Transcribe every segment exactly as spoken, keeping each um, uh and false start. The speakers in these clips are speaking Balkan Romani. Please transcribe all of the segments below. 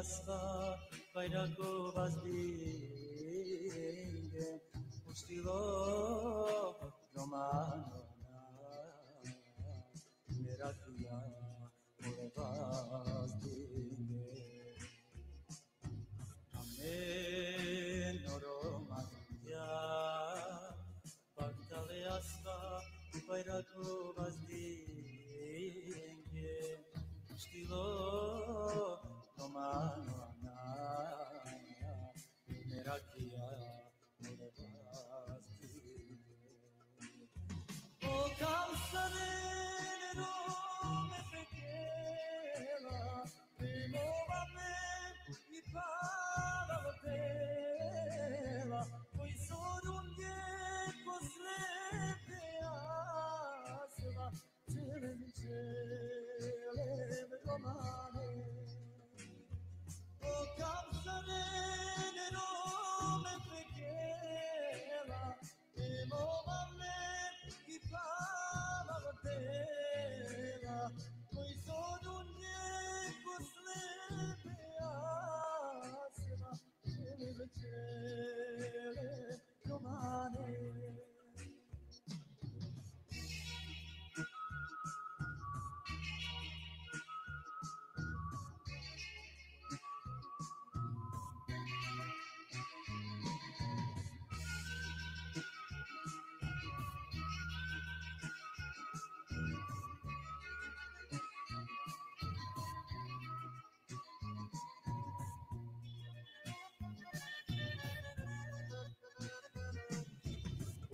Asva, vajrako vazdinge, uštilo romano na, merakija mole vazdinge. Amen, o Romanja, Paktale asva, vajrako vazdinge, uštilo romano na, merakija mole vazdinge. O kamsane ne rome pekela, Te mova me i pala dela, koj sorunge ko slepe asva, čelem, čelem romane. O kamsane ne rome pekela, Te mova me i pala dela, koj sorunge ko slepe asva, čelem, čelem romane.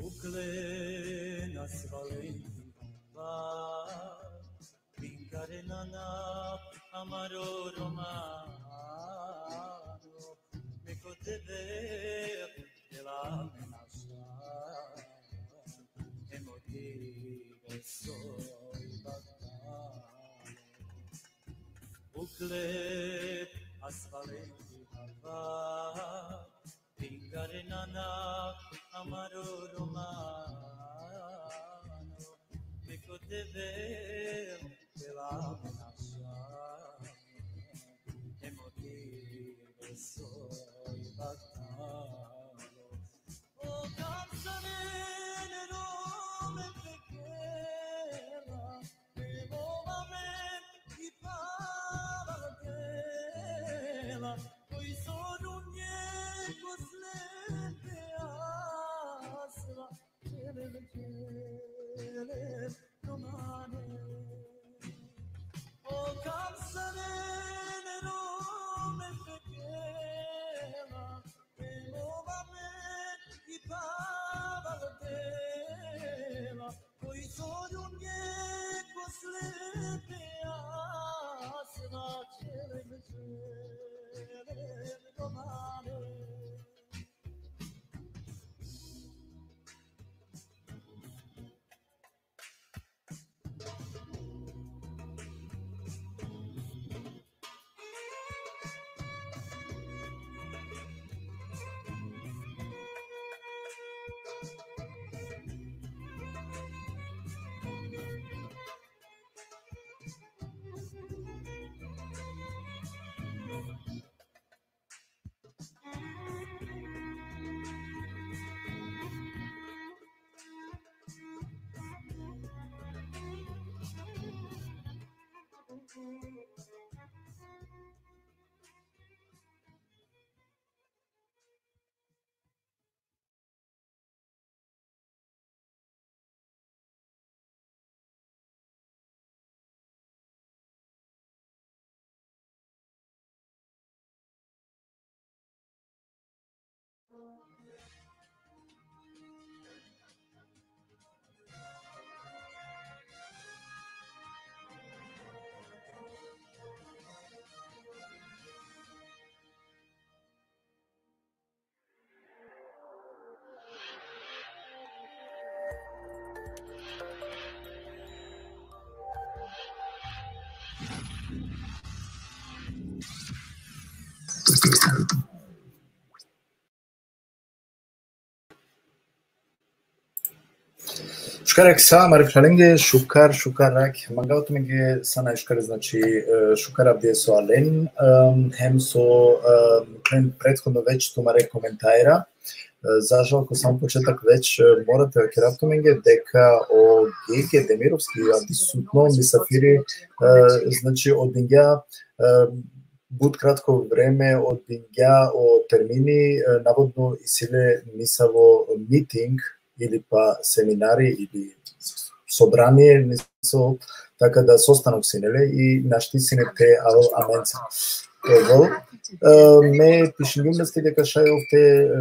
Uklen asva lenki hava, pingarena na amaro romano, me ko Devel dela amen asva, hem o dive soj baktalo. Uklen asva lenki hava, pingarena na amaro romano, me ko Devel dela amen asva, hem o dive soj baktalo. O kamsane ne rome pekela, te mova me i pala dela, koj sorunge ko slepe asva, čelem, čelem romane. O kamsane ne rome pekela, te mova me i pala dela, koj sorunge ko slepe asva, čelem, čelem romane. Šukar ek sa, amare phralenge, šukar, šukar ek. Mangava tumenge sa najšukar, znači, e, šukar avdive so alen, em, hem so, em, pre-, prethodno već tumare komentara. E, za žal, ko samo početak već, e, mora te vakerav tumenge deka o Gege Demirovski, avdisutno misafiri, e, znači, odbingja, e, but kratko vreme odbingja o termini, e, navodno isi le nisavo miting ili pa seminari ili sobranie, niso, taka da sostanok sine le i našti sine te avel amenca. Evo, e, me pišingjum leske deka šaj ov te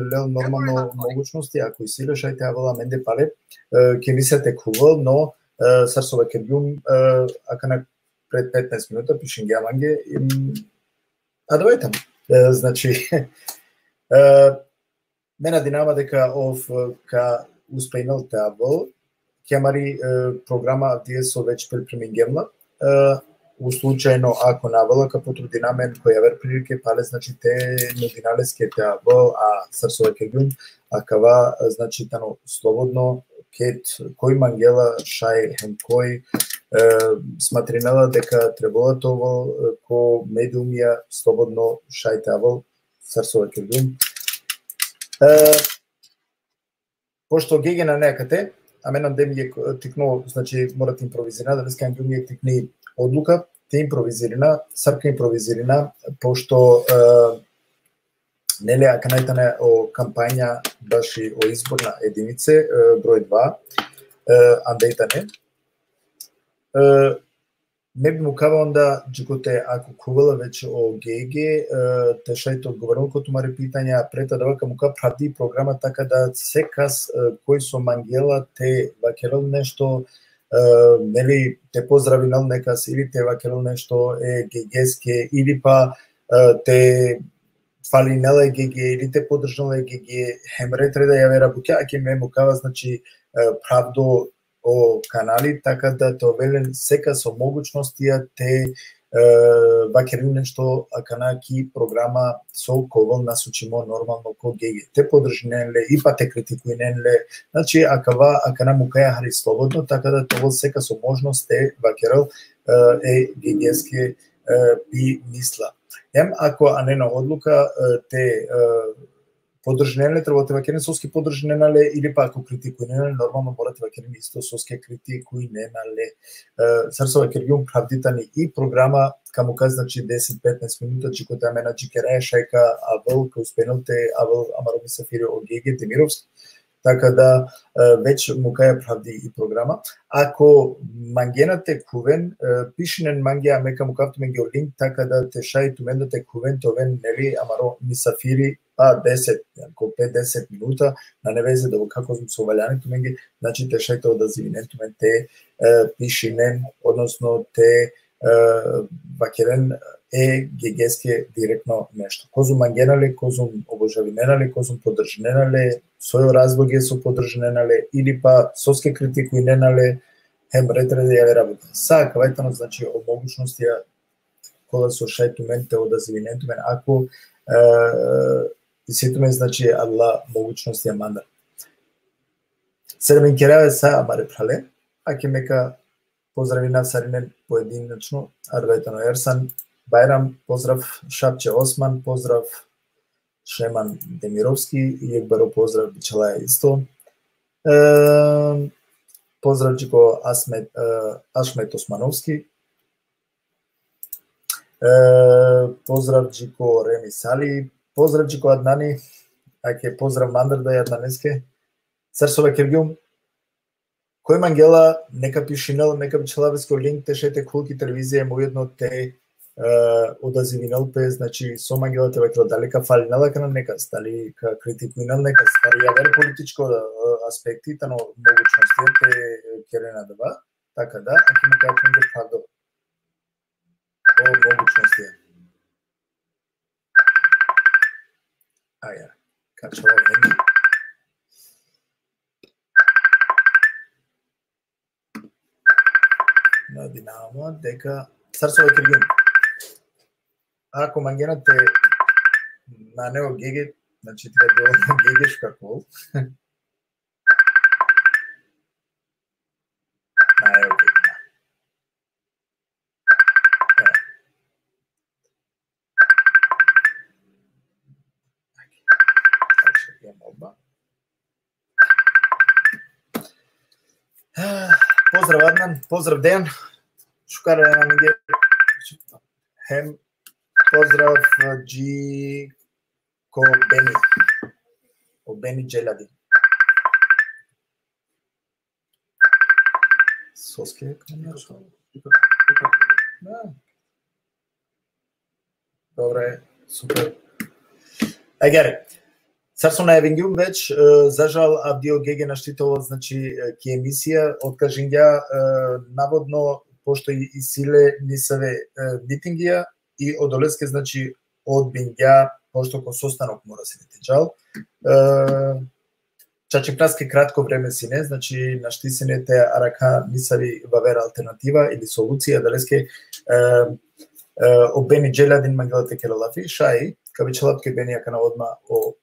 lel normalno mogućnosti, ako isi le šaj te avel amende pale, e, ke mislija te khuvel, no, e, sar so vakergjum, e, akana pred petnaest minuta pišingja mange, im, adava i tano. E, znači, e, me nadinava ma deka ov, e, ka uspejnel te avel, ki amari, e, programa avdive so već pripremingjem la, e, u slučajno ako na avela, ka potrudina amen ko javer prilike pale, znači, te nudina leske te avel, a sar so vakergjum, akava, e, znači, tano slobodno, ked koj mangela šaj hem koj, e, smatrinela deka trebela te ovel, e, ko mediumija, slobodno šaj te avel, sar so vakergjum. E, pošto Gege nane akate, amen andem jekh tikno, znači, mora te improvizirina, adaleske angjum jekh tikni odluka, te improvizirina, sar ka improvizirina, pošto, e, neli, akana i tane o kampanja baši o izborna edinice, e, broj dva, e, ande i tane. E, me bi mukava onda, džikote, ako khuvela već o Gege, e, te šaj te odgovorinel ko tumare pitanja, pred adava ka mukav phravdi programa, taka da sekas, e, koj so mangela te vakerel nešto, e, neli, te pozdravinel nekas ili te vakerel nešto e Gegeske, ili pa, e, te falinel e Gege, ili te podržinel e Gege, hem red reda javera bukja, ake me mukava, znači, e, phravdo o kanali, taka da te ovel len sekas o mogućnostija te, e, vakeren nešto akana ki programa so ka ovel nasučimo normalno ko Gege. Te podržinen le, i pa te kritikujnen le. Znači, akava, akana mukaja hari slobodno, taka da te ovel sekas o možnost te vakerel, e, e Gegeske, e, pi misla. Hem, ako anena odluka, e, te, e, podržinen le, trebela te vakeren soske podržinena le, ili pa ako kritikujnena le, normalno mora te vakeren isto soske kritikujnena le. E, sar so vakergjum, phravdi tani i programa, ka muka, znači, deset petnaest minuta, džikote amen adžikeraja šaj ka avel, ka uspejnel te avel amaro misafiri o Gege Demirovski, taka da, e, već mukaja phravdi i programa. Ako mangena te khuven, e, pišinen mange, a me ka mukav tumenge o link, taka da te šaj tumen da te khuven, te oven, neli, amaro misafiri, pa deset, ko pet deset minuta, nane veze, da kako so valjani tumenge, znači, te šaj te odazivinen tumen te, e, pišinen, odnosno te, e, vakeren e Gegeske direktno nešto. Kozum mangena le, kozum obožavinena le, kozum podržinena le, soj o razloge so podržinena le, ili pa soske kritikujnena le, hem red reda javera bukja. Sa akava i tano, znači, o mogućnostija kola so šaj tumen te odazivinen tumen, ako, e, isi tumen, znači, adala mogućnostija mandar. Sar me inkeraja sa amare phrale, ake me ka pozdravinav sarinen pojedinačno, adava i tano Ersan Bajram, pozdrav, Šapče Osman, pozdrav, Šeman Demirovski, jekh baro pozdrav bičhalaja isto. E, pozdrav dži ko Asmet, e, Ašmet Osmanovski. E, pozdrav dži ko Remi Sali, pozdrav dži ko Adnani, ake pozdrav mandar da i Adnaneske. Sar so vakergjum, koj mangela, neka pišinel, neka bičhalav leske o link te šaj te khul ki televizija, hem ujedno te, e, odazivinel pe, znači, so mangela te vakerel, dali ka falinel akana nekas, dali ka kritikujnel nekas, dali javer političko, e, aspekti, tano mogućnostija te keren adava, taka da, ake me ka phravdo o mogućnostija. Aja, ka čhava venge. Nadinava ma deka, sar so vakergjum, ako mangena te nane o Gege, znači, te ka del o Gege, šukar ka ovel. Oba. Pozdrav Adnan, pozdrav Dejan. Šukar e amenge. Hem pozdrav dži ko Beni. O Beni Dželadin. Soske, da. Dobro je, super. Agjaar, sar so najavingjum već, e, za žal, avdive o Gege našti te ovel, znači, e, ki emisija, otkažingja, e, navodno, pošto i, isi le nesave, e, mitingija i odoleske, znači, odbingja, pošto ko sostanok mora sine te džal. E, čačipnaske kratko vreme sine, znači, našti sine te arakha nesavi vaver alternativa ili solucija, adaleske, e, e, o Beni Dželadin mangela te kera lafi, šaj, ka bičhalav tuke Beni akana odma o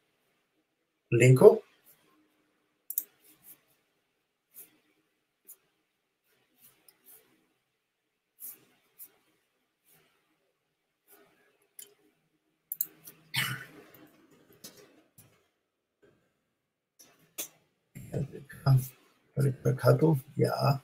linko. Ricardo, ja.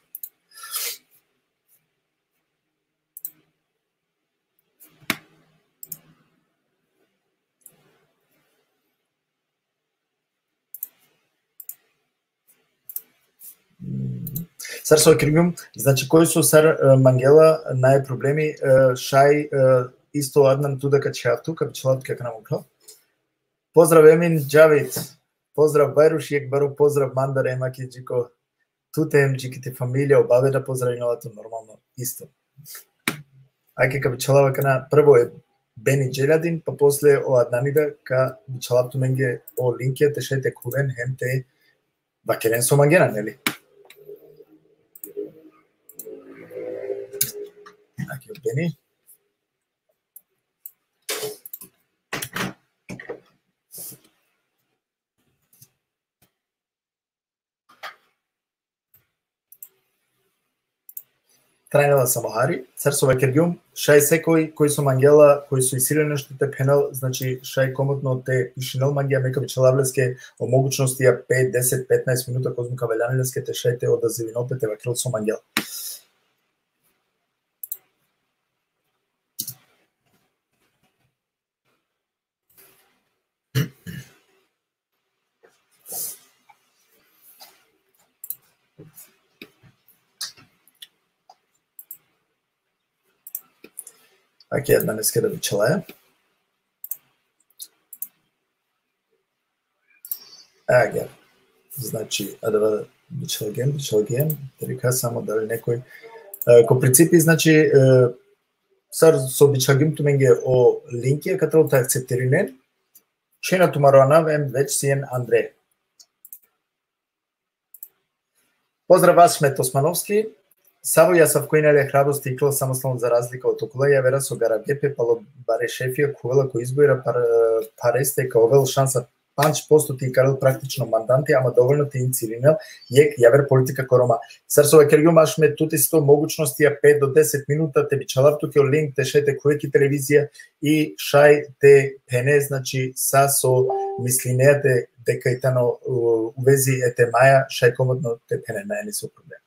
Sar so vakergjum, znači, koj so sar, e, mangela, nane problemi, e, šaj, e, isto Adnan tu da ka čhav tu, ka bičhalav tu, ka kana mukha. Pozdrav Emin Džavit, pozdrav Bajruš, jekh baro pozdrav mandar em ake dži ko tute em dži ki te familija, o babe da pozdravinela tu normalno isto. Ake ka bičhalav akana prvo e Beni Dželadin, pa posle o Adnani da ka bičhalav tumenge o linkija te šaj te khuven hem te vakeren so mangena, neli? Ake o Beni. Trajnela samo hari, sar so vakergjum, šaj sekoj, koj so mangela, koj so isi le nešto te phenel, znači, šaj komotno te pišinel mange, a me ka bičhalav leske o mogućnostija pet, deset, petnaest minuta, kozom ka valjani leske te šaj te odazivinel pe te vakerel so mangela. Ake, Adnan, eske da bičhalaja. Agjaar. Znači, adava bičhalgjem, bičhalgjem, te dikha samo dali nekoj. E, ko principi, znači, e, sar so bičhalgjum tumenge o linkija, ka trebalo te akceptirinen. Šaj na tumaro anav em već sien andre. Pozdrav, Ašmet Osmanovski. Savo i asavko ine le hrabrost te iklel samostalno za razlika od okola javera so garabje pe palo bare šefija, khuvela ko izbora, par-, pareste ka ovel šansa pandž posto te ikarel praktično mandanti, ama dovoljno te incirinel jekh javer politika ko Roma. Sar so vakergjum, Ašmet, tut isto mogućnostija pet do deset minuta te bičhalav tuke o link te šaj te khuve ki televizija i šaj te phene, znači, sa so mislinea te deka i tano, u, u vezi e temaja, šaj komotno te phene, nane niso problem.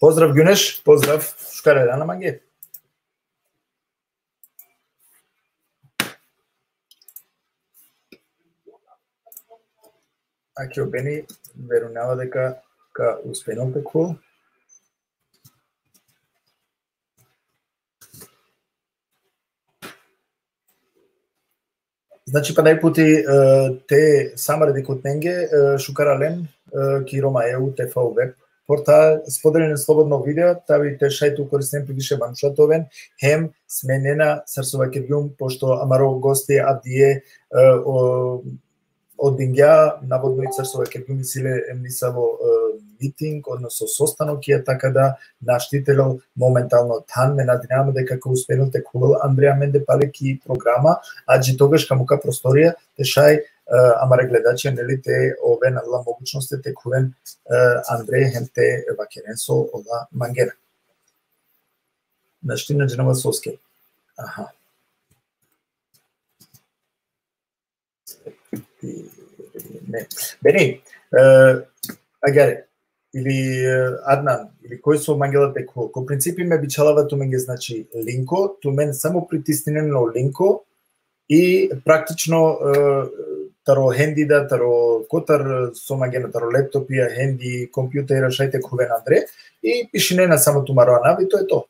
Pozdrav, Gjuneš, pozdrav, šukar e rana mange. Ake o Beni, verujnava deka ka uspenel te khuvol. Znači, pana jekh puti, e, te sa amare dikhutnenge, e, šukar alen, e, ki Roma E U T V web portal, spodelinen slobodno video, tavi te šaj tu koristinen pe više manuša te oven, hem smenena, sar so vakergjum, pošto amaro gosti avdive, e, o, odbingja, navodno i sar so vakergjum isi le nesavo, e, miting, odnosno sostanokija, taka da našti te lel momentalno than, me nadinavam deka ka uspenel te khuvel andre amende pale ki programa, a dži togaš ka mukha prostorija te šaj, e, amare gledačija, neli, te oven adala mogućnost te khuven, e, andre hem te vakeren so ola mangena. Našti na džanav soske. Aha. Ne. Beni, e, agjaar, ili, e, Adnan, ili koj so mangela te khuvel. Ko principi me bičhalava tumenge, znači, linko, tumen samo pritisninen o linko i praktično, e, taro hendi da, taro kotar so mangena, taro laptopija, hendi, kompjutera, šaj te khuven andre i pišinena samo tumaro anav i to e to.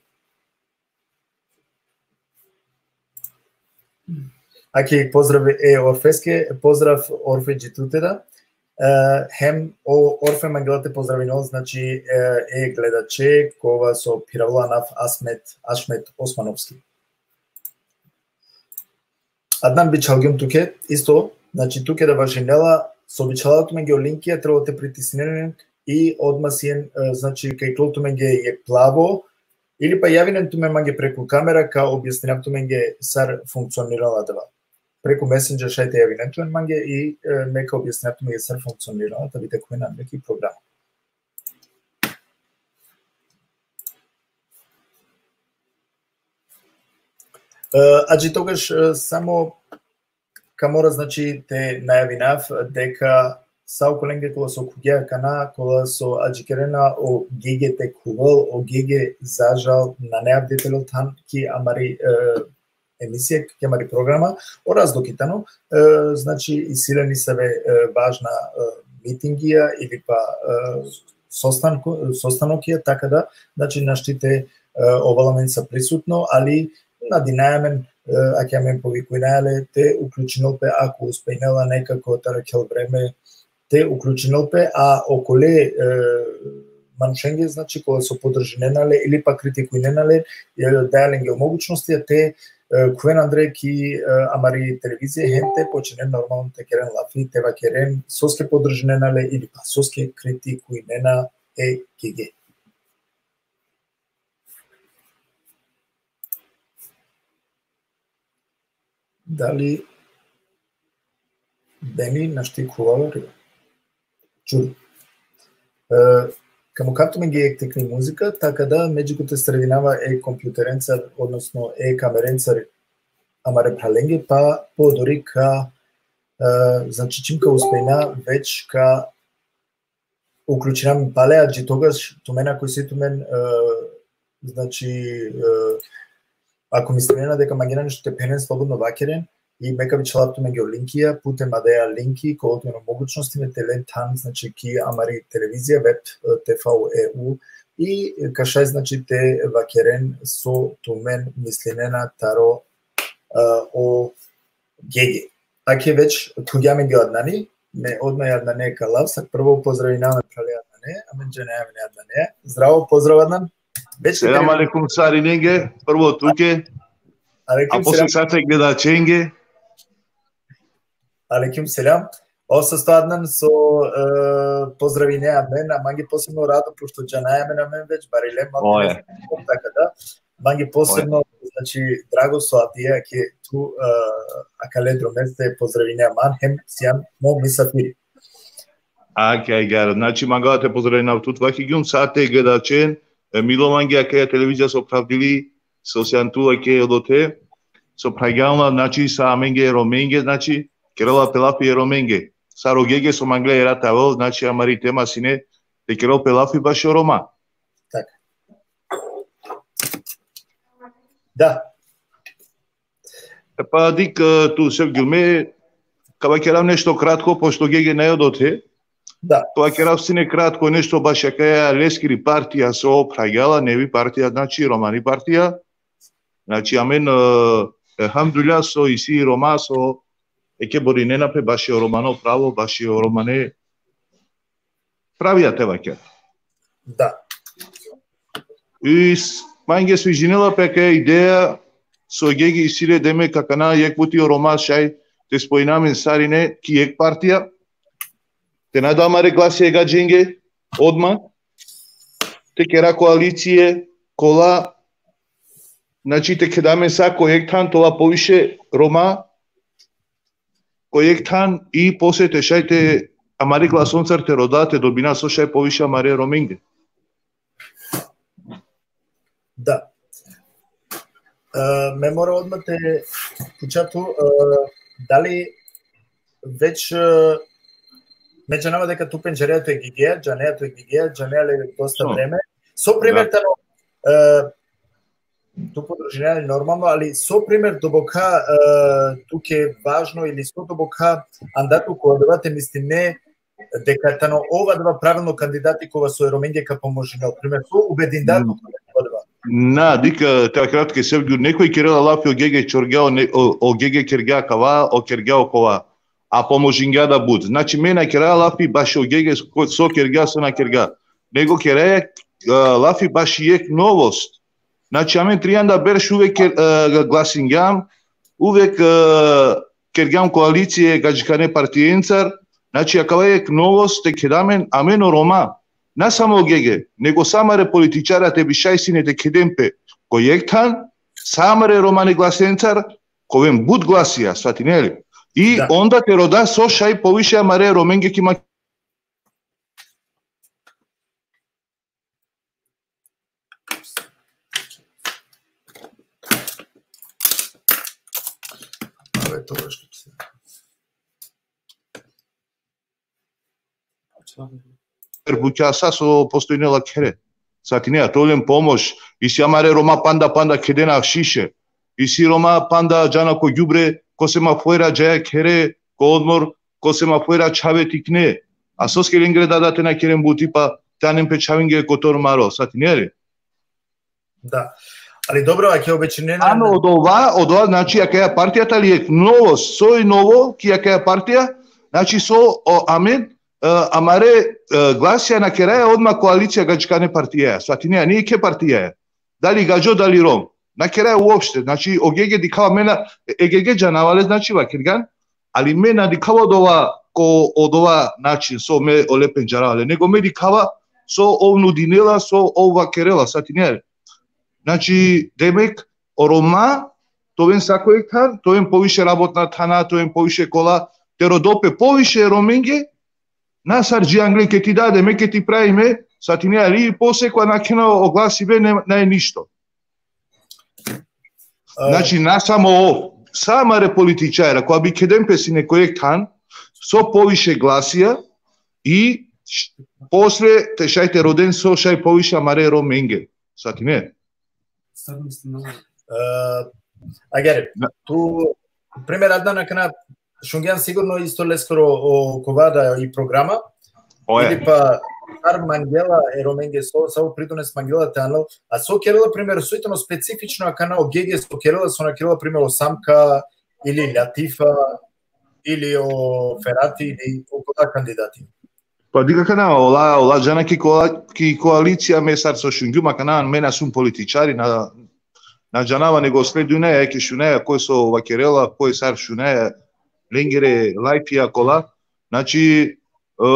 Ake pozdrav e Orfeske, pozdrav Orfe dži tute da. E, hem o Orfe mangela te pozdravinel, znači, e, e gledače, kova so phiravela anav Asmet, Ašmet Osmanovski. Adnan, bičhalgjum tuke, isto, znači, tuke da važinela, so bičhalava tumenge o linkija, trebela te pritisninen i odma sien, e, znači, ka iklol tumenge jekh plavo, ili pa javinen tumen mange preku kamera, ka objasninav tumenge sar funkcionirela adava. Preku Messenger šaj te javinen tumen mange i, e, me ka objasninav tumenge sar funkcionirela, ta bi te khuven andre ki programa. E, adži togaš, e, samo ka mora, znači, te najavinav deka sa okolenge kola so khuvgja akana, kola so adžikerena o Gege te khuvel, o Gege za žal nane avdive te lel than ki amari, e, emisija, ki amari programa, o razlogi tano, e, znači, isi le nesave, e, važna, e, mitingija ili pa, e, sostanko-, sostanokija, taka da, znači, našti te, e, ovel amenca prisutno, ali nadinaja amen, e, ake amen povikujnaja le, te uključinel pe, ako uspejnela nekako te arakhel vreme, te uključinel pe, a okole, e, manušenge, znači, kola so podržinena le ili pa kritikujnena le, e, daja lenge o mogućnostija te, e, khuven andre ki, e, amari televizija, hem te počinen normalno te keren lafi, te vakeren soske podržinena le ili pa soske kritikujnena e Gege. Dali Beni našti khuvela? Čudo. E, ka mukhav tumenge jekh tikni muzika, taka da me dži kote sredinava e kompjuterencar, odnosno e kamerencar amare phralenge, pa po odori ka, e, znači, čim ka uspejna, već ka uključina amen pale, adži togaš tumen, ako isi tumen, e, znači, e, ako mislinena deka mangena nešto te phenen, slobodno vakeren, i me ka bičhalav tumenge o linkija, putem adaja linki, kova tumen o mogućnosti me te len than, znači, ki amari televizija, web, e, T V E U, i ka šaj, znači, te vakeren so tumen mislinena taro, e, o Gege. Ake već khuvgja amenge o Adnani, me odma e Adnane ka lav, sa prvo pozdravinav amen phrale Adnane, amen džanaja amen e Adnane. Zdravo, pozdrav Adnan. Već selam alejkum sarinenge, prvo tuke. Alejkum selam. A posle sa te gledačenge. Alejkum selam. O sasto Adnan so, e, pozdravine amen, a mange posebno rado, pošto džanaja amen, amen već barile, malo. Oje. Taka da. Mange posebno, znači, drago so avdive ake tu, e, akale dromeste pozdravine amen, hem sian mo misafiri. Ake, agjaar, znači, mangava te pozdravinav tut, vakergjum sa te gledačen, e, milo mange akaja televizija so phravdili, so sian tu ake odote, so phravgjan la, znači, sa amenge Romenge, znači, kerela pe lafi e Romenge. Sar o Gege so mangle era te avel, znači, amari tema sine, te kerel pe lafi bašo Roma. Taka. Da. E pa dik, e, tu Sevgjul, me ka vakerav nešto kratko, pošto Gege nae odote. Da. Ka vakerav sine kratko nešto bašo akaja leskiri partija so phravgja la, nevi partija, znači, romani partija. Znači, amen, e, elhamdulillah, so isi Roma so eke borinena pe bašo romano pravo, bašo romane pravija te vakera. Da. I s-, mange sviđinela pe akaja ideja so Gege isi le, demek, akana jekh puti o Roma šaj te spojina amen sarine ki jekh partija, te na da amare glasi e gadženge, odma, te kera koalicije, kola, znači, te keda amen sa ko jekh than te ola poviše Roma, ko jekh than i posle te šaj te amari glasoncar te roda, te dobina so šaj poviše amare Romenge. Da. E, me mora odma te pučav tu, e, dali već, e, me džanava deka tu pendžarea tu e Gege-a, džanea tu e Gege-a, džanea le dosta vreme. So primer tano, e, tu podržinea normalno, ali so primer doboka, e, tuke važno ili so doboka anda tu ko adava te mislime deka tano ov adava pravilno kandidati kova so e Romenge ka pomožinel. Primer, so ubedinda tu ko adava. Na, dikh, e, te vakerav tuke, Sergio, nekoj kerela lafi o Gege čorgja, o ne-, o, o Gege kergja kava, o kergja okova. A pomožingja da but. Znači, me na kerav lafi baši o Gege ko-, so kergja, so na kergja. Nego kerav, e, lafi baši jekh novost. Znači, amen trianda berš uvek ker-, e, glasingjam, uvek, e, kergjam koalicije gadžikane partijencar. Znači, akava jekh novost te keda amen, amen o Roma, na samo o Gege, nego sa amare političarja te bi šaj sine te keden pe ko jekh than, sa amare romane glasencar, ka oven but glasija, svatinea li? I onda te roda so šaj poviše amare Romenge ki Ma-, Ave to baš. Bukja sa so postojnela khere. Svatinea, te ovel len pomoš, isi amare Roma panda, panda kedena šiše. Isi Roma panda džana ko gjubre, ko semafora džaja khere, ko odmor, ko semafora čhave tikne. A soske lengere dada te na keren buti pa te anen pe čhavenge kotor maro, svatinea li? Da. Ali dobro, ake obećinena. Ano, odova, odova, znači, akaja partija tali jekh novo, soj novo, ki akaja partija, znači, so, o, amen, e, amare, e, glasija na keraja odma koalicija gadžikane partija, svatinea, ni jekhe partija. Dali gadžo, dali Rom. Na keraja uopšte, znači, o Gege dikhava me na, e, Gege džanava le, znači, vakergjan, ali me na dikhava odova, ko, odova način, so me ole pendžarava le, nego me dikhava, so ov nudinela, so ov vakerela, svatinea. Znači, demek, o Roma, te oven sako jekh than, te oven poviše rabotna thana, te oven poviše kola, te rodol pe poviše Romenge, na sar dži angle ke ti dade, me ke ti pravime, svatinea li, i posle ko na kena o glasibe, ne, ne ništo. A, znači, na samo ov, sa amare političarja, kova bi keden pe sine ko jekh than, so poviše glasija, i š-, posle te šaj te roden so šaj poviše amare Romenge. Svatinea? Sad mislim, e, agjaar, tu, primer, Adnan, akana šungjan sigurno isto leskoro okova da i programa, oja, ili pa sar mangela e Romenge, so, savo pridones mangela te anel, a so kerela, primer, soj tano specifično akana o Gege so kerela, so na kerela, primer, o Samka, ili Latifa, ili o Ferati, ili okola kandidati. Pa dikh akana, ola, ola džana ki koa-, ki koalicija, me sar so šungjum, akana, me na sum političari, na, na džanava, nego sledujnaja, ki šunaja koj so vakerela, koj sar šunaja, lengere lajfija kola. Znači, e,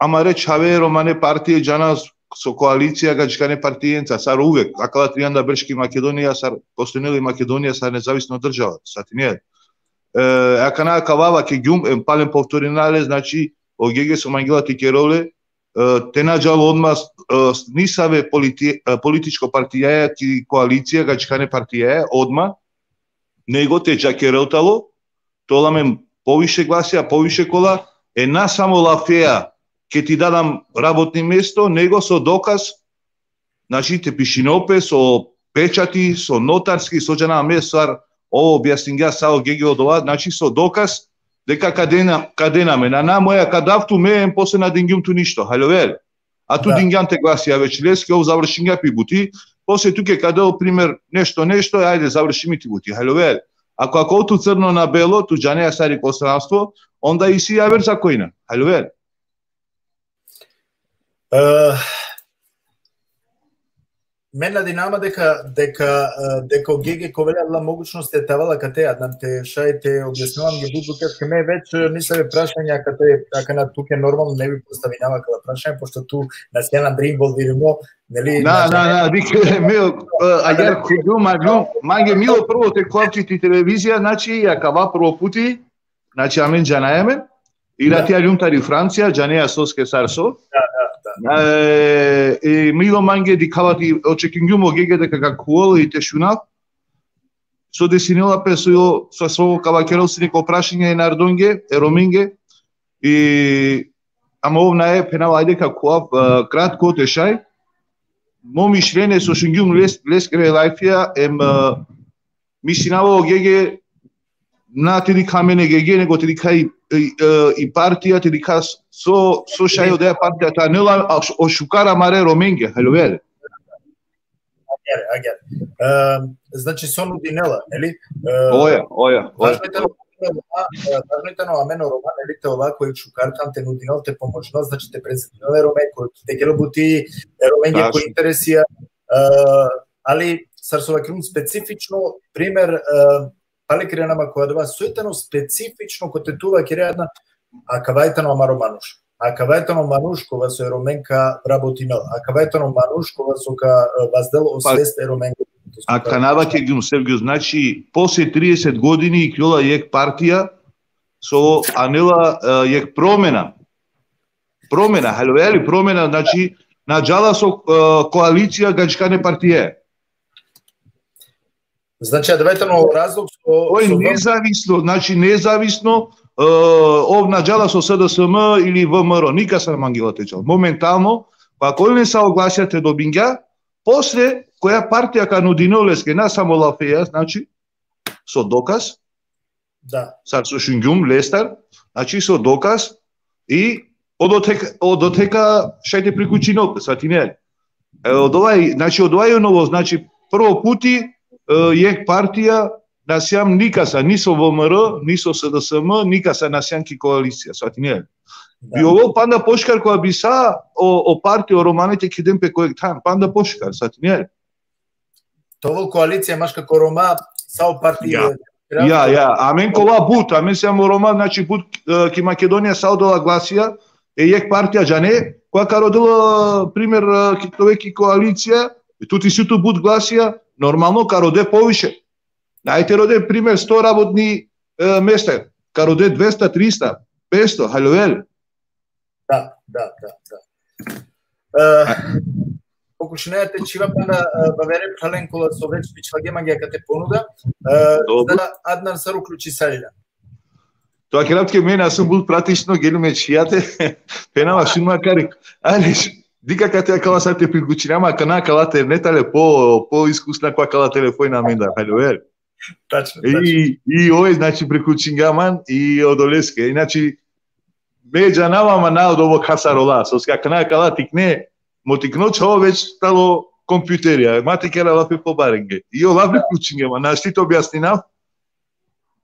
amare čhave romane partije džana so koalicija gadžikane partijenca, sar uvek, akala trianda berš ki Makedonija, sar postojnela i Makedonija, sar nezavisno država, svatinea. E, akana kava vakergjum, e, palem povtorinava le, znači, o Gege so mangela te kerol le, e, te na džal odma, e, nisave politi-, e, političko partijaja ki koalicija, gadžikane partijaja, odma, nego te dža kerel talo, te ovel amen poviše glasija, poviše kola, e na samo lafeja, ke ti dadam rabotni mesto, nego so dokaz, znači, te pišinol pe so pečati, so notarski, so džanav me sar ov objasningja sa o Gege odova, znači, so dokaz deka ka dena, ka dena me. Na, na, moja, ka dav tu me, em posle na dingjum tu ništo, haljovel. A tu dingjan te glasija već leske, ov završingja pi buti, posle tuke ka del primer nešto, nešto, ajde, završimi ti buti, haljovel. Ako, ako tu crno na belo, tu džanea sar i prostranstvo, onda isi aver zakonja, haljovel. E, me nadinama deka, deka, e, deka o Gege ka ovel la mogućnost te te avel akate, Adnan, te šaj te objasnel amenge but, buti me već, e, nisave prašanja akate, akana tuke normalno ne bi postavinava akala prašanja, pošto tu na sijan andre involvirimo, neli? Na, na, na, dikh, me, e, agjaar, khudu, maglu, mange milo prvo te khuvav ti televizija, znači, akava prvo puti, znači, amen džanaja amen. I rati aljum tari Francija, džanea soske sar so. Da, da, da. E, e, milo mange dikhava ti, očekingjum o Gege deka ka khuvel i te šunav. so desinela pe, so, so, so ka vakerel sine ko prašanje e narodonge, e Romenge, i, ama ov nae, phenava, ajde ka khuvav, e, kratko te šaj. Mo mišljenje so šungjum les-, leskere lajfija, em, e, mislinava o Gege, na te dikha amen e Gege, nego te dikha i, i, e, i partija, te dikha so, so šaj odoja partija te anel, a, o šukar amare Romenge, haljovel. Agjaar, agjaar. E, znači, so nudinela, neli? E, oja, oja, oja. Važno i tano, e, važno i tano amen o Roma, neli, te ova ko jekh šukar than te nudinel, te pomožinel, znači, te predstavinel e Rome, ko te kerel buti e Romenge ko interesija, e, ali sar so vakergjum specifično, primer, e, pale kerena ma ko adava, so i tano specifično kote tu vakerea, Adnan, akava i tano amaro manuš. Akava i tano manuš kova so e Romen ka vrabotinel. Akava i tano manuš kova so ka, e, vazdel o svest e Romen. Akana vakergjum, Sevgjum, znači, posle trideset godini ikljola jekh partija, so anela, e, jekh promena. Promena, haljovel i promena, znači, na džala so, e, koalicija gadžikane partije. Znači, adava i tano razlog so, oj, so nezavisno, znači, nezavisno, e, ov na džala so S D S M ili V M R O, nikasa na mangela te džal. Momentalno, pa koj le sa o glasija te dobingja, posle, koja partija ka nudinel leske, na samo lafeja, znači, so dokaz, da, sar so šungjum lestar, znači, so dokaz, i odothek-, odotheka šaj te priključinel pe, svatinea. E, odova i, znači, odova i o novo, znači, prvo puti, e, jekh partija na sijam nikasa, ni so V M R, ni so S D S M, nikasa na sijam ki koalicija, svatinea. Da. Bi ovel panda pošukar kova bi sa o, o partija, o Romane te kheden pe ko jekh than, panda pošukar, svatinea. Te ovel koalicija maškar ko Roma, sa o partija. Ja. Ja, ja, amen kova but, amen sijam o Roma, znači, but, e, ki Makedonija sa odola glasija, e jekh partija džane, koja ka rodela, e, primer, e, ki, te ove ki koalicija, i tu te isi tu but glasija, normalno ka rode poviše. Naj te rode, primer, sto rabotni, e, mesta, ka rode dvesta, trista, petsto, haljovel. Da, da, da, da. E, pokušinaja te čhiva pana, e, avere phralen kola so već bičhalge mange akate ponuda. E, dobro. Da, Adnan, sar uključisalja? To akerav tuke, me na sum but pratično, geljum me čhijate, phenava šun ma kari. Ali, š-, dikh akate akala sar te priključinav man, akana akala interneta le po, po iskusna ko akala telefona amendar, haljovel. Tačno, tačno. I, i oj, znači, priključingja man, i odoleske. Inače, me džanava, ama na odova kasar ola, soske akana akala tikne, mo tikno čhavo već talo kompjuterija, ma te kera lafi po barenge. I ola priključingja man, našti te objasninav,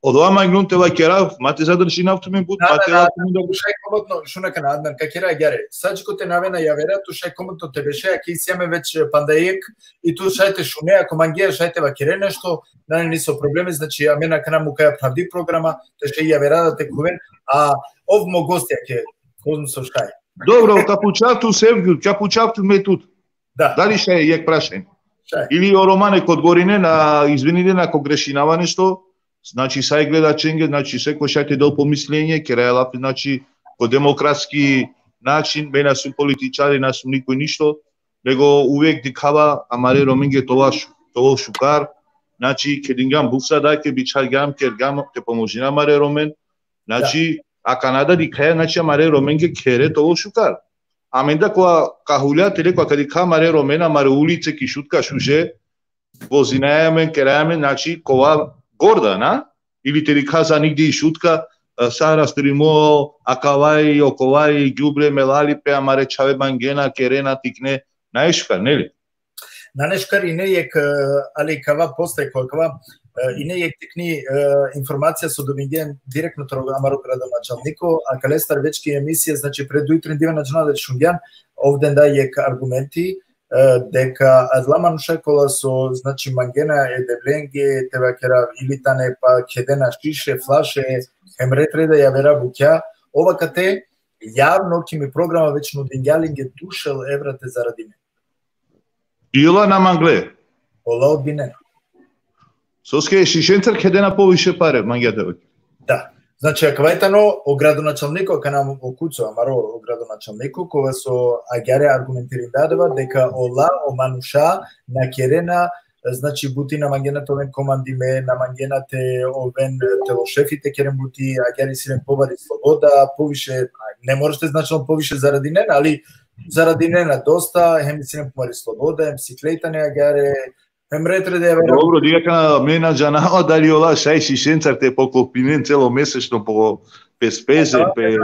odova manglum te vakerav, ma te zadržinav tumen but, na, ma te na, na, tu šaj komotno, šun akana, Adnan, ka kera agjaar. Sa dži kote na avena javera, tu šaj komotno te beše, a ki isi amen već, e, panda jekh, i tu šaj te šune, ako mangea šaj te vakere nešto, nane niso problemi, znači, amen akana mukaja phravdi programa, te šaj javera da te khuven, a ov mo gosti ake, kozom so šaj. Dobro, ka pučav tut, Sevgjum, ka pučav tut me tut. Da. Dali šaj jekh prašanje? Šaj. Ili o Romane ka odgovorinen, a izvininen ako grešinava nešto, znači, sa e gledačenge, znači, sekoj šaj te del po mišljenje, keraja lafi, znači, po demokratski način, me na sum političari, na sum nikoj ništo, nego uvek dikhava amare Romenge te ova šu-, te ova šukar, znači, kedingjam busa, da, ke bičhalgjam, kergjam, te pomožina amare Romen, znači, da, akana da dikhaja, znači, amare Romenge khere te ova šukar. Amen da kova ka hulja tele, kova ka dikha amare Romena, amare ulice ki Šutka šuže, vozinaja amen, keraja amen, znači, kova gorda, na? Ili te dikha za nigde i Šutka, e, sa rasturimo, akavaj, okovaj, džubre, melalipe, amare čhave mangena, kerena, tikne, nane šukar, neli? Nane šukar, ine jekh, e, ali kava posle, ko kava, e, ine jekh tikni, e, informacija so dobingjem direktno taro amaro gradonačalniko, akalestar već ki emisija, znači, pre duj trin dive na džanav da šungjan, ov denda jekh argumenti, e, deka adala manuša kola so, znači, mangena e Devlenge, te vakera, ili tane pa kedena šiše, flaše, hem re tre da javera bukja, ov akate javno ki mi programa već nudingja lenge duj šel evra te zaradinen. I ola na mangle. Ola odbinena. Soske šišencar kedena poviše pare, mangja te vakera. Da. Znači, akava i tano o gradonačalniko, akana o Kuco, amaro o gradonačalniko, kova so agjaar argumentirinda adava, deka ola o manuša na kerena Znači, buti na mangena te oven komandime, na mangena te oven telo šefi te keren buti, agjaar isi len pobari sloboda, poviše, ne moraš te značajno poviše zaradinen, ali zaradinena dosta, hem isi len pobari sloboda, hem sikle tane agjaar, hem ret reda. Dobro, dikh, me na džanava dali ola šaj šišencar te poklopinen celomesečno po pes peze, pe,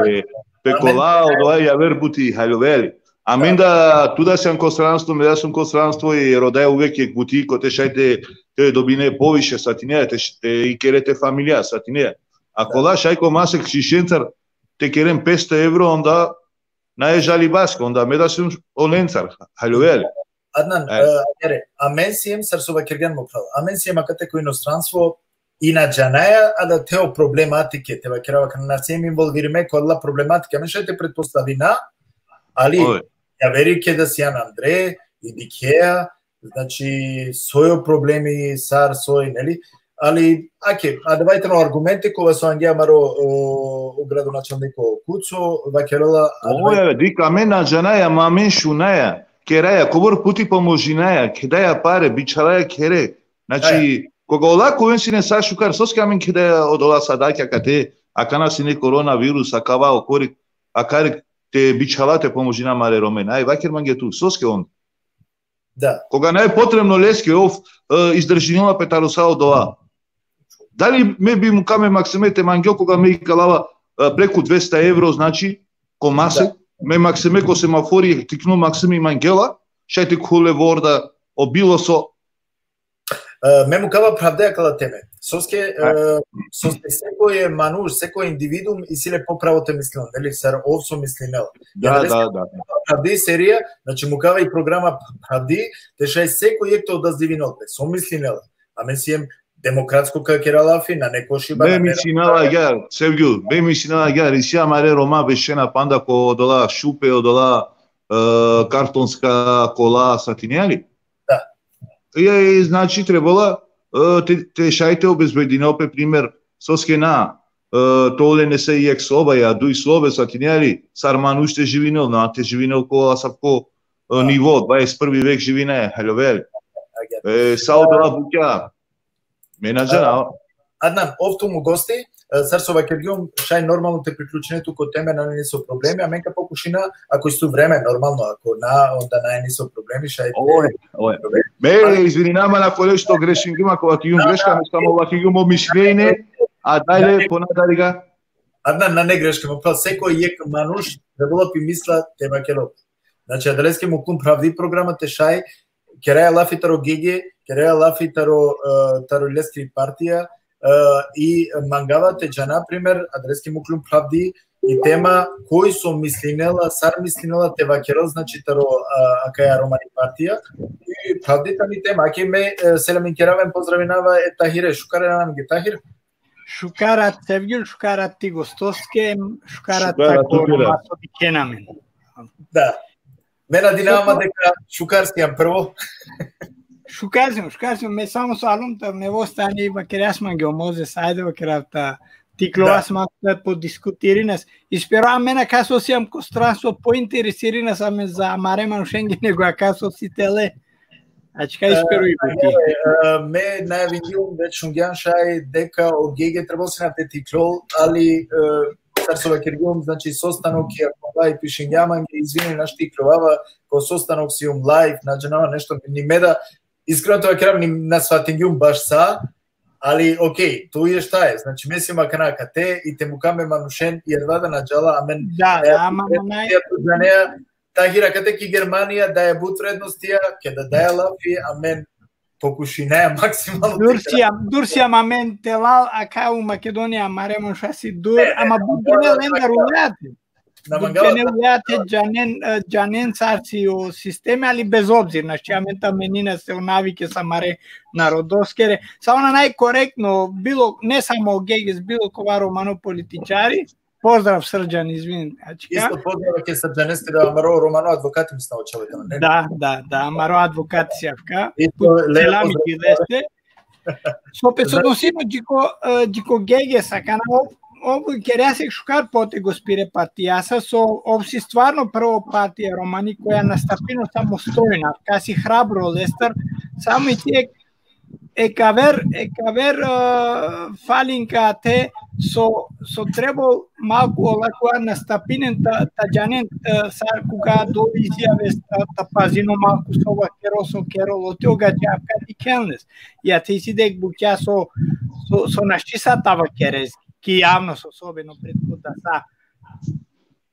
pe kola, odola javer buti, haljovea li. Amen da, tu da sian ko stranstvo, me da sium ko stranstvo i rodaja uvek jekh buti kote šaj te, te dobine poviše, satinea, te, te ikere te familija, satinea. Ako ola šaj ko masek šišencar te keren petsto evro, onda nae žalibaske, onda me da sium olencar, haljovea li. Adnan, e, agjaar, amen siem, sar so vakergjan mo phral, amen siem akate ko inostranstvo, i na džanaja adate o problematike, te vakerav akana, na siem involvirime ko adala problematike, amen šaj te pretpostavina, ali javeri keda sian andre, i dikhea, znači, soj o problemi, sar soj, neli? Ali, ake, adava i tano argumente kova so angja amaro, o, o gradonačalniko Kuco, vakerela, oj, dikh, amen na džanaja, ma amen šunaja, keraja, kobor puti pomožinaja, kedaja pare, bičhalaja khere. Znači, koga ola ka oven sine sa šukar, soske amen kedaja odola sadakja kate, akana sine koronavirus, akava, okori, akari, te bičhala te pomožina amare Romen. Aj, vaker mange tu, soske on? Da. Koga nae potrebno leske, ov, e, izdržinela pe taro sa odola. Dali me bi mukha me maksime te mangel koga me ikalava, e, preku dvesta evro, znači, ko masek, me maksime ko semafori, tikno maksime i mangela, šaj te khule vorda, o bilo so. E, me mukava phravde akala teme. Soske, e, soske sekoj manuš, sekoj individuum isi le po pravo te mislinel, neli, sar ov so mislinel. Da, da, da. Phravdi serija, znači, mukava i programa phravdi, te šaj sekoj jekh te odazivinel pe so mislinel. Amen siem demokratsko ka kera lafi, nane ko šiba. Me mislinava agjaar, Sevgjul, me mislinava agjaar, isi amare Roma bešena panda ko odola šupe, odola, e, kartonska kola, satinea li? Da. E, znači, trebela, e, te, te šaj te obezbedinel pe, primer, soske na, e, te ovel nesave jekh soba, ja duj sobe, satinea li, sar manuš te živinel, na te živinel ko asavko, e, nivo, dvadeset prvi vek živinaja, haljovea li. E, sa odola bukja, me na džanava. Adnan, ov tu mo gosti, e, sar so vakergjum, šaj normalno te priključine tu ko teme, nane niso problemi, amen ka pokušina, ako isi tu vreme, normalno, ako na, onda nane niso problemi, šaj te... Oj, oj. Me izvininav man ako nešto grešingjum, ako vakergjum greška, me samo vakergjum mo mišljenje, a dalje ponadari ga. Adnan, nane greška, mo phral, sekoj jekh manuš trebela bi misla te vakerel. Znači, adaleske muklum phravdi programa te šaj, keraja lafi taro Gege, keraja lafi taro, e, taro leskiri partija, e, i mangava te džana, primer, adaleske muklum phravdi i tema, koj so mislinela, sar mislinela te vakerel, znači, taro, e, akaja romani partija, i phravdi tani tema, ake me, e, selamin kerav em pozdravinava e Tahire, šukar anan ge Tahir. Šukar rat Sevgjul, šukar rat ti gostoske, šukar rat tako Roma so dikhena amen. Da. Me nadinava man deka šukar sian prvo. Šukar sium, šukar sium, me samo so alum ta me vosta ani vakeras mange o Mozes, ajde vakerav ta, te iklovas man ta podiskutirinav. Ispero amen akaso siam ko stranstvo pointeresirinav amen za amare manušenge nego akaso si tele. Ačhika, e, ispero i buti. E, me najavingjum, već šungjan šaj, deka o Gege trebol sine te iklol, ali, e, sar so vakergjum, znači, sostanok i akava i pišingja mange, izvini, našti iklovava, ko sostanok sium live, na džanava nešto, ni me da, iskreno te vakerav, ni na svatingjum baš sa, ali okej, tu je šta je, znači, me sium akana kate i te mukha me manušen, jer vada na džala, amen, da, e, ama, e, ama naj- e, tu džanea, Tahir, akate ki Germanija, daja but vrednostija, keda daja lafi, amen pokušinaja maksimalno. Dur siam, dur siam amen te lal, aka u Makedonija, amare manuša si dur, ama but genel lendar uleate. But genel uleate, džanen, e, džanen sar si o sistemi, ali bez obzir, znači, amen ta menina se o navike sa amare narodoskere. Sa ona najkorektno, bilo, ne samo Geges, bilo kova romano političari, Pozdrav Srđan, izvin, ačhika. Isto pozdrav ke Srđaneske, da, amaro romano advokati, mislim, o čovek, ne? Da, da, da, amaro advokati si avka. Isto, lepo selami pozdrav. Ti leste. So pe so odnosimo dži ko, e, dži ko Geges, akana ov, ov kerea sek šukar potego spire partijasa, so ov si stvarno prvo partija romani koja nastapino samostojna, ka si hrabro lestar, samo i ti jekh E ka aver, e ka aver, e, falinka te so, so trebol malku olakova nastapinen ta, ta džanen, e, sar koga doli isi aves ta, ta pazino malku so vakero, so kerol, ote ogača ka dikhen les. Ja te isi dek bukja so, so, so našti sa ta vakeres ki javnost, osobeno pred koda sa.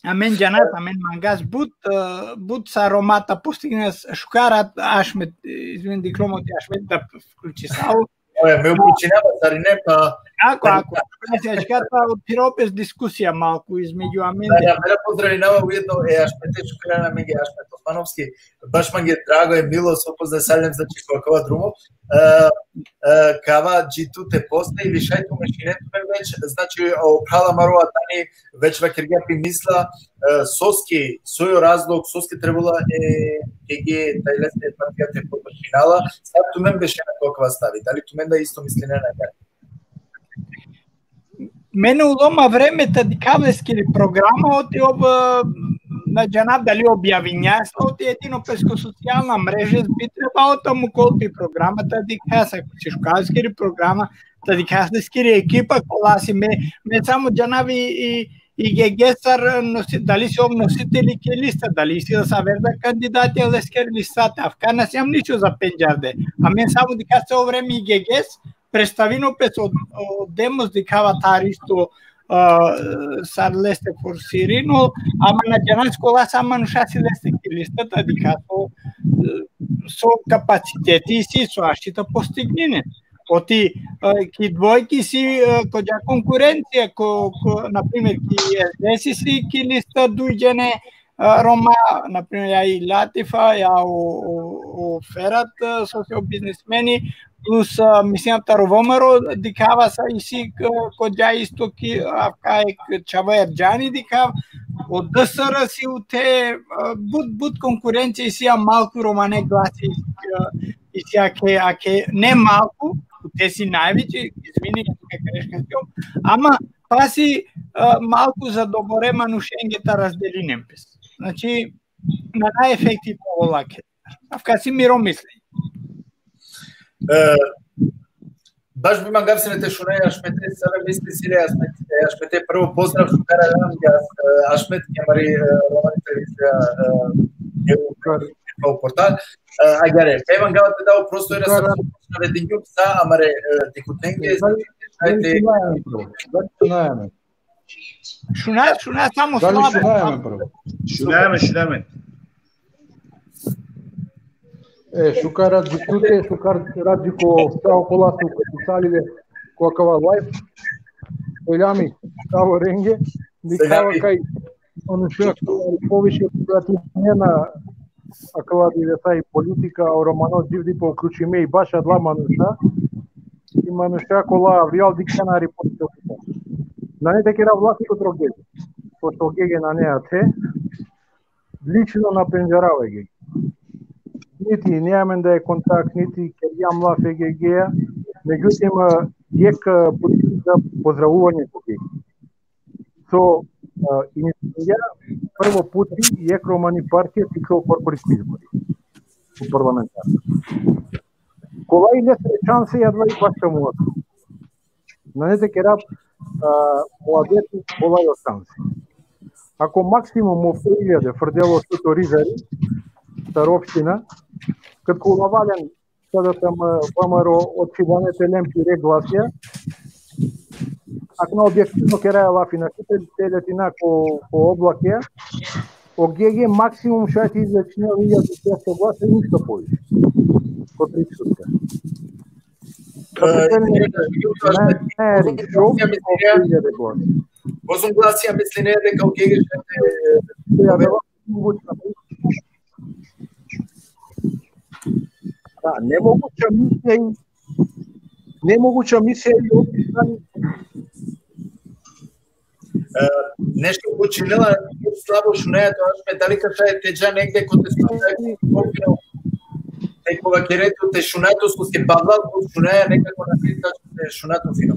Amen džanas, amen mangas but, e, but sa Roma ta postignes, šukar, Ašmet, izvin, dikhlom oti Ašmet da vklučisal. Oja, me uključinava, zar ne, pa... Ako, ako, šukar si, ačka ta otpiro pes diskusija malku između amen. Da, da, me da pozdravinava ujedno e Ašmete, šukar amenge Ašmet Osmanovski, baš mange drago e milo so pozdravinava, znači, ko akava drumo. E, e, kava dži tute posle ili šaj tumen šine tumen već, znači, o pral amaro Adani već vakergja pi misla, e, soske, soj o razlog, soske trebela e, e, e, ta leste partija te podržinela, sar tumen bešena ko akava stavi, dali tumen da isto mislinena, dali? Mene ulo ma vreme ta dikhav leskiri programa, oti ob, na džanav dali objavinja sa, oti jedino pes ko socijalna mreže bi trebalo ta mukol pi programa ta dikha sa, ko Češkalskiri programa, ta dikha leskiri ekipa kola si, me, me samo džanav i, i, i Gege sar nosi-, dali si ov nositeli ki lista, dali si da sa verda kandidati leskiri lista, te avka na sijam ničo za pendžarde. Amen samo dikha sa o vreme i Geges, predstavino pes o, o Demos, dikhava tari isto, a, sar leste forsirino, ama na džanav kola sa manuša si leste ki lista, ta dikha so, so kapaciteti si, so ašti ta postigninen. Oti, e, ki dvojki si, e, ko dža konkurencija, ko, ko, na primer, ki S D S si ki lista duj džene, e, Roma, na primer, ja i Latifa, ja o, o, o Ferat, e, so si o biznismeni, plus, e, mislim, taro V M R O dikhava sa isi, e, ko dža isto ki, avka ek čhavo Erdžani dikhav, o D S R si ute, e, but, but konkurencija isi, a malku romane glasi, e, isi ake, ake, ne malku, ute si najveći, izvini, ka greška si, ama pasi, e, malku za dobore manušenge ta razdelinen pes. Znači, na, na efekti to olake. Avka si miro misli. E, baš bi mangav sine te šunav e Ašmete, sar misli si le Ašmete, e Ašmete, prvo pozdrav, šukar alam, ja, e, Ašmet, ki amari, e, romani televizija, e, je u, u portal. E, agjaar, me mangava te da o prostor sa navedingjum sa amare, e, dikhutnenge, znači, ajde. Šunaja, šunaja, samo slabo. Šunaja me, prvo. Šunaja me, šunaja me. E, šukar rat dži tute, šukar rat dži ko sa okola so ko pisali le ko akava live. Seljami, savo renge, dikhava kaj manuša poviše pratinena akala divesa i politika, o romano dživdipe uključime i baš adala manuša, i manuša kola avrijal dikhena hari politika. Nane te kerav lafi ko tro Gege, pošto Gege nane ate, lično na pendžarava e Gege. Niti, nane amen da e kontakt, niti kergjam lafi e Gegeja, međutim, e, jekh, e, puti da pozdravuvanje ko Gege. So, e, inicirija prvo puti jekh romani partija te iklol korkori ko izbori. U parlamentarno. Kola i lestre šanse, adava i baš tamo. Nane te kerav, e, muhabeti, kola i o šanse. Ako maksimum o pet iljade frdela o Šuto Orizari, sar opština, kad kola valen sada tam, e, V M R O, o čhibane te len pire glasija, akana objektivno keraja lafi, na te, te letina ko, ko oblake, o Gege maksimum šaj te izvečinel iljadu i petsto glasa, ništo poviše. Ko Prišutka. Ozom glasija misline deka o Gege šaj te... Da, nemoguća misija i nemoguća misija i opisani. E, nešto počinela, slabo šunaja to, Ašme, dali ka šaj te dža negde ko te šunaja, te ko vakere to, te šunaja to, so ke pavlal, ko šunaja nekako na te šunaja to fino.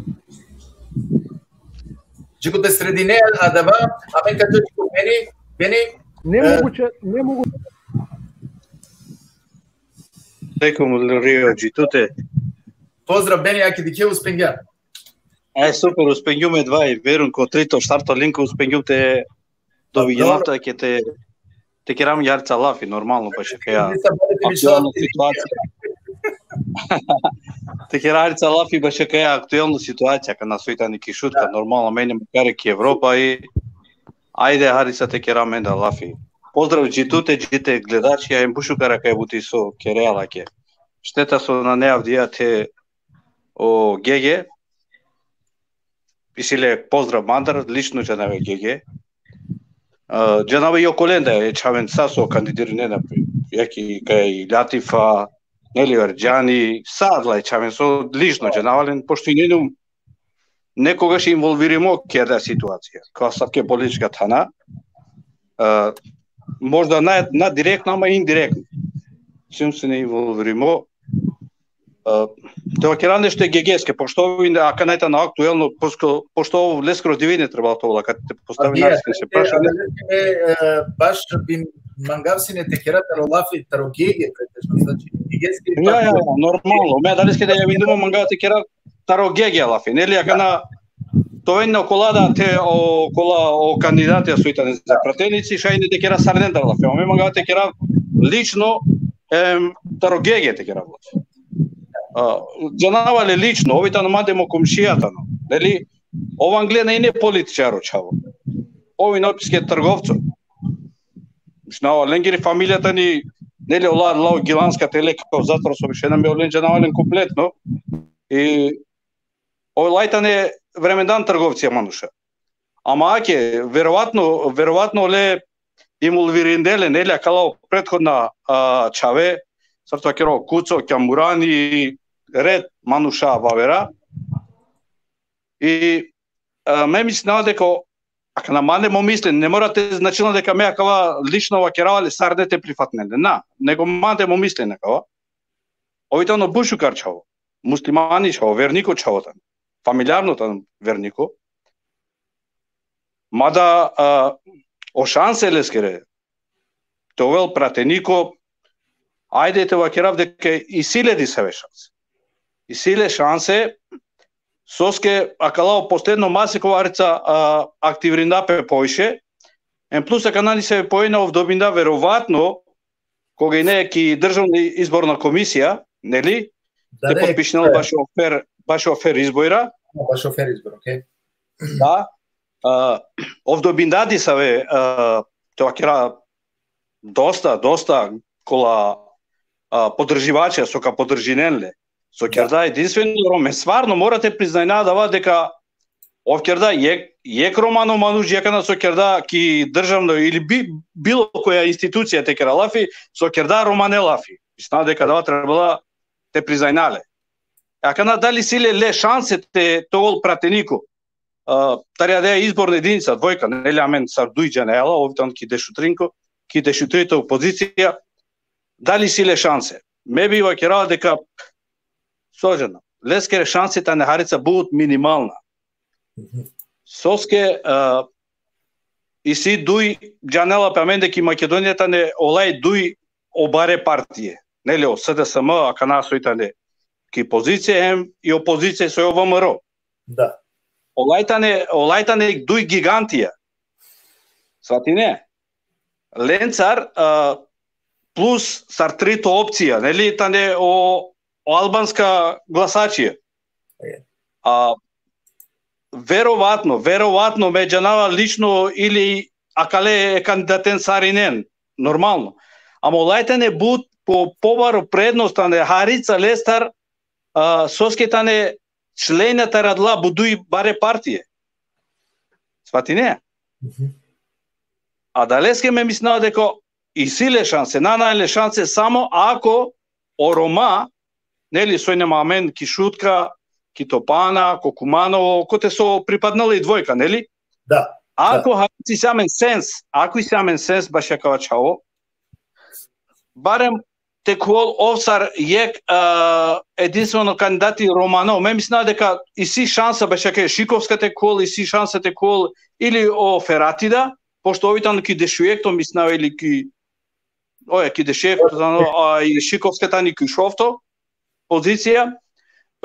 Dži ko te sredine, adava, amen ka dži ko Beni, Beni. Nemoguće, nemoguće. Sekom Rio, dži tute. Pozdrav, Beni, aki dikhe uspengja. E, super, uspengjum edva, verujum ko trito, štarto linko uspengjum te dobigjenav te, ke te, te kerav harica lafi, normalno, bašo akaja aktuelno situacija. Te kerav harica lafi bašo akaja aktuelno situacija, akana soj tani ki Šutka, normalno, amen makar ki Evropa i ajde harica te kerav amen da lafi. Pozdrav dži tute, dži te gledačija, em but šukar akaja buti so kerea lake. Šteta so nane avdive te o Gege, isi le pozdrav mandar, lično džanava e Gege. E, džanava i okolendar e čhaven sa so kandidirinena, jaki kaj Ljatifa, neli, Erdžani, sa adala e čhaven so lično džanava len, pošto injum nekogaš involvirimo ki adaja situacija, ko asavke politička thana, e, možda na, na direktno, ama indirektno. Sijum sine involvirimo. E, te vakerav nešto e Gegeske, pošto ov akana tano aktuelno, pošto, pošto ov leskoro dive ine trebela te ovel, kad te postavi naš se prašanje. E, e, baš bi mangav sine te kerav taro lafi, taro Gege pretežno, znači, Gegeske. Ja, ja, normalno. Me adaleske da javindum, mangav te kerav taro Gege lafi, neli, akana te oven okola da te, okola o kandidatija soj tane za pratenici, šaj ine te kerav sarinendar lafi. Ame mangav te kerav lično, em, taro Gege te kerav lafi. A, džanava le lično, ov i tano mande mo komšija tano, neli, ov angle na ine političaro čhavo. Ov ine opiske trgovco. Mislinava lengiri familija tani, neli, ola, ola o Gilanska te le ko zatvor so bešena, me olen džanava len kompletno. I olaj tane vremendan trgovcija manuša. Ama ake, verovatno, verovatno ole involvirinde le, neli, akala o prethodna, a, čhave, sar te vakerav, Kuco, Kjamurani, red manuša vavera. I, a, me mislinava deka, akana mande mo mislenje, ne mora te značinel deka me akava lično vakerava le sarine te prifatinen le. Na, nego mande mo mislenje akava. Ov i tano but šukar čhavo, muslimani čhavo, verniko čhavo tano, familijarno tano verniko. Mada, a, o šanse leskere te ovel prateniko, ajde te vakerav deka isi le disave šanse. Isi le šanse, soske akala o posledno masek ov harica, a, aktivirinda pe poviše, em plus akana disave poena ov dobinda verovatno, koga ine ki Državna izborna komisija, neli? Da, te potpišinel bašo fer, bašo fer izbora. Bašo fer izbor, okej. Da. A, ov dobinda disave, a, te vakera, dosta, dosta kola, a, podrživača so ka podržinen le. So kerda edinstveno Rome. Stvarno, mora te priznajna adava deka ov kerda jek, jek romano manuš, jekh akana so kerda ki državno ili bi, bilo koja institucija te kera lafi, so kerda romane lafi. Mislinava deka adava trebela te priznajna le. Akana dali isi le, le šanse te, te ovel prateniko, a, tari adaja izborna edinica, dvojka, neli, amen sar duj džanela, ov tano ki dešutrinko, ki dešutrito pozicija, dali isi le šanse? Me bi vakerava deka, so džana, leskere šanse tane harica but minimalna. Soske, a, isi duj, džanela pe amen deka ki Makedonija tane olaj duj o bare partie. Neli, o S D S M, akana soj tane ki pozicija, em i opozicija soj o V M R O. Da. Olaj tane, olaj tane duj gigantija. Svatine? Lencar, a, plus sar trito opcija, neli, tane o, o albanska glasačija. A, verovatno, verovatno, me džanava lično ili akale e kandidaten sarinen, normalno. Ama olaj tane but po, pobaro prednost tane harica lestar, a, soske tane členja tari adala but duj bare partie. Svatine? Adaleske me mislinava deka isi le šanse, na, na le šanse samo ako o Roma, neli, soj ine amen ki Šutka, ki Topana, ko Kumanovo, kote so pripadnela i dvojka, neli? Da. Ako harica isi amen sens, ako isi amen sens bašo akava čhavo, barem te khuvel ov sar jek, a, edinstveno kandidati romano. Me mislinava deka isi šansa bašo akaja Šikovska te khuvel, isi šansa te khuvel ili o Ferati da, pošto ov i tano ki dešujekto, mislinava, ili ki, oja, ki dešujekto tano, a i Šikovska tani ki šovto pozicija.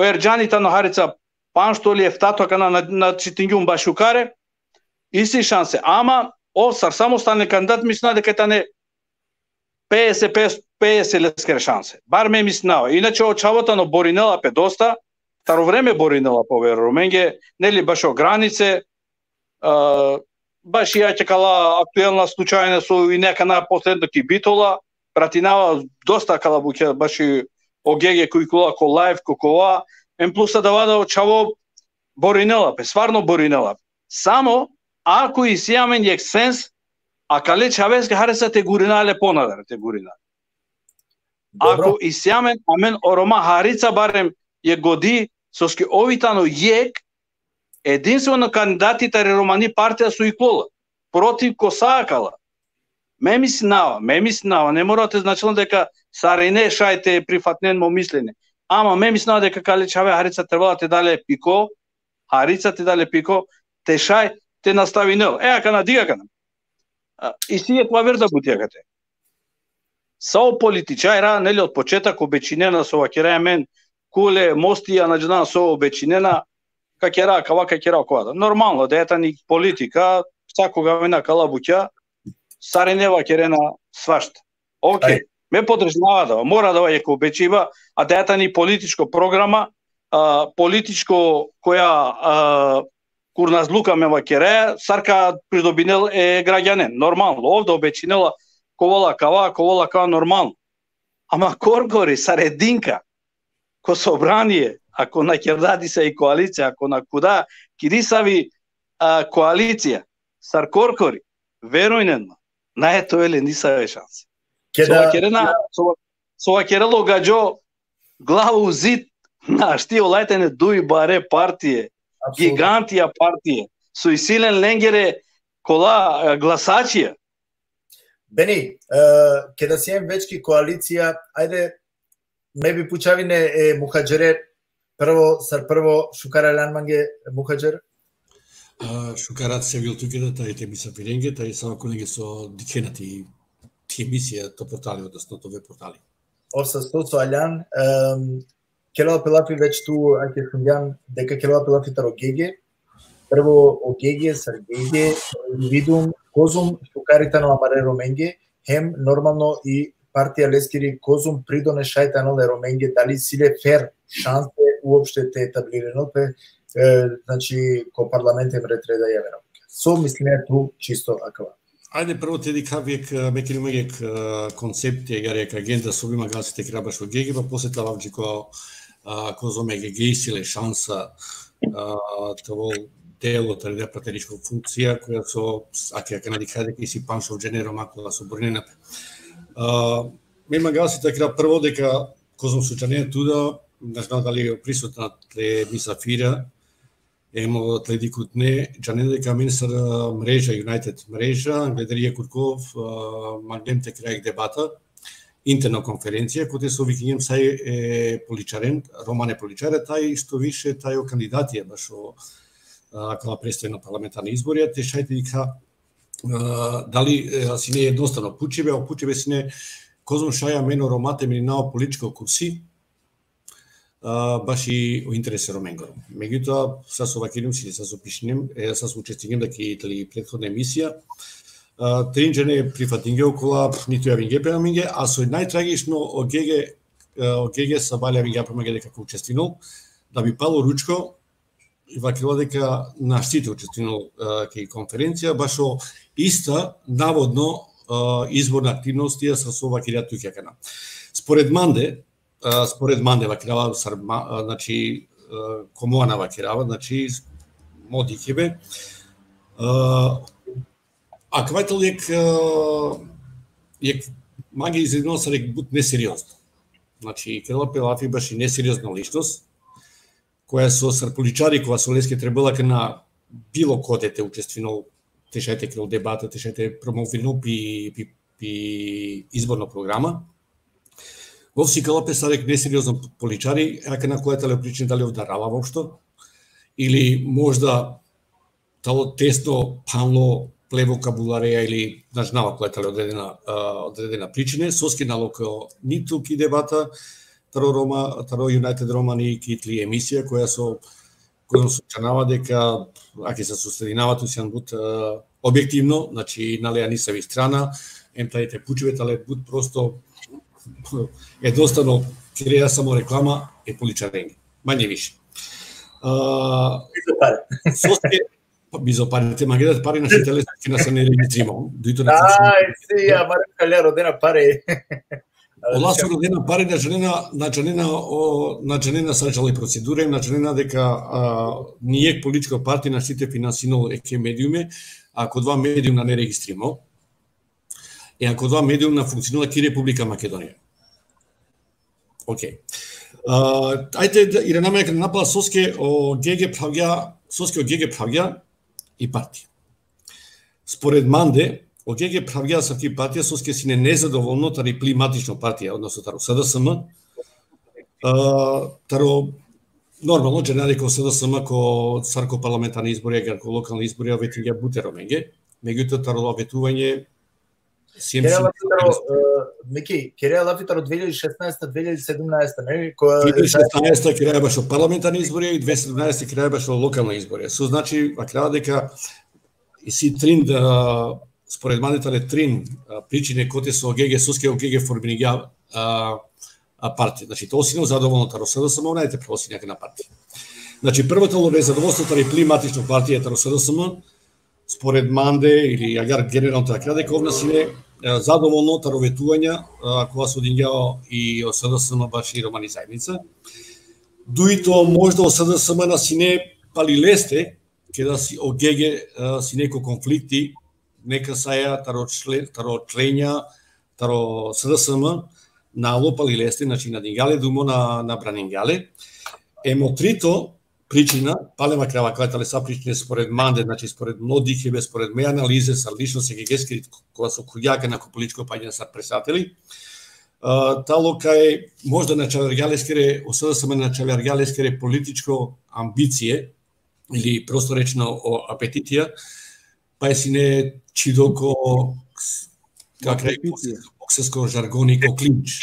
O Erdžani tano harica panšto ili eftato akana na, na čitingjum baš šukare, isi šanse. Ama, ov sar samostalni kandidat, mislinava deka tane pedeset, pedeset, pedeset leskere šanse. Bar me mislinava. Inače, o čhavo tano borinela pe dosta, taro vreme borinela pe overe Romenge, neli, bašo granice, a, baš i akala aktuelna slučajna so i neka na posledno ki Bitola, pratinava dosta kala bukja, baš i o Gege ko iklola ko live, ko kova, em plus adava da o čhavo borinela pe, stvarno borinela pe. Samo, ako isi amen jekh sens, akale čhaveske harica te gurina le ponadar te gurina. Dobro. Ako isi amen, amen o Roma harica barem jekh godi, soske ov i tano jekh, edinstveno kandidati tari romani partija so iklola, protiv ko sa akala. Me mislinava, me mislinava, ne mora te značinel deka sarine šaj te prifatinen mo mislenje. Ama me mislinava deka kale čhave harica trebela te da le piko, harica te da le piko, te šaj te nastavinel. E, akana, diga akana. A, isi jekh aver da buti akate. Sa o političarja, neli, od početak obećinena, so vakeraja amen, kule, mostija, na džanav so obećinena, ka kera kava, ka kera kova. Normalno, da tani politika, sakoga avena kala bukja, sarine vakerena svašta. Okej, me podržinava da, mora da ova jekh obećiba, a da tani političko programa, a, političko koja, a, kurnazluka me vakeraja, sar ka pridobinel e gragjanen. Normalno, ov da obećinela, ka ovel akava, ka ovel akava, normalno. Ama korkori, sar edinka, ko sobranie, ako na kerda disave koalicija, ako na kuda, ki disavi, a, koalicija, sar korkori, verujnen ma, nae te ovel le nisave šanse. Keda so vakerena, so, so vakerela o gadžo, glava u zid, našti, ola tane duj bare partie, apsolutno, gigantija partie, so isi len lengere kola, e, glasačija. Beni, e, keda sien već ki koalicija, ajde, me bi pučav ine e Muhadžere, prvo, sar prvo, šukar aljan mange, Muhadžer. A, šukar sebil tuke da, taj te misafirenge, taj sa okolenge so dikhena ti, ti emisija, to portali, odnosno to veb portali. Ov sasto so aljan, em, kerela pe lafi već tu, ake šungjan, deka kerela pe lafi taro Gege, prvo o Gege, sar Gege, individuum, kozom šukar i tano amare Romenge, hem normalno i partija leskiri kozom pridonešaj tano le Romenge, dali isi le fer šanse uopšte te etablirinel pe, e, znači, ko parlament hem ret reda javera. So misline tu čisto akava? Ajde, prvo te dikhav jekh, e, me keri jekh, e, koncepti, jekh agenda so bi mangava si te kera bašo Gege, pa posle te avav dži ko, a, kozom e Gege isi le šansa, a, te ovel delo tari da prateničko funkcija, koja so, ake, akana dikhaja deka isi panšov džene Roma kola so borinena pe. A, me mangava si te kera prvo deka, kozom so džanena tu da, na džanav dali prisutna tle misafirja, em o tle dikhutne, džanen deka amen sar, a, mreža, United mreža, angleder jekh kurkov, a, manglem te kera jekh debata, interno konferencija, kote so vikingjem sa e, e političaren, romane političare, taj što više, taj o kandidatija bašo, a, akala predstojna parlamentarna izborija, te šaj te dikha, a, dali, e, sine jednostavno pučibe, a pučibe sine kozom šaj amen o Roma te menina o političko kursi, a, baši o interese Romengoro. Megjutoa, sa so vakergjum sine, sa so pišingjem, e, sa so učestvingjem da ki tali prethodna emisija, a, trin džene prifatingje okola, niti javingje pe amenge, a so najtragično, o Gege, e, o Gege sabale javingja pe amenge deka ka učestvinol, da bi palo ručko, i vakerela deka našti te učestvinol, e, ki konferencija, bašo ista, navodno, e, izborna aktivnost, ja sa so vakerja tuke akana. Spored mande, e, spored mande vakerava, sar ma-, e, znači, e, ko mo ana vakerava, znači, mo dikhibe, e, akava tano jekh, e, jekh, mange izgledinela sar jekh but neseriozno. Znači, kerela pe lafi baši neseriozna ličnost, koja so sar političari, kova so leske trebela akana bilo kote te učestvinol, te šaj te kerol debata, te šaj te promovirinol pi, pi, pi izborno programa. Ov sikala pe sar jekh neseriozno političari, akana kola tale pričina, dali ov darala voopšto, ili možda tano tesno phanlo ple vokabulareja ili na džanava kola tale odredena, a, odredena pričine, soske nalo ko nitu ki debata, taro Roma, taro United Romani ki tli emisija koja so, kojom so džanava deka, ake sa sostedinava tu sian but, e, objektivno, znači, na lea nisavi strana, em tale te pučibe, tale but prosto, jednostavno, kerea samo reklama e političarenge. Manje više. A, Bizo pare. Soske, pa bizo pare, te mangela pare, na šintele, ke na sine registrimon. Dujto na Aj, si, amare kalea rodena pare. Ola so rodena pare na džanena, na džanena, o, na džanena sa džala i procedura, na džanena deka, a, nijek političko partija našti te finansinol eke mediume, ako dova medium nane registrimo, e ako dova medium na funkcionela ki Republika Makedonija. Okej. A, ajde da irana amen napala soske o Gege pravgja, soske o Gege pravgja i partija. Spored mande, o Gege pravgja asavki partija soske sine nezadovolno tari pli matično partija, odnosno taro S D S M. A, taro, normalno, džanea deka o S D S M ko, sar ko parlamentarni izbori, agjaar ko lokalni izbori, vetingja but e Romenge. Megjutoa, taro vetuvanje, Kerea lafi taro, e, Miki, kerea lafi taro dve hiljadi šesnaesta, dve hiljadi sedamnaesta, ne? Koja Dve hiljadi šesnaesta kerea bašo parlamentarni izbori i dve hiljadi sedamnaesta kerea bašo lokalno izbori. So znači, vakerava deka isi trin, a, spored mande tale trin, a, pričine kote so o Gege, soske o Gege formiringja, a, a, partija. Znači, to sine zadovolno taro S D S M, ona e te prvo sine akana partija. Znači, prvo talo nezadovolstvo tari pli matično partija taro S D S M, spored mande ili agjaar generalno te vakera deka ov na sine, e, zadovolno taro vetuvanja, e, kola so dingja i o S D S M baši romani zaednica. Dujto, možda o S D S M na sine pali leste, keda si o Gege, e, sine ko konflikti, nekasaja taro čle-, taro členja, taro S D S M, na alo pali leste, znači na dingja le dumo, na, na braningja le. Em o trito, pričina, palem akava, akava tale sa pričine spored mande, znači spored mo dikhebe, spored me analize, sar lično sa Gegeskiri, kova so khuvgja akana ko političko panja sar predsedateli. A, talo kaj možda na čavergja leskere, o S D S M na čavergja leskere političko ambicije, ili prosto rečeno o apetitija, pa e sine čido ko, kako reći, boksersko žargoni, ko klinč.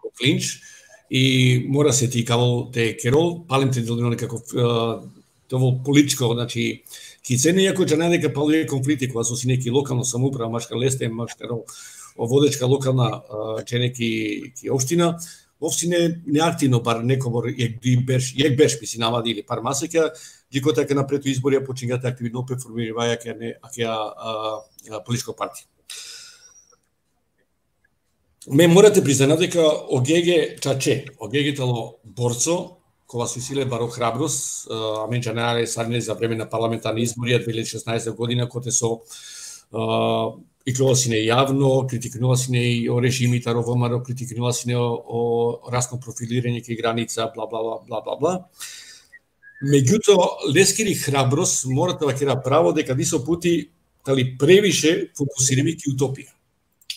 Ko klinč. I mora se te ikavol te kerol, palem te delol nekako, e, te ovol političko, znači, kicene, iako džanea deka pali konflikti, kola so sine ki lokalno samouprava, maškar leste, maškar o, o vodečka lokalna, e, džene ki, ki opština, ov sine neaktivno, bar nekobor jekh duj berš, jekh berš, mislinava, ili par masekja, dži kote akana pred o izborija počingja te aktivno pe formirivaja akaja, akaja, a, a, političko partija. Me mora te priznajnav deka o Gege čače, o Gege talo borco, kova so isi le baro hrabrost, a, amen džanaja le sarine za vreme na parlamentarni izbori, dve hiljadi šesnaesta godina, kote so, a, ikljola sine javno, kritikinela sine i o režimi taro V M R O, kritikinela sine o, o rasno profiliranje ki granica, bla, bla, bla, bla, bla, bla. Međutim, leskiri hrabrost, mora te vakera pravo, deka diso puti tali previše fokusirimi ki utopija.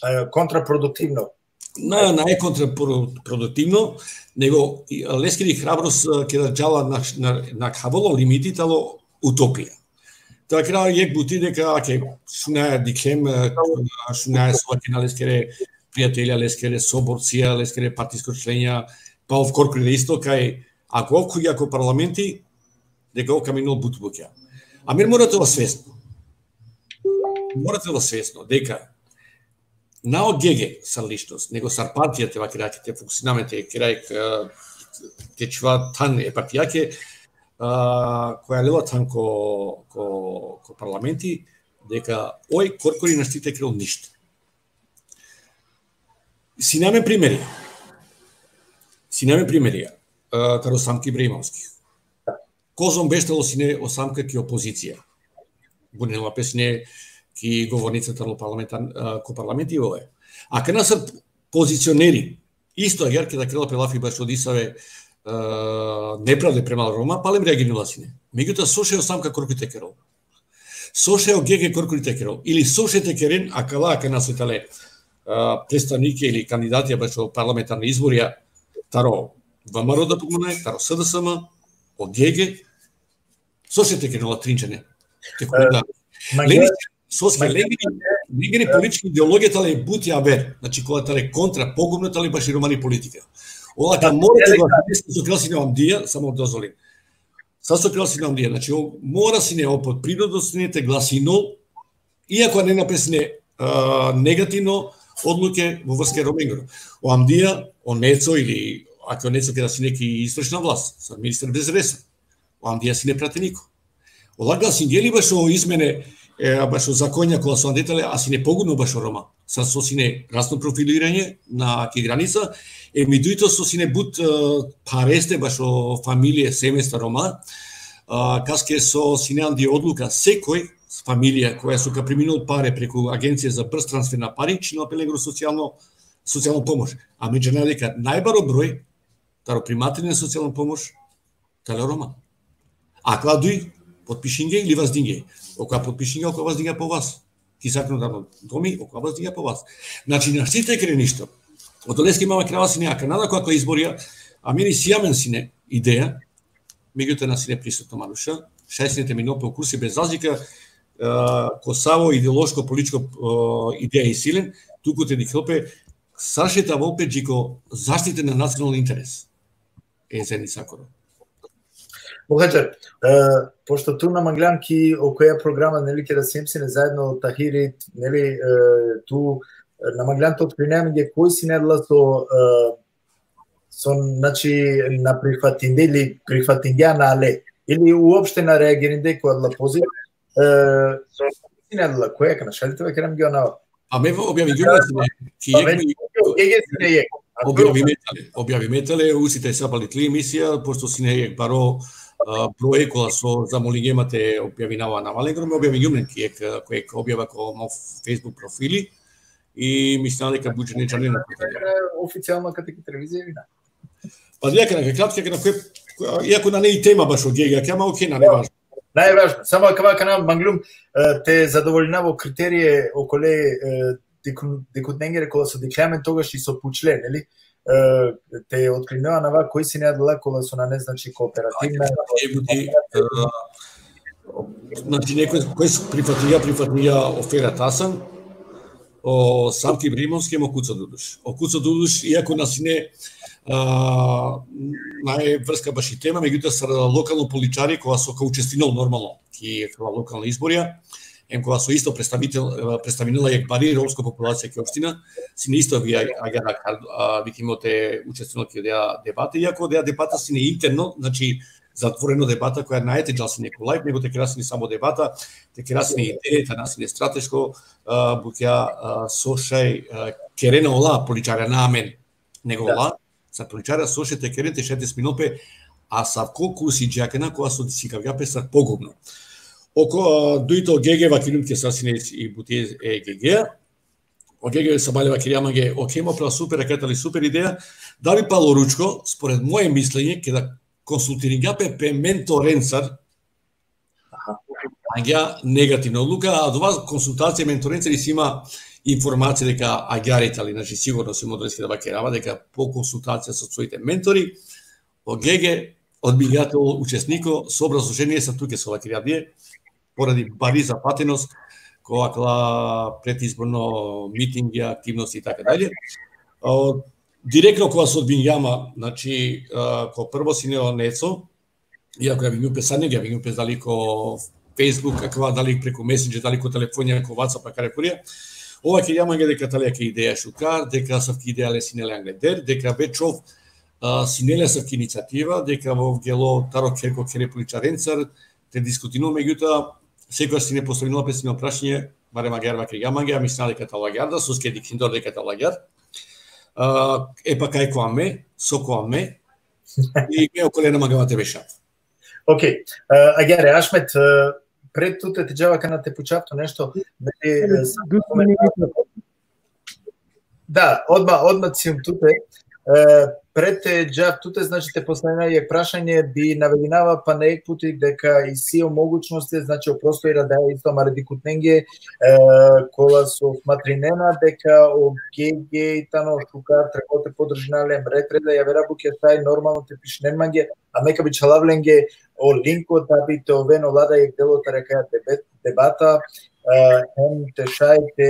E, kontraproduktivno. Na, na e kontraproduktivno, nego i, leskiri hrabrost, e, keda džala na, na, nakhavola o limiti talo utopija. Te vakera jekh buti deka, ake, šunaja, dikhlem, e, šunaja so vakerena leskere prijatelja, leskere soborcija, leskere partisko členja, pa ov korkori isto kaj, ako ov khuvgja ko parlamenti, deka ov ka minol but bukja. Amen mora te ova svesno. Mora te ova svesno, deka na o Gege sar ličnost, nego sar partija te vakera, te fokusirina amen, te kera, e, te čhiva than e partijake, a, koja lela than ko, ko, ko parlamenti, deka oj korkori našti te kerol ništo. Sine amen primerija. Sine amen primerija. A, taro Samka Ibraimovski. Kozom beš talo sine o Samka ki opozicija. Bunela pe sine ki govornica taro parlamentar, a, ko parlamenti, ove. Akana sar pozicioneri, isto agjaar keda kerela pe lafi bašo disave, a, nepravde prema Roma, palem reagirinela sine. Međutim, so šaj o Samka korkori te kerol? So šaj o Gege korkori te kerol? Ili so šaj te keren akala, akana so tale, a, predstavnike ili kandidatija bašo parlamentarna izborija, taro V M R O da pogumnaj, taro S D S M, o Gege, so šaj te keren ola trin džene? Te keren da. Lengiri, soske, lengiri, lengiri politički ideologija tale but javer, znači, kola tale kontra, pogumno tale baši romani politika. Ola ka mora te glasine, sa so krasi na amdija, samo dozvolin. Sa so krasi na amdija, znači, o, mora sine o pod prirodo sine te glasinol, iako ne napesne, a, negativno odluke vo vrska e Romengoro. O amdija, o neco ili, ako o neco keda sine ki izvršna vlast, sa ministar bez resa. O amdija sine prateniko. Ola glasingje li bašo izmene, e, bašo zakonja kola so ande tale, a sine pogubno bašo Roma. Sa so sine rasno profiliranje na ki granica, e mi dujto so sine but, e, pareste bašo familije, semejstva Roma, a, kaske so sine andi odluka sekoj familija koja so ka priminol pare preku Agencija za brz transfer na pari, činela pe lengoro socijalno, socijalno pomoš. A mi džana deka najbaro broj taro primatelja na socijalno pomoš, tale o Roma. Akala duj potpišingje ili vazdingje. Okoja potpišingja, okoja vazdingja po vas. Ki zakonodavno domi, okoja vazdingja po vas. Znači, našti te kere ništo. Odoleske mama krava sine akana, ako, ako izborija, a meni si amen sine ideja, megjutoa na sine prisutno manuša, šaj sine te minol pe o kursi bez razlika, e, ko savo ideološko, političko, e, ideja isi len, tuku te dikhel pe, sar šaj te avol pe dži ko zaštita na nacionalno interes e zajednicakoro. Muhadžer, e, pošto tu na manglan ki okoja programa, neli, keda siem sine zaedno Tahiri, neli, e, tu, e, na manglan te otkrinea amenge koj sine adala so, e, so, znači, na prihvatinde ili prihvatingja na ale, ili uopšte na reagirinde ko adala poziv, e, so sine adala, koj akana, šaj li te vakera amenge o nava? A me objavingjume sine, ki pa jek me, o Gege sine jek. Objavime tale, objavime tale, usi te sa pali tli emisija, pošto sine jek baro, a, broje kola so zamolingje ma te objavinav o nava lengoro, me objavingjume ki jek, ko jek objava ko mo Facebook profili, i mislinav deka but džene džanena. Oficijalno kate ki televizija ili na? Pa dija akana, kratko, akana, ko, iako nane i tema bašo Gege, akana, okej, nane važno. Najvažno. Samo akava akana manglum, e, te zadovoljinav o kriterije okole, e, dikhu-, dikhutnengere kola so dikhle amen togaš i so pučle, neli? E, te otkrinea nava koj sine adala kola so nane, znači, kooperativna. Ajde, e, buti, e, znači, nekoj koj so prifatingja, prifatingja o Ferat Hasan, o Savki Ibrahimovski, o Kuco Duduš. O Kuco Duduš, iako na sine, a, nane vrska baši tema, megjutoa sar lokalno političari, kova so ka učestvinol normalno ki akala lokalna izborija, em kova so isto predstavitel, e, predstavinela jek bari romsko populacija ki opština, sine isto vi a-, agjaar, a, dikhimo te učestvinol ki odeja debata, iako odeja debata sine interno, znači, zatvoreno debata koja nane te džal sine ko live, nego te kera sine samo debata, te kera sine ideje, te na sine strateško, a, bukja, a, so šaj, a, kerena ola političarja, na amen, nego ola, sa političarja so šaj te keren te šaj te sminol pe, a savko kursi dži akana, kova so sikavgja pe sar pogubno. Oko, a, dujto Gege, vakergjum deka sar sine i buti e Gege. O Gege sabale vakergja mange, okej, mo phral, super, akana tali super ideja. Dali palo ručko, spored moje mislenje, keda konsultiringja pe, pe mentorencar, aha, angja negativna odluka, a dova konsultacija mentorencar isi ma informacija deka agjaar i tali, znači, sigurno si mo adaleske da vakerava, deka po konsultacija so sojte mentori, o Gege odbingja te ol učesniko, so obrazloženie sa tuke so vakergja bie, poradi bari zapatenost, ko akala predizborno mitingja, aktivnosti i tako dalje. O, direktno kova so odbingja ma, znači, a, ko prvo sine o Neco, iako javingjum pe sa nege, javingjum pe dali ko Facebook, akava dali preku Messenger, dali ko telefonja, ko WhatsApp, akare kurija. Ov vakergja mange deka tali jekh ideja šukar, deka asavki ideja le sine le angleder, deka već ov, a, sine le asavki inicijativa, deka ov gelo taro kher ko khere političarencar, te diskutinol, megjutoa, sekojaš sine postavinela pe sine o prašanje, barem agjaar vakergja mange, a mislinav deka tano agjaar, da, soske dikhindor deka tano agjaar. A, e pa kaj ko ame, so ko ame, i me okole na mangava te bešav. Okej, e, agjaar, e, Ašmet, e, pred tute te džav akana te pučav tut nešto, me, e, dur, samo dur, minuta. Da, odma, odma sium tute. E, pred te džav tute, znači, te postavinav jekh prašanje, bi navedinava pana jekh puti deka isi o mogućnosti, znači, o prostorija da isto amare dikhutnenge, e, kola so smatrinena deka o Gege tano šukar, trebol te podržina le, em ret red da javera bukja šaj normalno te pišinen mange, a me ka bičhalav lenge o linko da bi te oven ola da jekh delo tari akaja debet-, debata, e, hem te šaj te,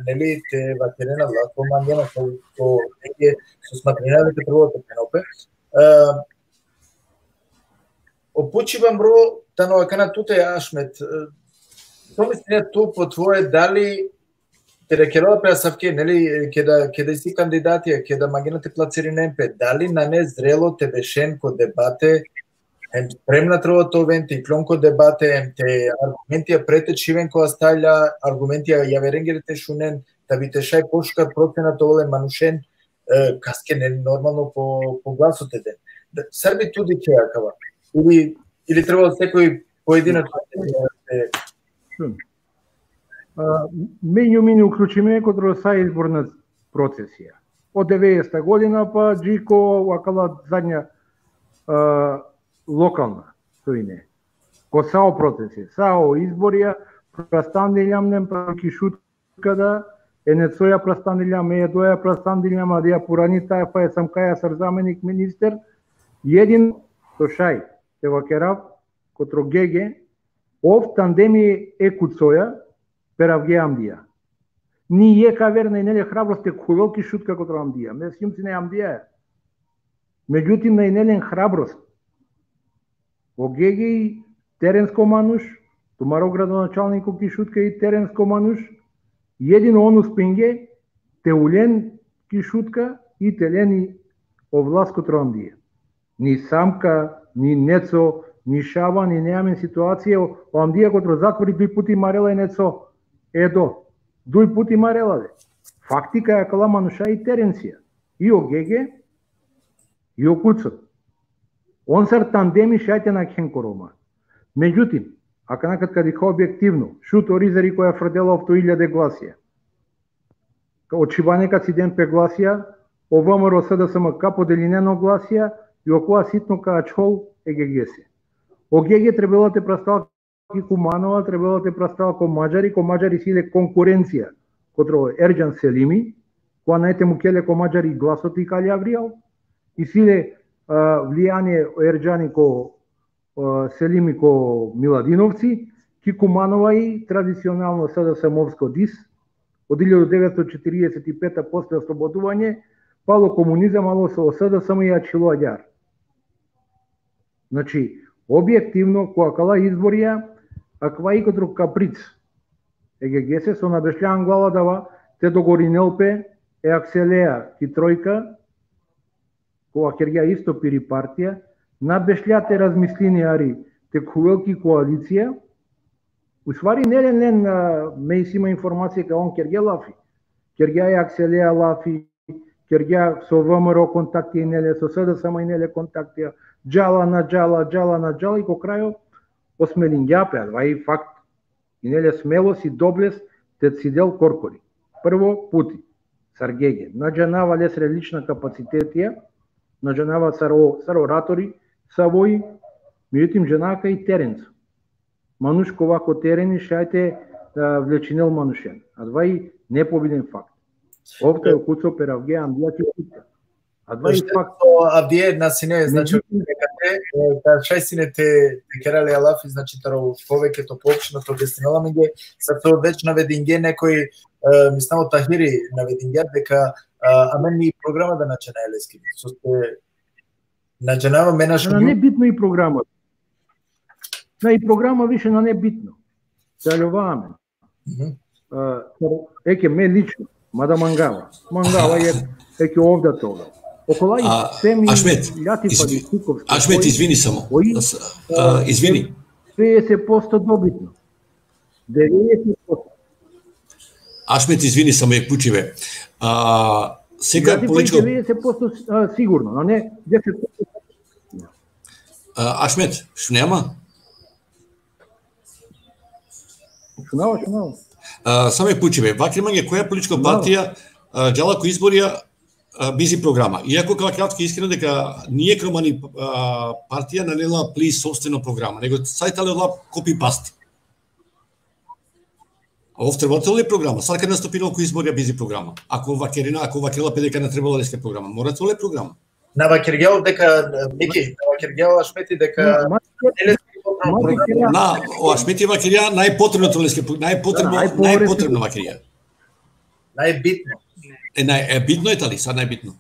neli, te vakeren adala so mangena, so, so, so smatrena deka trebela te phenen pe. E, o pučiba mro tano akana tute, Ašmet, e, so misline tu po tvoje, dali te kerela pe asavke, neli, keda, keda isi kandidatija, keda mangena te placirinen pe, dali nane zrelo te bešen ko debate, hem spremna trebela te oven te iklon ko debate, hem te argumentija pre te čhiven ko astalja, argumentija javerengere te šunen, da bi te šaj pošukar procena te ovel e manušen, e, kaske, neli, normalno po, po glaso te den. Da, sar bi tu dikhea akava? Ili, ili trebela sekoj pojedinačno te, te Šun. A, me injum uključime kotro sa izborna procesija. Od devedeseta godina pa dži ko akala zadnja, a, lokalna, so ine. Ko sa o procesija, sa o izborija, prastandiljam nen, pa ki Šutka da, e Necoja prastandiljam, e Edoja prastandiljam, adija purani tajfa, e Samkaja sar zamenik minister, jedino so šaj te vakerav, kotro Gege, ov tandemi e Kucoja peravge amdija. Ni jekh aver na ine le hrabrost te khuvel ki Šutka kotro amdija. Me sijum sine amdija. Međutim, na ine len hrabrost. O Gege i terensko manuš, tumaro gradonačalniko ki Šutka i terensko manuš, jedino on uspinge te ulen ki Šutka i te len i o vlast kotro amdija. Ni Samka, ni Neco, ni Šaban, ni ne amen situacija, o, o amdija kotro zatvori duj puti marela e Neco, Edo. Duj puti marela le. Faktika akala manuša i terencija. I o Gege, i o Kuco. On sar tandemi šaj te nakhen ko Roma. Međutim, akana kad, kad dikha objektivno, Šuto Orizari koja frdela ofto iljade glasija. Ka o Čhibane ka ciden pe glasija, o V M R O, S D S M ka podelinen o glasija, i okova sitno ka ačhol e Gegese. O Gege trebela te prastal ki Kumanova, trebela te prastal ko Madžari, ko Madžari isi le konkurencija kotro Erdžan Selimi, kova nane te mukel le ko Madžari glaso te ikali avrijal, isi le, a, vlijanie o Erdžani ko, a, Selimi ko Miladinovci, ki Kumanova i tradicionalno S D S M-ovsko dis, od iljadu devetsto četirieset i peta posle osloboduvanje, palo komunizam, alo so o S D S M i ačhilo agjar. Znači, objektivno, ko akala izborija, akava i kotro kapric e Gegese, so na bešlja angla adava te dogorinel pe e Akselea ki Trojka, kova kergja isto piri partija, na bešlja te razmislini hari te khuvel ki koalicija. U stvari, neli, len, a, me isi ma informacija kaj on kergja lafi. Kergja e Akselea lafi, kergja so V M R O kontaktija ine le, so S D S M ine le kontaktija, džala, na džala, džala, na džala, i ko krajo osmelingja pe, adava i fakt. Ine le smelost i doblest te cidel korkori. Prvo puti, sar Gege. Na džanava lesre lična kapacitetija, na džanava sar o, sar oratori, savo i, međutim, džanava kaj i terenco. Manuš kova ko tereni šaj te, a, vlečinel manušen. Adava i nepobiden fakt. Ov kaj o Kuco peravge amdija ki Šutka. Adava i fakt. Avdive na sine, znači, nekate, e, da šaj sine te, te kera le lafi, znači, taro poveke to poopšteno, to objasnela amenge, sar so već navedinge nekoj, e, mislim, o Tahiri navedinge, deka, a, amen ni programa da na džanaja leske. So ste na džanava, me na šungjum. Nane bitno i programa. Na, i programa više nane bitno. Te aljova amen. Mhm. A, eke, me lično, mada mangava. Mangava, jer, eke, ov da toga. Okola i, a, Semi, Ašmet, Ljatifa, izvi-, Ljukovski, Ašmet, izvini samo. Oj, a, a, izvini. Devedeset posto dobitno. Devedeset posto. Ašmet, izvini samo, jekh pučibe. A, seka, ja ti političko, devedeset posto, a, sigurno, a ne deset posto. A, Ašmet, šunea ma? Šunava, šunava. A, samo jekh pučibe. Vakeri mange, koja političko partija, a, džala ko izborija, a, bizi programa. Iako, ka vakerav tuke iskreno deka ni jekh romani, a, partija nane la pli sopstveno programa, nego sa i tale la copy-paste. A ov trebela te ovel programa. Sar ka nastupinel ko izborija bizi programa? Ako vakerina, ako vakerela pe deka na trebela leske programa, mora te ovel programa. Na vakergja ov deka, Miki, na vakergja ov Ašmeti deka, na, ma, nane le Mate kera, Na, o Ašmeti vakerja najpotrebno te leske, najpotrebno, Da, najpotrebno. Najpotrebno vakerja. Najbitno. E, naj, e, bitno e tali, sad najbitno.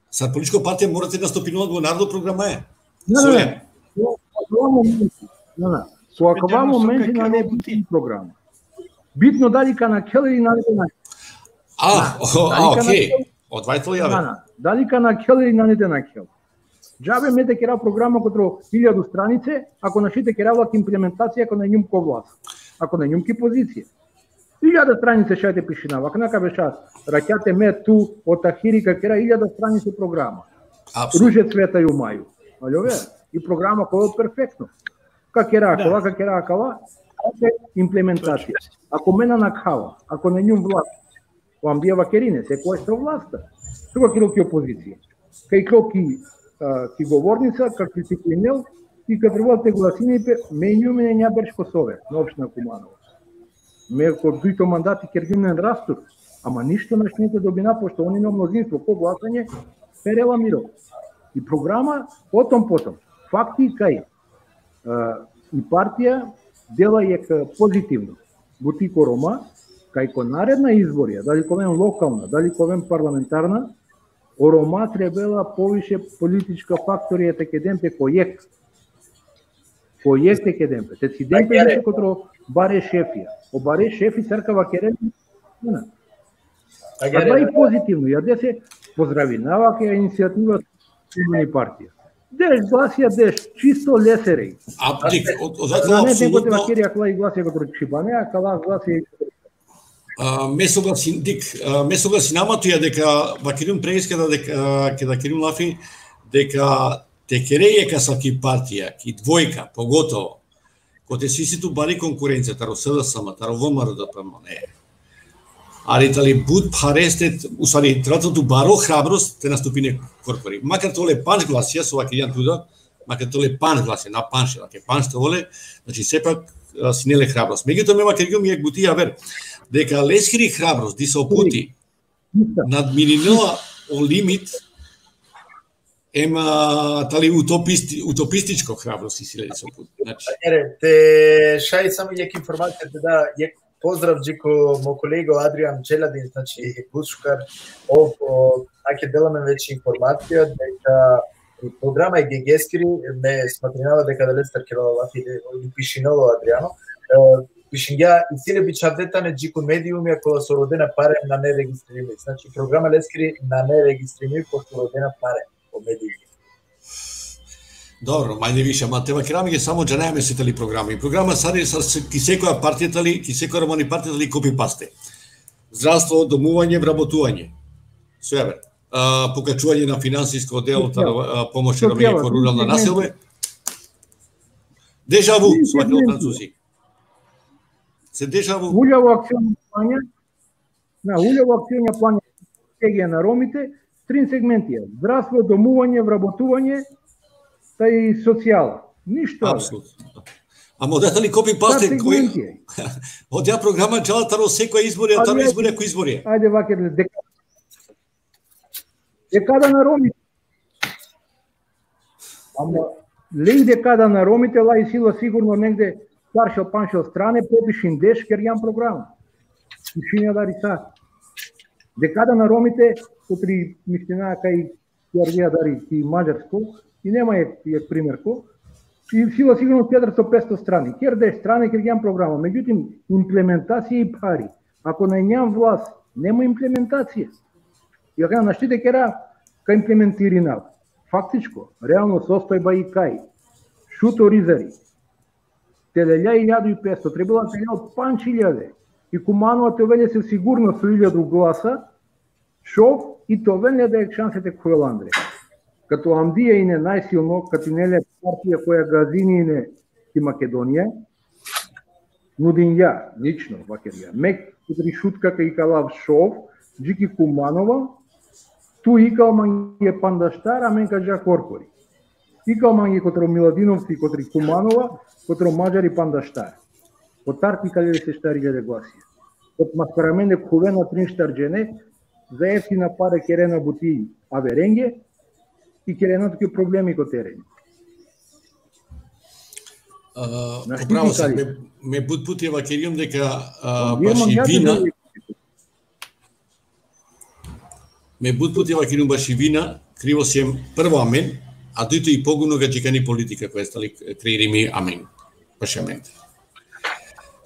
Sad političko partija mora te nastupinela go narodno programa e. Da, da, Soja. da. Ko akava momenti, da, da. Ko akava Dependemo so momenti ka na kera ne buti. Programa. Bitno dali ka nakhel ili na ne te nakhel. A, o, a, Dali ka okej. nakhel? Odvaj to Na, jave. na. Dali ka nakhel ili na ne te nakhel. Džabe me te kera programa kotro iljadu stranice, ako našti te kera vak implementacija, ako na injum ko vlast. Ako na injum ki pozicija. Iljada stranice šaj te pišinav, akana ka beša, rakjate me, tu, o Tahiri ka kera iljada stranice programa. Apsolutno. Ruže cveta i u maju. Aljove, i programa koja je perfektno. Ka kera Da. akava, ka kera akava, akava implementacija. Ako me na nakhava, ako na injum vlast, o Amdija vakerine, se koja je vlasta. Toga ki ki opozicija. Kaj ko ki, a, ki govornica, ka kritikujnel, i ka trebal te glasini pe, me injum e nja berš ko Sovet, na opština Kumanovo. Me ko dujto mandati kergjum nen rastur, ama ništo našti te dobina, pošto oni na mnozinstvo, ko glasanje, perela miro. I programa, potom, potom. Fakti kaj, a, i partija dela jekh pozitivno. Buti ko Roma, kaj ko naredna izborija, dali ka oven lokalna, dali ka oven parlamentarna, o Roma trebela poviše politička faktorija te keden pe ko jekh. Ko jekh te keden pe. Te ciden pe više kotro bare šefija. O bare šefi sar ka vakeren, na. Agjaar i pozitivno, ja da se pozdravinava ke inicijativa Čhibani partija. Deš glasija, deš, čisto leserej. A, dik, o, o, Na zato ne, nego te apsolutno, vakeri akala i glasija kotro Čhibane, akala glasija. a, me soglasin, dik, a, me soglasinava tuja deka, vakergjum pre iske da deka, a, keda kergjum lafi, deka te kere jekh asavki partija, ki dvojka, pogotovo, kote si si tu bari konkurencija, taro S D S M, taro V M R D P M, ne. Ali tali but phareste, u stvari, treba tu baro hrabrost te nastupine korkori. Makar te ole pandž glasija, so vakergjan tu da, makar te ole pandž glasija, na pandž, ake pandž te ole, znači sepak, a, sine le hrabrost. Megjutoa me vakergjum jekh buti javer, deka leskiri hrabrost, diso puti, nadmirinela o limit, em, a, tali utopisti-, utopističko hrabrost isi le diso puti. Znači, Agjaar, te šaj samo jekh informacija te da, jekh pozdrav dži ko mo kolego Adrian Čeladin, znači, but šukar, ov, o, ake dela amen već informacija, deka programa e Gegeskiri, me smatrinava deka adalestar kerela lafi, e, pišinela o Adriano, e, pišingja, isi le bičhavde tane dži ko mediumija kola so rodena pare nane registririmi. Znači, programa leskiri nane registririmi, pošto rodena pare o mediumi. Dobro, manje više, ama te vakerav amenge samo džanaja me se tali programi. Programa sar, sar, ki sekoja partija tali, ki sekoja romani partija tali copy-paste. Zdravstvo, domuvanje, vrabotuvanje. So javer. A, pokačuvanje na finansijsko delo, taro, a, pomoć e Romenge ko ruralna naselbe. Deja vu, so vakerel Francuzi. Se deja vu. Uljavo akcioni planja, na, uljavo akcioni planja, strategija na Romite, trin segmentija. Zdravstvo, domuvanje, vrabotuvanje, taj socijala. Ništo. Apsolutno. Ama oda tali copy-paste, Sad segmentija. Oda programa džala taro sekoja izborija, taro izborija ko izborija. Ajde, vaker, deka-, dekada na Romite. Ama lej dekada na Romite, laj sila sigurno negde štar šel, pandž šel strane, popišin deš, kergjan programa. Pišin ja dari sa. Dekada na Romite, kotri mislinava kaj kergja dari ki Mađarsko, i nema jekh, jekh primer ko, i sila sigurno četiristo, petsto strani. Ker deš strane, kergjan programa. Međutim, implementacija i phari. Ako na injam vlast, nema implementacija. I ako našti te kera, ka implementirinav. Faktičko, realno sostojba i kaj. Šuto Orizari. Te lelja iljadu i petsto, trebela te lelja pandž iljade. I Kumanova te ovel lese sigurno so iljadu glasa, šov i te ovel le da jekh šanse te khuvel andre. Kato Amdija ine najsilno, kato ine le partija koja gazini ine ki Makedonija, nudingja, lično, vakergja. Me, kotri Šutka ka ikalav šov, dži ki Kumanova, tu ikal mange pandaštar, amen ka dža korkori. Ikal mange kotro Miladinovci, kotri Kumanova, kotro Mađari pandaštar. Kotar te ikale lese štar iljade glasija. Kot maskar amende khuvena trin štar džene, za jeftina pare kerena buti averenge, i kerena tuke problemi ko tereni. A, po pravo si, me, me but puti vakerium deka, a, baši vina, me but puti vakerium baši vina, krivo siem prvo amen, a dujto i poguno gadžikani politika koja stali kreirimi amen, baši amen.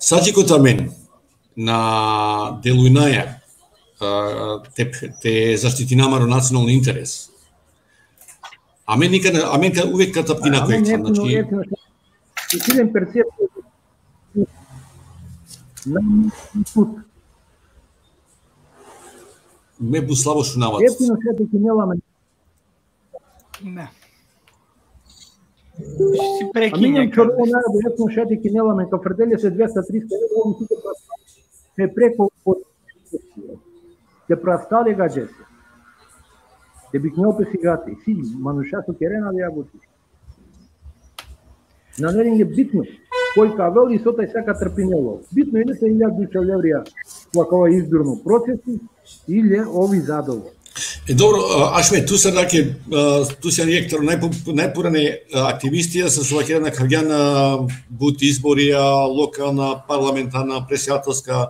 Sa dži kot amen, na delujnaja, a, te, te zaštitina amaro nacionalno interes. Amen nikad, amen ka, uvek ka tapkina ko ekran, znači, Iskreno percepcija. Na put. Me bu slabo šunava. Jeftino šaj te kinela amen. Ne. Si prekinja. Amen čorolo najbolje, jeftino šaj te kinela amen, ka frdelje se dvesta trista evro, ovi si te prastale preko, te prastale gadžese. Te biknel pe sigate, si manuša so kerena le abuti. Nane lenge bitno koj ka avel i so taj sa ka trpinel ov. Bitno i ne sa ilja duša levrija ko akava izborno procesi, ili ovi zadovoljno. E, dobro, a, Ašme, tu sar dake, a, tu si jekh taro najpo-, najpurane, a, aktivistija, sar so vakera, nakhavgjan, a, but izborija, lokalna, parlamentarna, predsedatelska,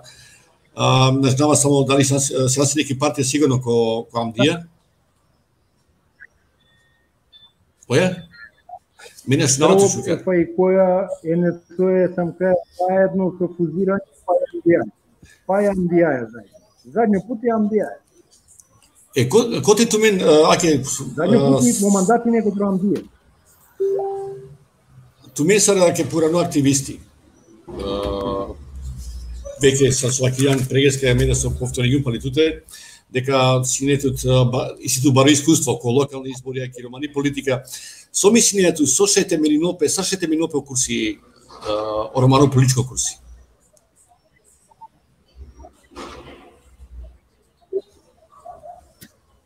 a, ne znava samo dali sam, sam si neki partija sigurno ko, ko Amdija. Oja? Mene šunava tu, Šukar. Pa i koja N S O je sam kaj zajedno so fuzirani pa Amdija. Pa Amdija je zajedno. Zadnji put je Amdija. E, ko, kote tumen, e, ake, zadnji put e, mi smo mandati neko pro Amdija. Tumen sar ake purano aktivisti. E, veke sa so vakerijan pregreska, me da so povtorigjum pali tute, deka sine tut, e, ba-, isi tu baro iskustvo ko lokalni izbori, ki romani politika. So mislinea tu, so šaj te meninol pe, sa šaj te meninol pe o kursi, e, o romano političko kursi?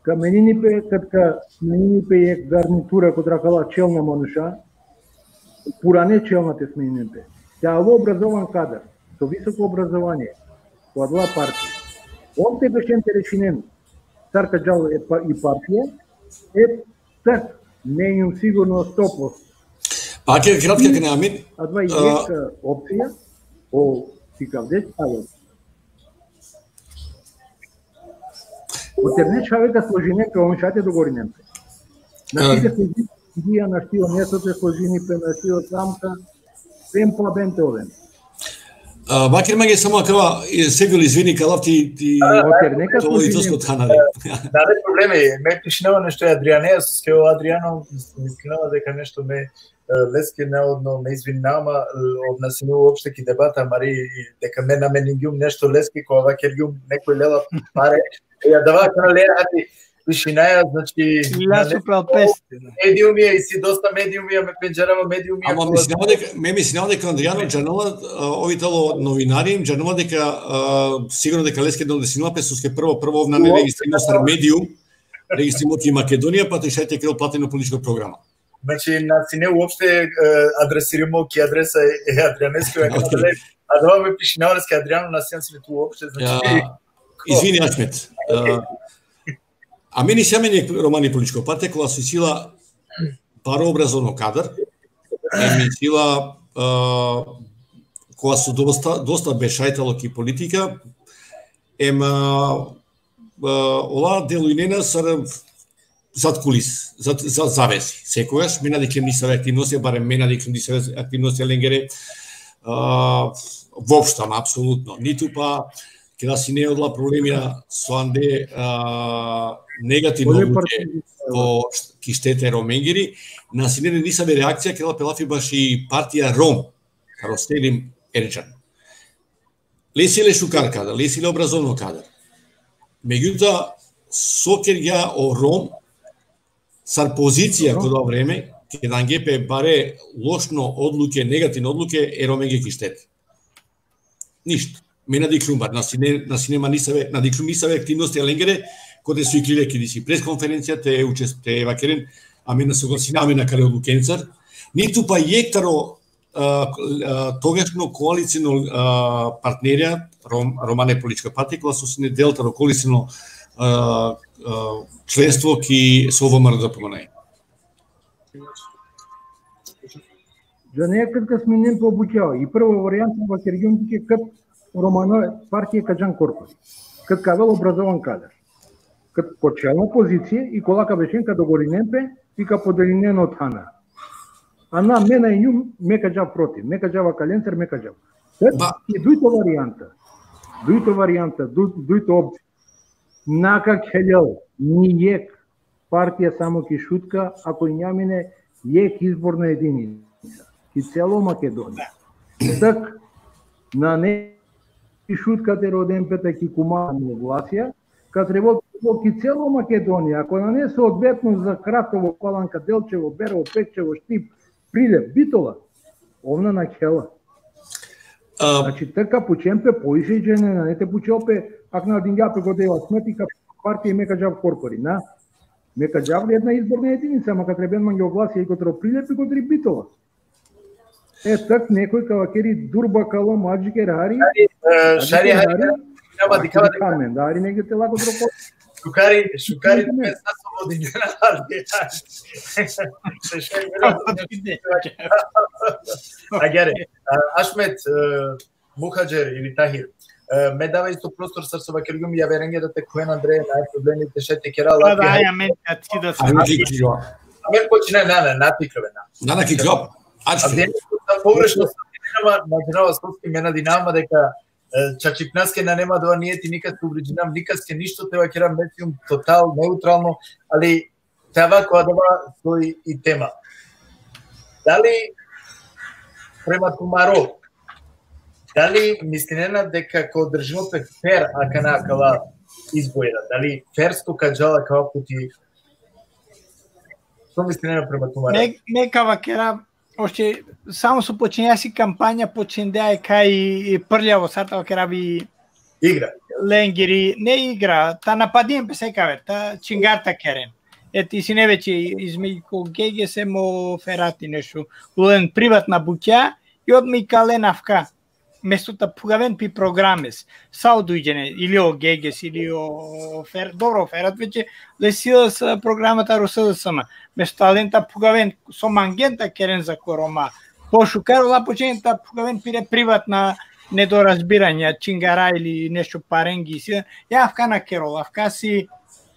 Ka menini pe, kad ka menini pe jekh garnitura kotar akala čelna manuša, purane čelna te smenini pe. Te alo obrazovan kadar, so visoko obrazovanie, ko adala partija. On te bešen te rešinen, sar ka džal e pa-, i partija, e tak, menjum sigurno sto posto. Pa ake kratka kana amen. Adava i jekh opcija, o sikavdeš, alo. Kotar ne čhave ka složinen pe, on šaj te dogovorinen pe. Našti te složini pe, našti o Neso te složini pe, našti o Samka, sem pa ben te oven. A, vaker mange samo akava, e, Segul, izvini, ka lav ti, ti, kotar ne ka složini pe. Nane problemi, me pišinava nešto e Adriane, soske o Adriano, mislinava deka nešto me, e, leske navodno me izvinava, e, ov na sine uopšte ki debata, mari, deka me nameningjum nešto leske, kova vakergjum nekoj lela pare, e, adava kana le, hadi, pišinaja, znači, la supral peste, da. Mediumija, isi dosta mediumija, me pendžarava mediumija. Ama mislinava deka, me mislinava deka Adriano džanela, a, ov i tano novinari, džanela deka, a, sigurno deka leske na desinela pe, soske prvo, prvo ov nane registririmo sar medium, registririmo ki Makedonija, pa te šaj te kerel plateno političko programa. Znači, na sine uopšte, e, adresirimo ki adresa e Adrianeske, a, okej, adava me pišinava leske, Adriano, na sine tu uopšte, znači. Ja, izvini, Ašmet. A, amen isi amen romani političko partija, kola so isi la baro obrazovno kadar, em isi la, a, kola so dosta, dosta bešaj tano ki politika, em, a, a, ola delujnena sar zad kulis, zad, zad zavese. Sekogaš, me na dikhlem nisave aktivnostija, barem me na dikhlem nisave aktivnostija lengere, a, voopšto, ama apsolutno. Nitu pa, keda sine odola problemija so ande, a, negativno odluke po š-, ki štete Romengiri, na sine nisave reakcija, keda pe lafi baši partija Rom, taro Selim Erdžan. Lesi le šukar kadar, lesi le obrazovno kadar. Megjutoa, so kergja o Rom, sar pozicija ko dova vreme, keda ange pe bare lošno odluke, negativno odluke, e Romenge ki štet. Ništo. Me na dikhlum bar, na sine, na sine ma nisave, na dikhlum nisave aktivnostija lengere, kote so iklile ki disi pres konferencija, te učes-, te vakeren, amen na soglasina amen akale odlukencar, nitu pa jekh taro, a, a, togašno koaliciono, a, partnerja, Rom-, Romane politička partija, kola so sine del taro koaliciono, a, a, členstvo ki so V M R D P M N. Džane, kad ka sminen pe o bukja, i prvo varianta vakergjum tuke, kad romano partija ka džan korkori, kad ka avel obrazovan kadar, kad po čelna pozicija i kola ka bešen, ka dogovorinen pe i ka podelinen o thana. A na, me na injum, me ka džav protiv, me ka džav akalencar, me ka džav. Sad, i dujto varianta. Dujto varianta, du-, dujto opcija. Na ka khelel ni jekh partija samo ki Šutka, ako inja mine jekh izborna edinica. Ki celo Makedonija. Tak, nane ki Šutka te roden pe ta ki kuma o glasija, ka trebol ki celo Makedonija. Ako nane soodvetno za Kratovo, Palanka, Delčevo, Berovo, Pekčevo, Štip, Prilep, Bitola, ov na nakhela. A, znači, te ka pučen pe poviše džene, nane te pučel pe, ak na dingja pe gode o Asmeti, ka partija, me ka džav korkori, na. Me ka džav jedna izborna edinica, ma ka treben mange o glasija i kotar o Prilep i kotar i Bitola. E, tak nekoj ka vakeri durba kala, ma adžiker hari. Šari, e, šari hari, hari, nama dikava, dikava amen, da hari negde te lako droko. Šukari, šukari, ne, sa slobodin, ali. Agjaar, e, Ašmet, e, Muhadžer ili Tahir. E, me dava isto prostor sar so vakergjum javerenge da te khuven andre, nane problemi, te šaj te kera. Da, lake, da, hari. Ja, amen, kad si da. Amen, počina, na, na, na, tikroven, na. Na, na, tikroven. Ački. A vrijeme što sam pogrešno, sam, na, na, na, na, na, na, deka, e, čačipnaske nane ma dova nijeti, nikaske uvredinav, nikaske ništo te vakerav, me sijum total neutralno, ali te ava ko adava soj i tema. Dali prema tumaro, dali mislinena deka ka održinel pe fer akana akala izbora, dali fersko ka džala kava puti, so mislinena prema tumaro? Me, me ka vakerav, ošće, samo so počinjasi kampanja, počinđa e kaj i, i prljavo, sar ta vakerav, i igra. Lengiri, ne igra, ta napadin pe sekaver, ta čingar ta keren. Et, isi ne veće između ko Gegese mo Ferati nešto. Ulen privatna bukja, i odmi kalen avka. Mesto ta phugaven pi programes. Sa o duj džene, ili o Geges, ili o Fer-, dobro, Ferat veće, lesi o s-, programa taro S D S M. Mesto alen ta phugaven, so mangen ta keren za ko Roma. Pošukar ola počen ta phugaven pire privatna nedorazbiranja, čingara ili nešto parengi. Si, ja, avka na kerol, avka si,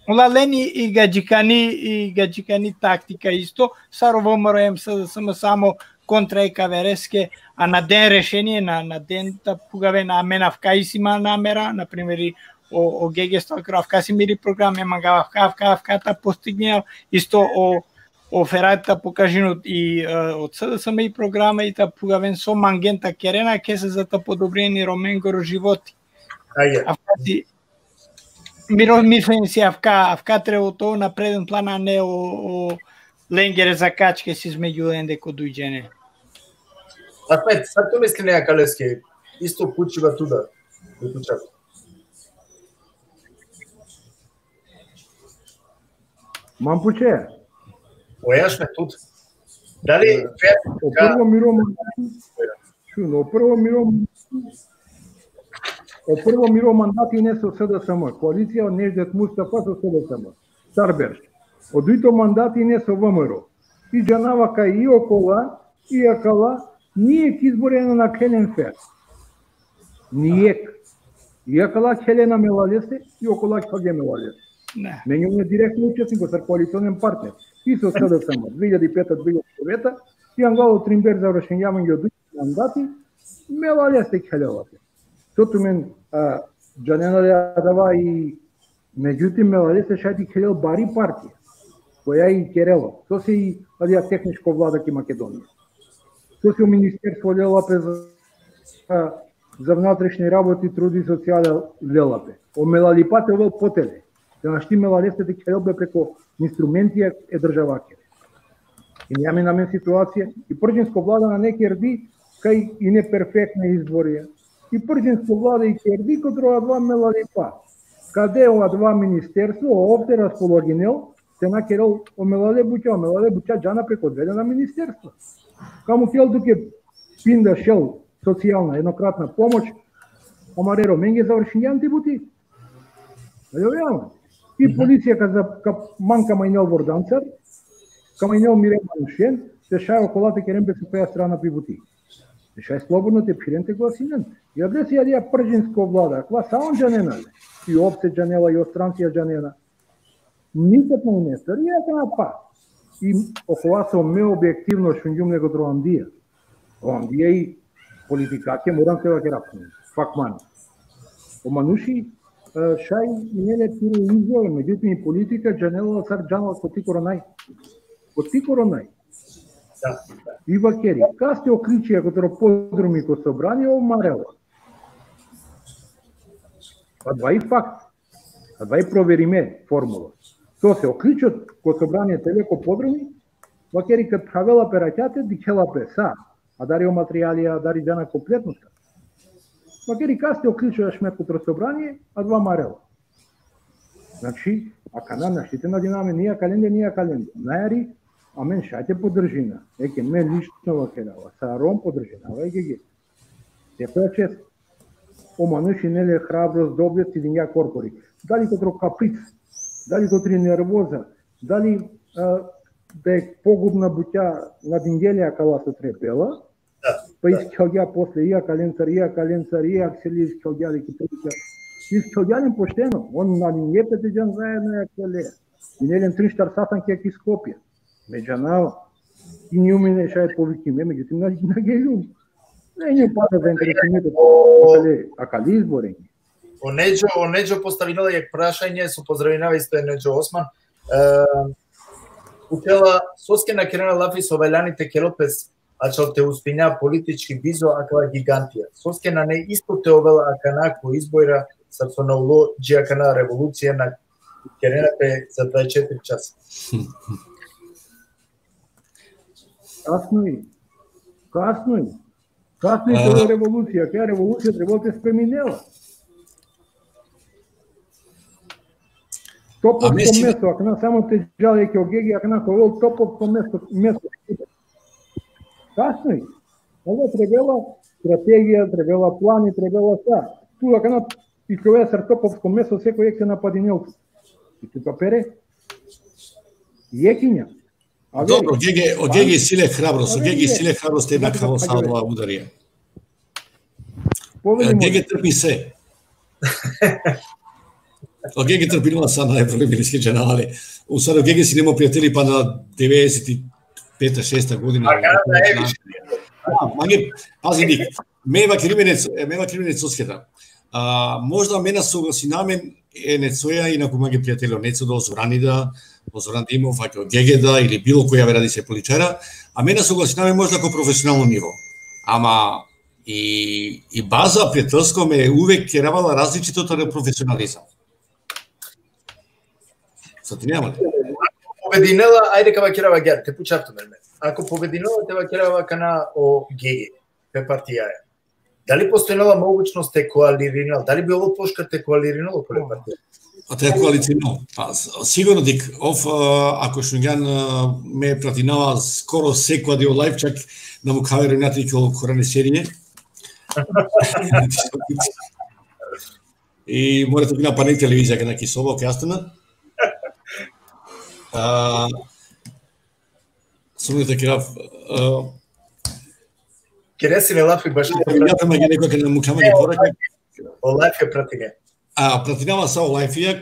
ola len i gadžikani, i gadžikani taktika isto, sar o V M R M, S D S M, samo kontra e kavereske, a na den rešenie, na, na den ta phugaven, amen avka isi ma namera, na primer, i o, o Gege Stalker, avka si miri program, e mangava avka, avka, avka ta postignel, isto o, o Ferati ta pokažinel i, e, o S D S M i programa i ta phugaven so mangen ta keren akese za ta podobrinen i Romengoro životi. Ajde. Avka si, miro mišljenje si avka, avka trebol te ol na preden plan, a ne o, o lengere zakačke si između lende ko duj džene. Ahmet, sar tu misline akaleske, isto pučiba tu da, tu čak. Man puče? Ojaš me tut. Dali, e, fer-, o prvo miro mandati, šun, o prvo miro, o prvo miro mandati ine so S D S M, koalicija Neždet Mustafa so S D S M. Sar berš. O dujto mandati ine so V M R O. I džanava kaj i okola, i akala, ni jekh izbori na nakhelen fer. Ni jekh. I akala khelena me laleste, i okola khelge me laleste. Ne. Me injum direktno učesniko sar koalicionen partner. I so S D S M, dve hiljadi peta, dve hiljadi deveta, i angla o trin berš završingjam o duj mandati, me laleste khelela pe. So tumen, a, džanena li adava i, međutim, me laleste šaj te khelel bari partija, koja i kerela. So si i adija tehničko vlada ki Makedonija. So si o ministerstvo lela pe za, za vnatrešni raboti, trud i socijala lela pe. O melalipa te ovel potele. Te našti me laleste te khelel be preko instrumentija e državake. I nane amen situacija, i prđinsko vlada nane kerdi, kaj ine perfektna izborija. I prđinsko vlada i kerdi kotar adava melalipa. Kade o adava ministerstvo, ov te raspologinel, te na kerel o melale buća, o melale buća džana preko odvedena ministerstva. Ka mukhel tuke pinda šel socijalna, jednokratna pomoć, amare Romenge, završingjan ti buti. Alo, ja. I policija ka za-, ka, man ka manjnel vordancar, ka manjnel mire manušen, te šaj okola te keren pe so koja strana pi buti. Te šaj slobodno te phiren te glasinen. I adalese adija pržinsko vlada, akava sa on džanena le. I opse džanela, i o strancija džanena. Nikad na nestor, i akana pa. I okova so me objektivno šungjum nego tro amdija. O amdija i politikake moram te vakera. Fakman. O manuši, e, šaj ine le piro izvor, međutim i politika džanela sar džanela koti koronaj. Koti koronaj. Da, da. I vakeri, kaste okličija ko tro podrumi ko sobranie, ov marela. Adava i fakt. Adava i proverime formula. Sose okličo ko sobranie tele ko podrumi, vakeri kad phravela pe rakjate, dikhela pe sa. Adari o materijalija, adari džana kompletno sa. Vakeri kaste okličo ašme ko tro sobranie, adava marela. Znači, akana našti te nadiname ni akalende, ni akalende. Najari, amen šaj te podržina. Eke, me lično vakerava, sa Rom podržinava, eke, eke. Te koja čest, o manuš ine le hrabrost, dobri, te dingja korkori. Dali ko tro kapric, dali ko tro nervoza, dali, a, da e pogubna butja na dingja le akala so trebela, da, pa da. Iskhjogja posle, i akalencar, i akalencar, i akseli iskhjogja le ki prilika. Iskhjogja len pošteno, on na dingje pe te džan zaedno e aksele. Ine len trin štar sastanke ki Skopje. Me džanava. I nju mi ne šaj povikime, međutim, na, na geljum. Ne, nju pa da zainteresime te akale, akale izbore. O Nedžo, o Nedžo postavinela jek prašanje, so pozdravinava isto e Nedžo Osman. E, pučela, soske na kerena lafi so valjani te kerel pes, ačhal te uspinja politički bizo akala gigantija. Soske nane isto te ovel akana ko izbora, sar so na ulo dži akana revolucija na kerena pe za dvadeset četiri časa. Kasno i. Kasno i. Kasno i. A, to revolucija. Koja revolucija trebela te spreminela? Topovsko meso, akana samo te džal eke o Gege, akana ka ovel topovsko meso, meso. Kasno i. Ovo trebela strategija, trebela plani, trebela sa. Tu akana i kova sar topovsko meso, sekoj jek te napadinel. I tu ka pere. Jekinja. A dobro, o Gege, o Gege isi le hrabrost, o Gege isi le hrabrost te nakhava sa adava udarija. E, Gege trpi se. O Gege trpinela sa na problemi, niske džanava le. U stvari, o Gege sine mo prijateli pana devedeset i peta, šesta godina. A kada da e više? Da, mange, pazi, Nik, me vakerime Neco, e, me vakerime Necoske da. A, možda me na soglasinamen e Necoja, inaku mange prijateli o Neco da, o Zorani da, o Zoran Dimov, ake o Gege da, ili bilo koja avera disave političara, a me na soglasinamen možda ko profesionalno nivo. Ama i, i baza prijatelsko me uvek keravala različito taro profesionalizam. Sa ti nema li? Pobedinela, ajde ka vakerava agjaar, te pučav tumen me. Ako pobedinela, te vakerava akana o Gege, pe partijaja. Dali postojnela mogućnost te koalirinel? Dali bi ovol pošukar te koalirinel okole partija? A te koalicirinel? Pa, s-, sigurno, Dik, ov, a, ako šungjan, a, me pratinava skoro sekoja deo live, čak na mukhaver inati ko korane serije. I mora te bina pana televizija, kana ki soba, ke astana. A, sumnja te kerav, a, Kere sine lafi baš. Ja, ja, ma gene ko kana mukha mange pora. O live e pratine. A, pratinava sa o live-ija,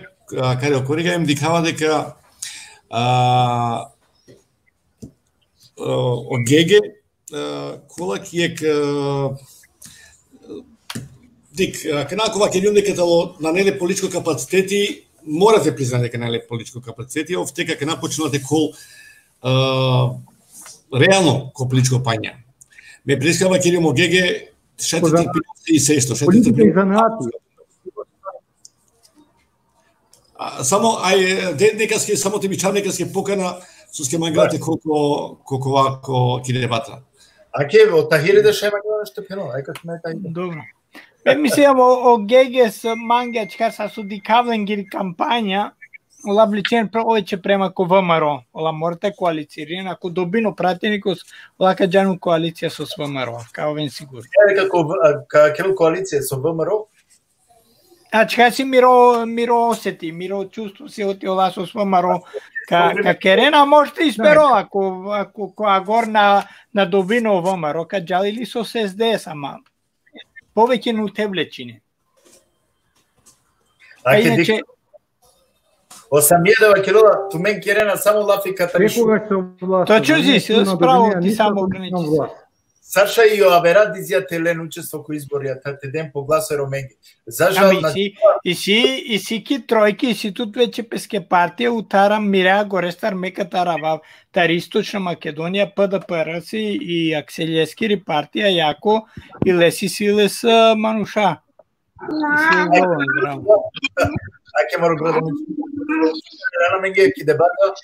a, kari okoriga, em dikhava deka, a, o, o Gege, a, kola ki jek, a, dik, a, kana ko vakergjum deka tano nane le političko kapaciteti, mora te priznane deka nane le političko kapaciteti, ov tek akana počinela te khol, a, realno ko političko panja. Me priska vakergjum o Gege, šaj te trpinel si i sešto, šaj te trpinel. Politika i zanati. A, samo, aj, de, nekaske, samo te bičhav nekaske pokana, soske mangela te khol ko, ko, ko, ko, ki debata. Ake, o Tahiri da šaj mangela nešto te phenel, aj, kako me taj. Dobro. E, mislim, o, o Geges mange ačhar sa so dikhav lengiri kampanja, ola vličen pre, oveće prema ko V M R O, ola mora te koalicirin, ako dobin o pratinikos, ola ka džan u koalicija so V M R O, ka oven sigurno. Ja, kako, a, ka, ka koalicija so V M R O? Ačka si miro, miro oseti, miro čustvo si oti ola so spomaro ka, ka kerena, možda ispero, ako, ako, ako agor na, na dobino vomaro, ka džalili so S D S, ama poveke nu te vlečine. A inače, o Samije da vakerela, tumen kerena samo lafi katari šuka. To čuzi, spravo ti samo ograniči. Saša i o avera dizija te len učestvo ko izbori, a te den po glaso e Romenge. Za žal, isi, isi, isi ki trojki, isi tut veće peske partija, utara mira gorestar meka tarava, tar Istočna Makedonija, P D P R si i Aksel Leskiri partija, jako, i lesi si les manuša. Ake moro grodo. Rana menge ki debata.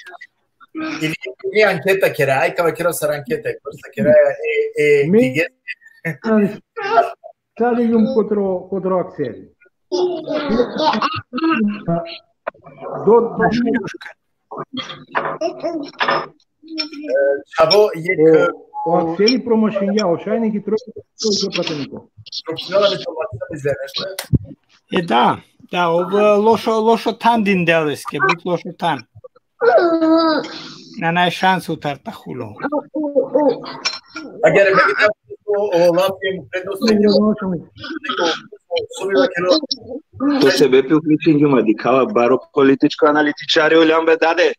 Ili ni anketa kera, aj kava kera sar anketa, kosa kera e, e, Sali jum kotro, kotro Aksel. Do, do, Čavo, jek... O Akseli promašinja, o šajni ki trojka, trojka prateniko. Promašinela mi to, nešto. E, da, da, ov lošo, lošo than dindeleske, but lošo than. Na naj šansu utar ta hulo. Agare, me kita o, o lapim prednost. To sebepi uključen juma, dikhava baro političko analitičari uljam be dade.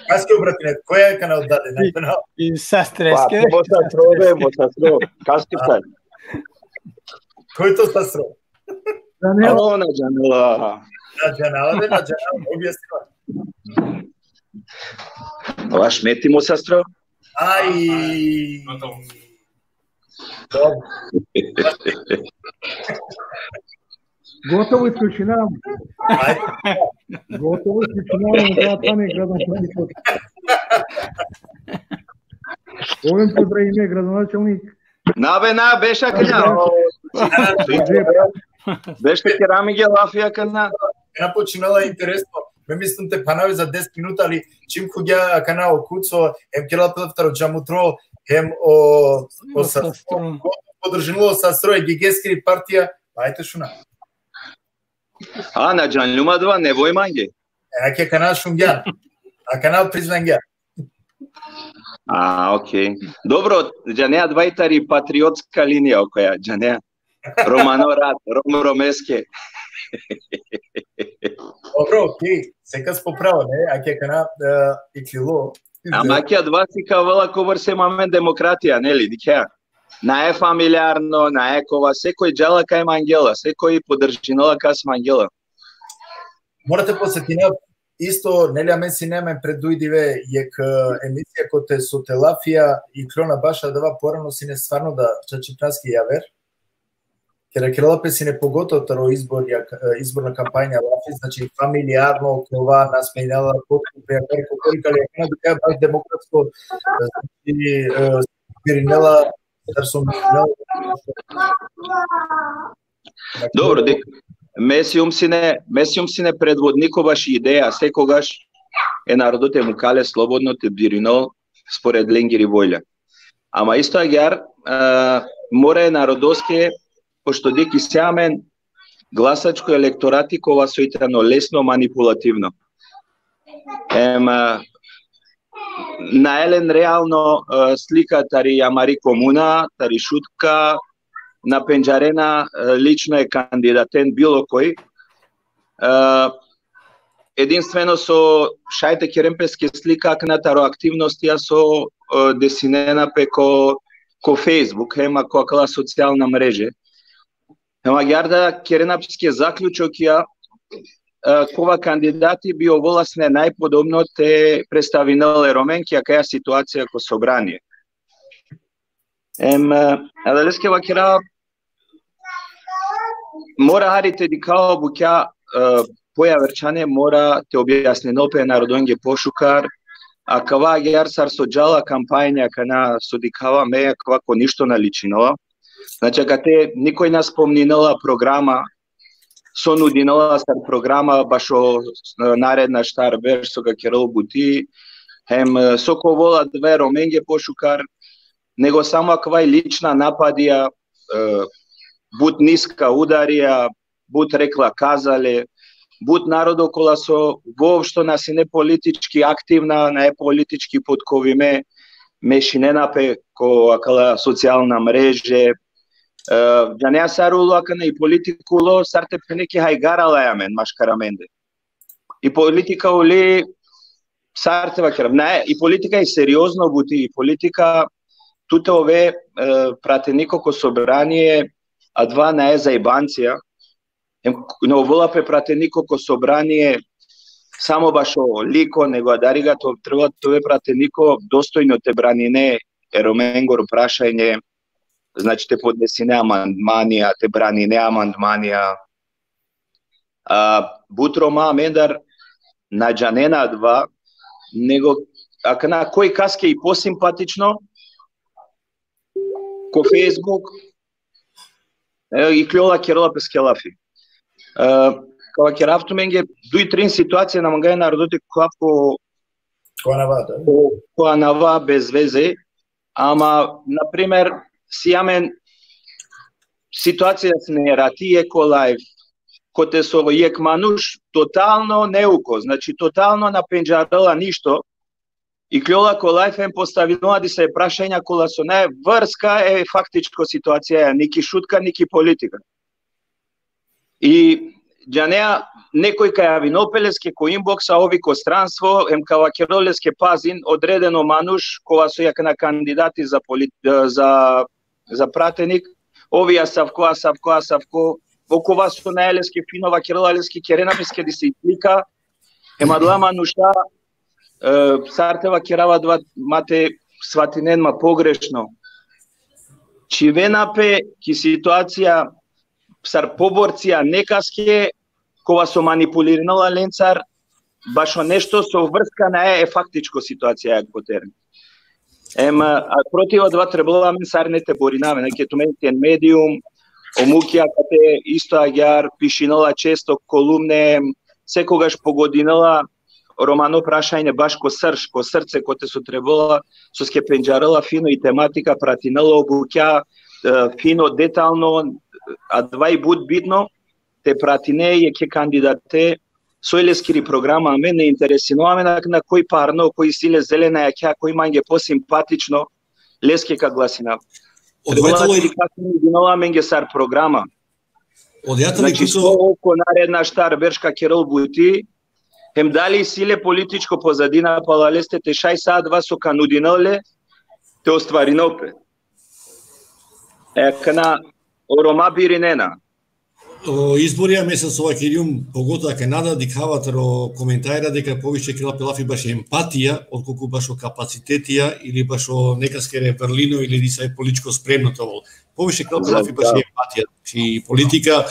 Kaske, obratine, koja je kanal dade? Na kanal. I sa streske. Mo sastro be, mo sastro. Kaske sad? Koj to sastro? Alo, na džanela. Na džanela, na džanela, objasnila. Vaš meti mo sastro? Aj. Dobro. Gotovo, isključinavamo. Gotovo, isključinavamo, da, tane gradonačelnik. Ovim pozdravime gradonačelnik. Na be, na, beš akana. Beš te kera amenge lafi akana. Na počinela interesno. Me mislim te phanavi za deset minuta, ali čim khugja akana o Kuco, hem kerela pe lafi taro džamutro, hem o, o sastro. Podržinela o sastro e Gegeskiri partija, ajte šuna. A, na džanlum adava, nevoj mange. Ake akana šungjan. Akana priznangja. A, okej. Dobro, džanea, adava i tari patriotska linija okoja, džanea. Romano rat, Rom Romeske. Dobro, okej. Sekas po pravo, ne? Ake akana, e, iklilo. Ama ake adava sikavela kobor sem amen demokratija, neli, dikhea. Nae familijarno, nae kova, sekoj džala kaj mangela, sekoj podržinela kas mangela. Mora te podsetina, isto, neli, amen sine amen pred duj dive jek, e, emisija kote so te lafija, i klona baš adava porano sine stvarno da čačipnaske javer. Kera kerela pe sine pogotovo taro izbor, e, izborna kampanja lafi, znači familijarno, kova na smenela, koliko pe, koliko pe, ali akana baš demokratsko, e, znači, e, birinela, sar so birinela. Dobro, dek, me sijum sine, me sijum sine predvodniko baši ideja, sekogaš e narodo te mukha le slobodno te birinol spored lengiri volja. Ama isto agjaar, e, mora e narodoske, pošto dek isi amen glasačko elektorati kova soj tano lesno manipulativno. Em, e, nae len realno, e, slika tari amari komuna, tari Šutka, na pendžarena, e, lično e kandidaten bilo koj. E, edinstveno so šaj te keren peske slika akana taro aktivnostija so, e, desinena pe ko, ko Facebook, hem ko akala socijalna mreže. Hem agjaar da kerena peske zaključokija, e, kova kandidati bi ovola sine najpodobno te predstavinel e Romen ki akaja situacija ko sobranie. Em, e, adaleske vakera, mora hari te dikhava bukja, e, pojaver čhane, mora te objasninel pe narodonge pošukar, akava agjaar sar so džala kampanja, akana so dikhava me, akava ko ništo na ličinela. Znači, akate nikoj na spomninela programa, so nudinela sar programa bašo, e, naredna štar berš so ka kerel buti, hem, e, so ka ovel adava e Romenge pošukar, nego samo akava i lična napadija, but niska udarija, but rekla kazale, but narodo kola so voopšto na sine politički aktivna, nae politički potkovime, mešinena pe ko akala socijalna mreže. E, džanea sar ulo akana i politika ulo, sar te phene ki hajgara laja amen, maškar amende. I politika uli, sar te vakerav, nae, i politika i seriozno buti, i politika tu te ove, e, prateniko ko sobranie, adava nae zajbancija, em, na ovela pe prateniko ko sobranie samo bašo liko, nego adariga to trebela te ove prateniko dostojno te branine e Romengoro prašanje, znači te podnesine amandmanija, te branine amandmanija. A, but Roma amendar na džanena adava, nego akana koj kaske i posimpatično, ko Facebook, e, ikljola kerela peske lafi. E, ka vakerav tumenge duj trin situacija, na mangaja narodo te khuvav ko, Ko anava, da. ko, ko anava bez veze, ama, na primer, si amen situacija sine erati jekh ko live, kote so jekh manuš totalno neuko, znači totalno na pendžarela ništo, ikljola ko live em postavinela disave prašanja kola so nae vrska e faktičko situacija, ni ki Šutka, ni ki politika. I džanea, nekoj ka javinol pe leske ko inbox, a ov i ko stranstvo, em ka vakerol leske: pazin, odredeno manuš, kova so akana kandidati za polit-, e, za, za pratenik, ov i asavko, asavko, asavko, okova so nae leske fino, vakerela leske: kerena peske disi slika, em adala manuša, e, sar te vakerava adava, ma te svatinen ma pogrešno, čhivena pe ki situacija sar poborcija nekaske, kova so manipulirinela lencar, bašo nešto so vrska nae e faktičko situacija ko teren. Em, a, protiv adava trebela amen sarine te borina amen, ke tumen ten medium, o Mukija kate isto agjaar pišinela često kolumne, sekogaš pogodinela romano prašanje baš ko srž, ko srce, kote so trebela, soske pendžarela fino i tematika, pratinela o bukja, e, fino, detalno, adava i but bitno, te pratine jekhe kandidate, soj leskiri programa, amen na interesinela amen akana koj parno, koj isi le zelena jakha, koj mange posimpatično, leske ka glasinav. Odova tano i, trebela te dikha kaj nudinela amenge sar programa. Odova tano i, znači, Kuco, so ov ko naredna štar berš ka kerel buti, hem dali isi le političko pozadina pala leste, te šaj sa adava so ka nudinel le te ostvarinel pe. E, akana o Roma birinena. O izborija, me sar so vakergjum, pogotovo akana da dikhava taro komentarja deka poviše kerela pe lafi bašo empatija, otkolku bašo kapacitetija ili bašo nekaskere vrlino ili disave političko spremno te ovel. Poviše kerela pe lafi bašo empatija, znači politika.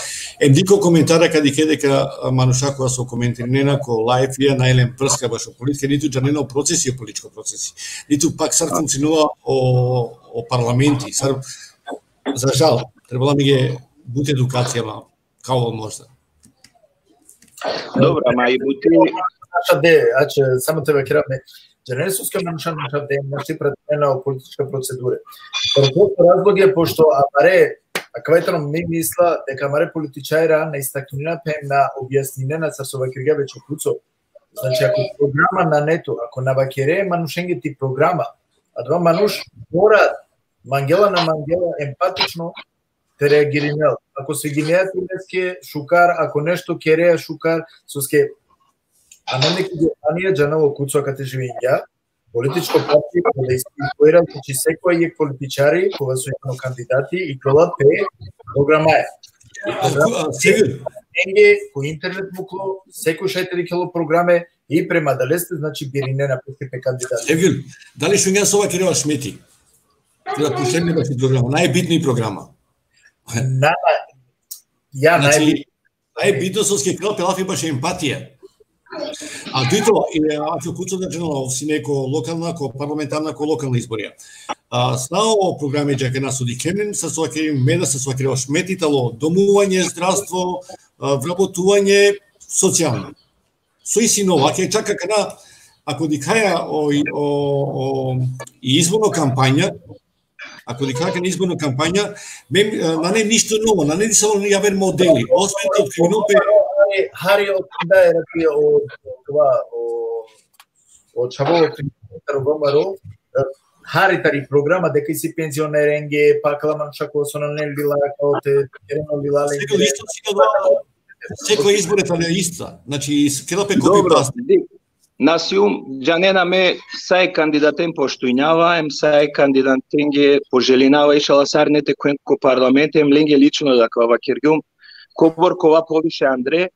Em dikh o komentara ka dikhe deka, a, manuša kova so komentirinena ko live-ija, nae len prska bašo politika, nitu džanena o procesi, o političko procesi. Nitu pak sar funkcioninela o, o parlamenti, sar, za žal, trebela amenge but edukacija, ma, kao možda. Dobro, ama i buti. Naša de, ače, samo te vakerav me. Džanea soske manuša naša de, našti pratinena o politička procedure. Prvo razlog e pošto amare, akava tano mi misla, deka amare političarja na istakninena pe, na objasninena, sar so vakergja veče o Kuco. Znači, ako programa nane tu, ako na vakere manušenge ti programa, adava manuš mora, mangela na mangela, empatično te reagirinel. Ako sviginea tu leske, šukar, ako nešto kerea, šukar, soske amen ki Germanija, džanel o Kuco, kate živingja, političko partija, kola isi izbora, znači sekoja jekh političari, kova so i tano kandidati, ikljola pe programaja. I programa, a, Sevil, enge, ko internet muklo, sekoj šaj te dikhel o programe, i prema adaleste, znači, birinena peske pe kandidati. Sevil, dali šungjan so vakerela Šmeti? Te da pučen le baši programa, najbitno i programa. Na, na, ja, znači, najbitno. Najbitno soske kerela pe lafi bašo empatija. A dujto, e, ačhil o Kuco da džanela, ov sine ko lokalna, ko parlamentarna, ko lokalna izborija. A, sa o programe dži akana so dikhen len, sar so vakergjem me da, sar so vakerela Šmeti, tano domuvanje, zdravstvo, a, vrabotuvanje, socijalno. So isi novo, ake čak akana, ako dikhaja o, o, o, i izborno kampanja, Ako dikha akana izborna kampanja, mem, e, nane ništo novo, nane disavo ni javer modeli. Osven te otkrivinol pe. Hari, hari o da era ki o, o, o, o čhavo o, o, hari tari programa, deka isi penzionerenge, pa akala manuša ko so nane lila, kao te kereno lila lenge. Seko isto si ga da, seko izbore tane ista. Znači, is-, kela pe copy paste. Dobro, di-, na sium, džanena me sa e kandidaten poštujnava, em sa e kandidatenge poželinava, išala sarine te khuven ko parlamente, em lenge lično da kava vakergjum, kobor kova poviše andre,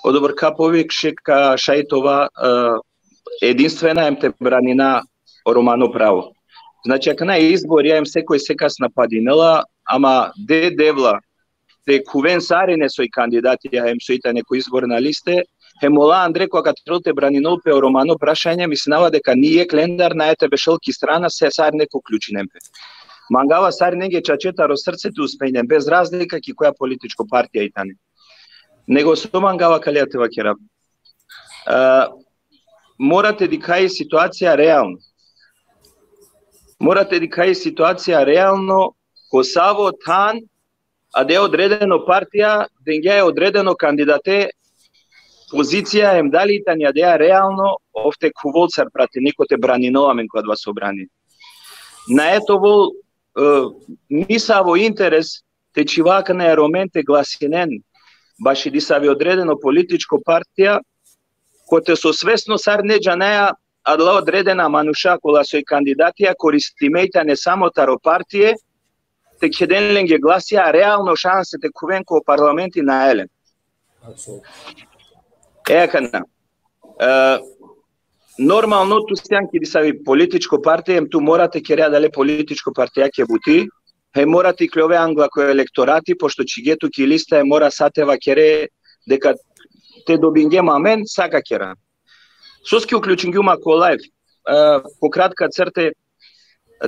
odobor ka poviše ka šaj te ova, e, edinstvena em te branina o romano pravo. Znači, akana izbor, ja em sekoj sekas napadinela, ama de Devla, te khuven sarine soj kandidatija, em soj tane ko izborna liste, hem ola andre kola ka trebel te braninol pe o romano prašanje, mislinava deka nijekh lendar nae te bešel ki strana, se sarine ka uključinen pe. Mangava sarinenge čače taro srce te uspejnen, bez razlika ki koja političko partija i tane. Nego so mangava kalea te vakerav. E, mora te dikha i situacija realno. Mora te dikha i situacija realno, ko savo than, adaja odredeno partija, dengja e odredeno kandidate pozicija, em dali tani adaja realno, ov te khuvol sar prateniko te braninol amen ko adava sobranie. Nae te ovol, e, nisavo interes te čhiva akana e Romen te glasinen baši disavi odredeno političko partija, kote so svesno sarine džanaja adala odredena manuša kola soj kandidatija koristime i tane samo taro partie, te kheden lenge glasija, realno šanse te khuven ko parlamenti nae len. E akana. E, normalno tu sian ki disavi političko partija, em tu mora te kere adale političko partijake buti, hem mora te ikljove angla ko elektorati, pošto čhige tu ki lista, e mora sa te vakere deka te dobingjem amen, sa ka kera. Soske uključingjum ma ko live, e, po kratka crte,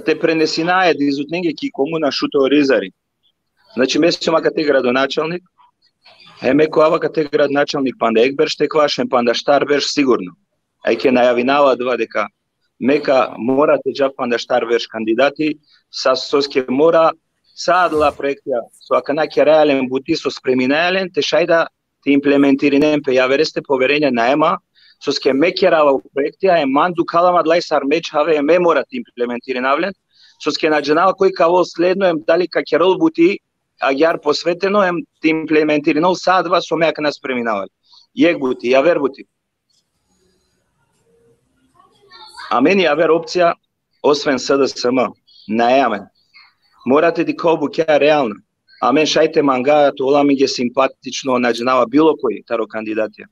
te prenesina e dizutnenge ki komuna Šuto Orizari. Znači, me sium akate gradonačalnik, e me ka ova akate gradonačalnik panda jekh berš te kvaš, em panda štar berš sigurno. Ajke najavinava adava deka me ka mora te džav panda štar berš kandidati, sa soske mora sa adala proektija, so akana keraja len buti, so spreminaja len, te šaj da te implementirinen pe. Javereste poverenje nae ma, soske me kerava o proektija, em man dukhala ma adalaj sar me čhave, em me mora te implementirinav len, soske na džanava koj ka ovol sledno, em dali ka kerol buti agjaar posveteno, em te implementirinol sa adava so me akana spreminava len. Jekh buti, javer buti. Amen javer opcija, osven S D S M, nae amen. Mora te dikha o bukja realna. Amen šaj te manga, te ovel amenge simpatično, na džanava, bilo koj taro kandidatija.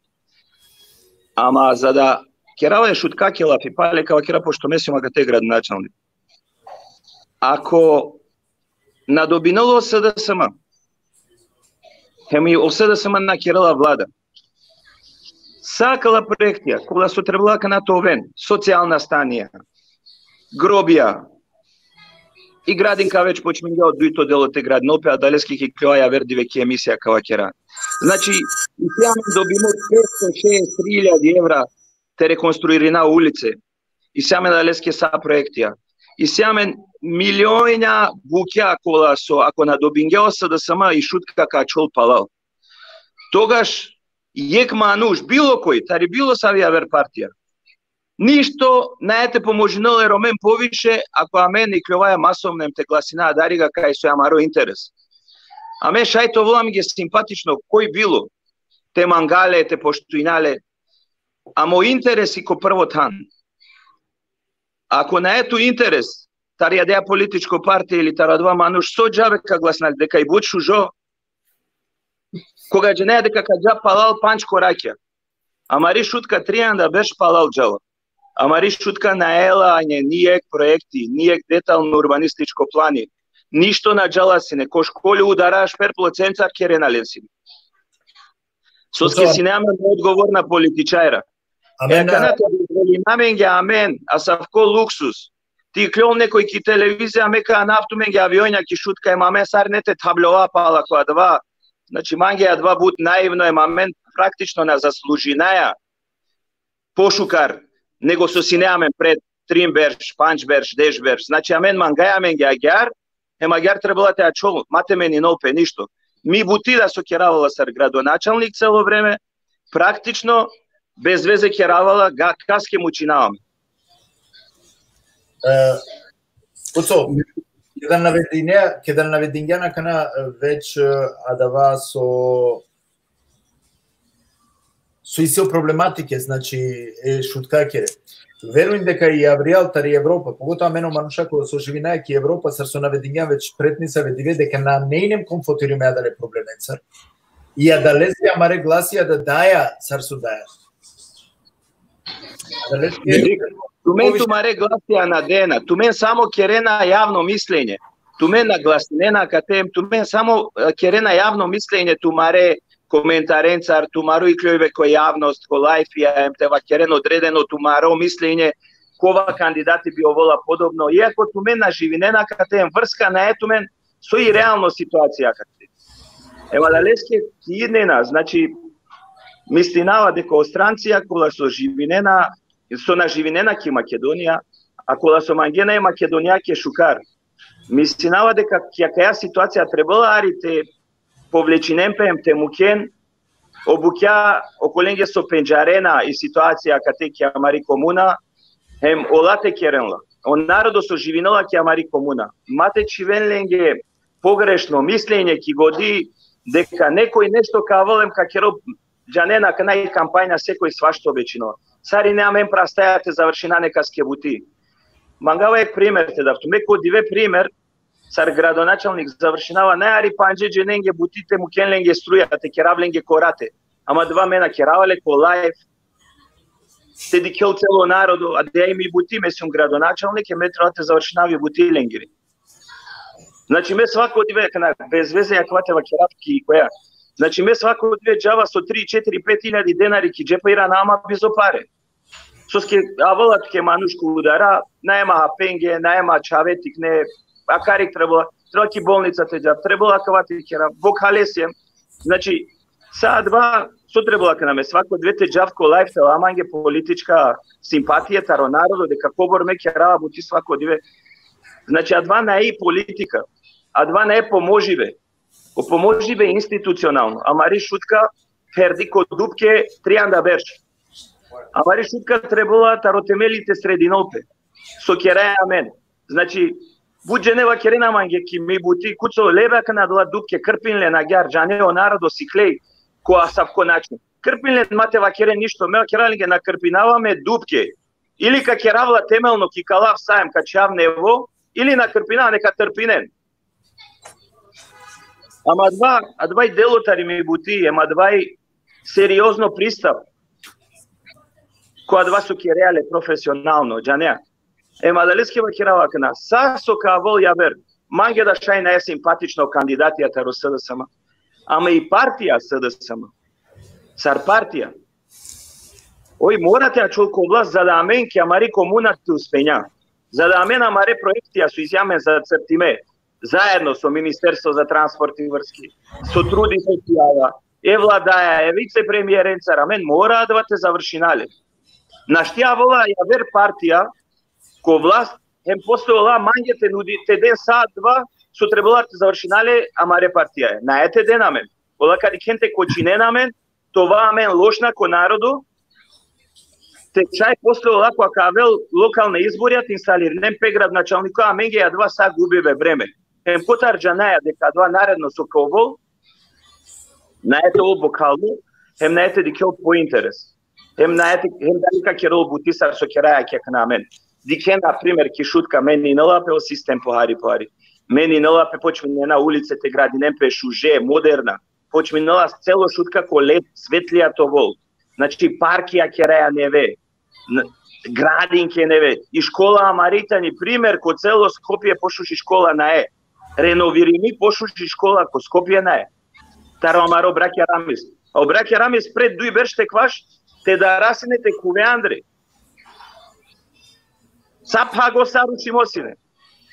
Ama za da kerava e Šutkake lafi, pale ka vakera, pošto me sium akate gradonačalnik. Ako na dobinel o S D S M, hem i o S D S M na kerela vlada, sa akala proektija, kola so trebela akana te oven, socijalna stanija, grobija, i gradinka već počmingja o dujto delo te gradinol pe, adaleske ki kova javer dive ki emisija ka vakera. Znači, isi amen dobimo petsto šeeset tri iljadi evra te rekonstruirina ulice. Isi amen adaleske sa proektija. Isi amen milionja bukja kola so, ako na dobingja o S D S M, i Šutka ka ačhol palal. Togaš jekh manuš, bilo koj, tari bilo savi javer partija, ništo nae te pomožinel e Romen poviše, ako amen ikljovaja masovno em te glasina adariga kaj so amaro interes. Amen šaj te ovel amenge simpatično koj bilo, te manga le, te poštujna le, ama o interes i ko prvo than. Ako nae tu interes tari adaja političko partija ili taro adava manuš, so džabe ka glasina le, deka i but šužo, koga džanaja deka ka dža palal pandž korakja. Amari Šutka trianda berš palal džala. Amari Šutka nae la anje nijekh proekti, nijekh detalno urbanističko plani. Ništo na džala sine, ko škole udara štar procenta kerena len sine. Soske sine amen odgovorna političarja. Amen, e, akana te dozvolina amenge amen asavko luksus. Te ikljol nekoj ki televizija, me ka anav tumenge avionja ki Šutka, em amen sarine te thabljova pala ko adava. Znači, mange adava but naivno, em amen praktično na zaslužinaja pošukar nego so sine amen pred trin berš, pandž berš, deš berš. Znači, amen mangaja amenge agjaar, hem agjaar trebela te ačhol, ma te meninol pe ništo. Mi buti da so keravala sar gradonačalnik celo vreme, praktično, bez veze keravala, ga, kaske mučinava me. E, Kuco, keda navedinja, keda navedinja akana, e, već, e, adava so, so isi o problematike, znači, e Šutkakere. Verujem deka i avrijal tari Evropa, pogotovo amen o manuša kola so živinaja ki Evropa, sar so navedinja već pretnisave dive, deka na, na inem konfrontirime adale problemencar. I adalese amare glasija da daja, sar so daja. Adalese Tumen tumare glasija na dena, tumen samo kerena javno mislenje. Tumen na glasinena akate, tumen samo, e, kerena javno mislenje tumare komentarencar, tumaro ikljoibe ko javnost, ko lajfija, em te vakeren odredeno tumaro mislenje, kova kandidati bi ovola podobno. Iako tumen na živinena akate, vrska nae tumen so i realno situacija akate. Em adaleske ki idnena, znači, mislinava deka o strancija kola so živinena, so na živinena ki Makedonija, a kola so mangena e Makedonijake šukar. Mislinava deka ki akaja situacija trebela hari te povlečinen pe em te muken o bukja okolenge so pendžarena i situacija akate ki amari komuna, hem ola te keren la. O narodo so živinela ki amari komuna. Ma te čhiven lenge pogrešno mislenje ki godi deka nekoj nešto ka avel em ka kerel, džanena, akana i kampanja sekoj svašto obećinela. Sarine amen prastaja te završina nekaske buti. Mangava jekh primer te dav tumen. Me ko dive primer, sar gradonačalnik završinava najhari pandže dženenge buti te muken lenge struja, te kerav lenge korate. Ama adava me na kerava le ko lajf, te dikhel celo narodo, adaja i mi buti, me sijum gradonačalnik, e me trebela te završinav i buti lengiri. Znači, me svako dive, akana, bez veze akava te vakerav ki koja. Znači, me svako dive džava so tri, četiri, pet iljadi denari ki džepa, irana, ama bizo pare. Soske avela tuke manuš ko udara, nae ma hapenge, nae ma čhave tikne, a karik trebela, trebela ki bolnica te džav, trebela akava te kerav, bokhale siem. Znači, sa adava, so trebela akana me svako dive te džav ko lajf te la mange politička simpatija taro narodo, deka kobor me kerava buti svako dive. Znači, adava nae i politika, adava nae pomožibe. O pomožibe institucionalno. Amari Šutka pherdi ko dupke trianda berš. Amari Šutka trebela taro temeli te sredinol pe. So keraja amen. Znači, but džene vakerena mange ki mi buti, Kuco, le be akana adala dupke, krpin len agjaar, džane, o narodo siklej ko asavko način. Krpin len, ma te vakeren ništo, me vakerav lenge, na krpinava me dupke. Ili ka kerav la temelno, ki kalav sa em ka čhav nevo, ili na krpinava, neka trpinen. Ama adava, adava i delo tari mi buti, em adava i seriozno pristav. Ko adava so kerea le profesionalno, džanea. Em adaleske vakerava akana, sa so ka avel javer, mange da šaj nae simpatično kandidatija taro S D S M, ama i partija S D S M, sar partija, oj mora te ačhol ko vlast, za da amen ki amari komuna te uspenja. Za da amen amare proektija so isi amen zacrtime, zaedno so Ministerstvo za transport i vrski, so trud i socijala, e vladaja, e vicepremierencar, amen mora adava te završina le. Našti avela javer partija ko vlast, hem posle ola mange te nudi, te den sa adava so trebela te završina le amare partijaja. Nae te den amen. Ola ka dikhen te kočinen amen, te ova amen lošna ko narodo, te šaj posle ola koga ka avel lokalna izborija te instalirinen pe gradonačalniko, amenge adava sa gubibe vreme. Hem kotar džanaja deka adava naredno so ka ovel, nae te ovel bokhalo, hem nae te dikhel po interes. Hem nae te, hem dali ka kerel buti sar so keraja ki akana amen. Dikhen, na primer, ki Šutka meninela pe o sistem pohari pohari. Meninela pe, počminena ulice te gradinen pe šuže, moderna. Počminela celo Šutka ko led svetlija te ovel. Znači, parkija keraja neve. N-, gradinke neve. I škola amari tani primer ko celo Skopje, pošuži škola nae. Renovirimi pošuži škola ko Skopje nae. Taro amaro brakja Ramiz. A o brakja Ramiz pred duj berš te kvaš, te darasine te khuve andre. Sa phago, sa rušimo sine.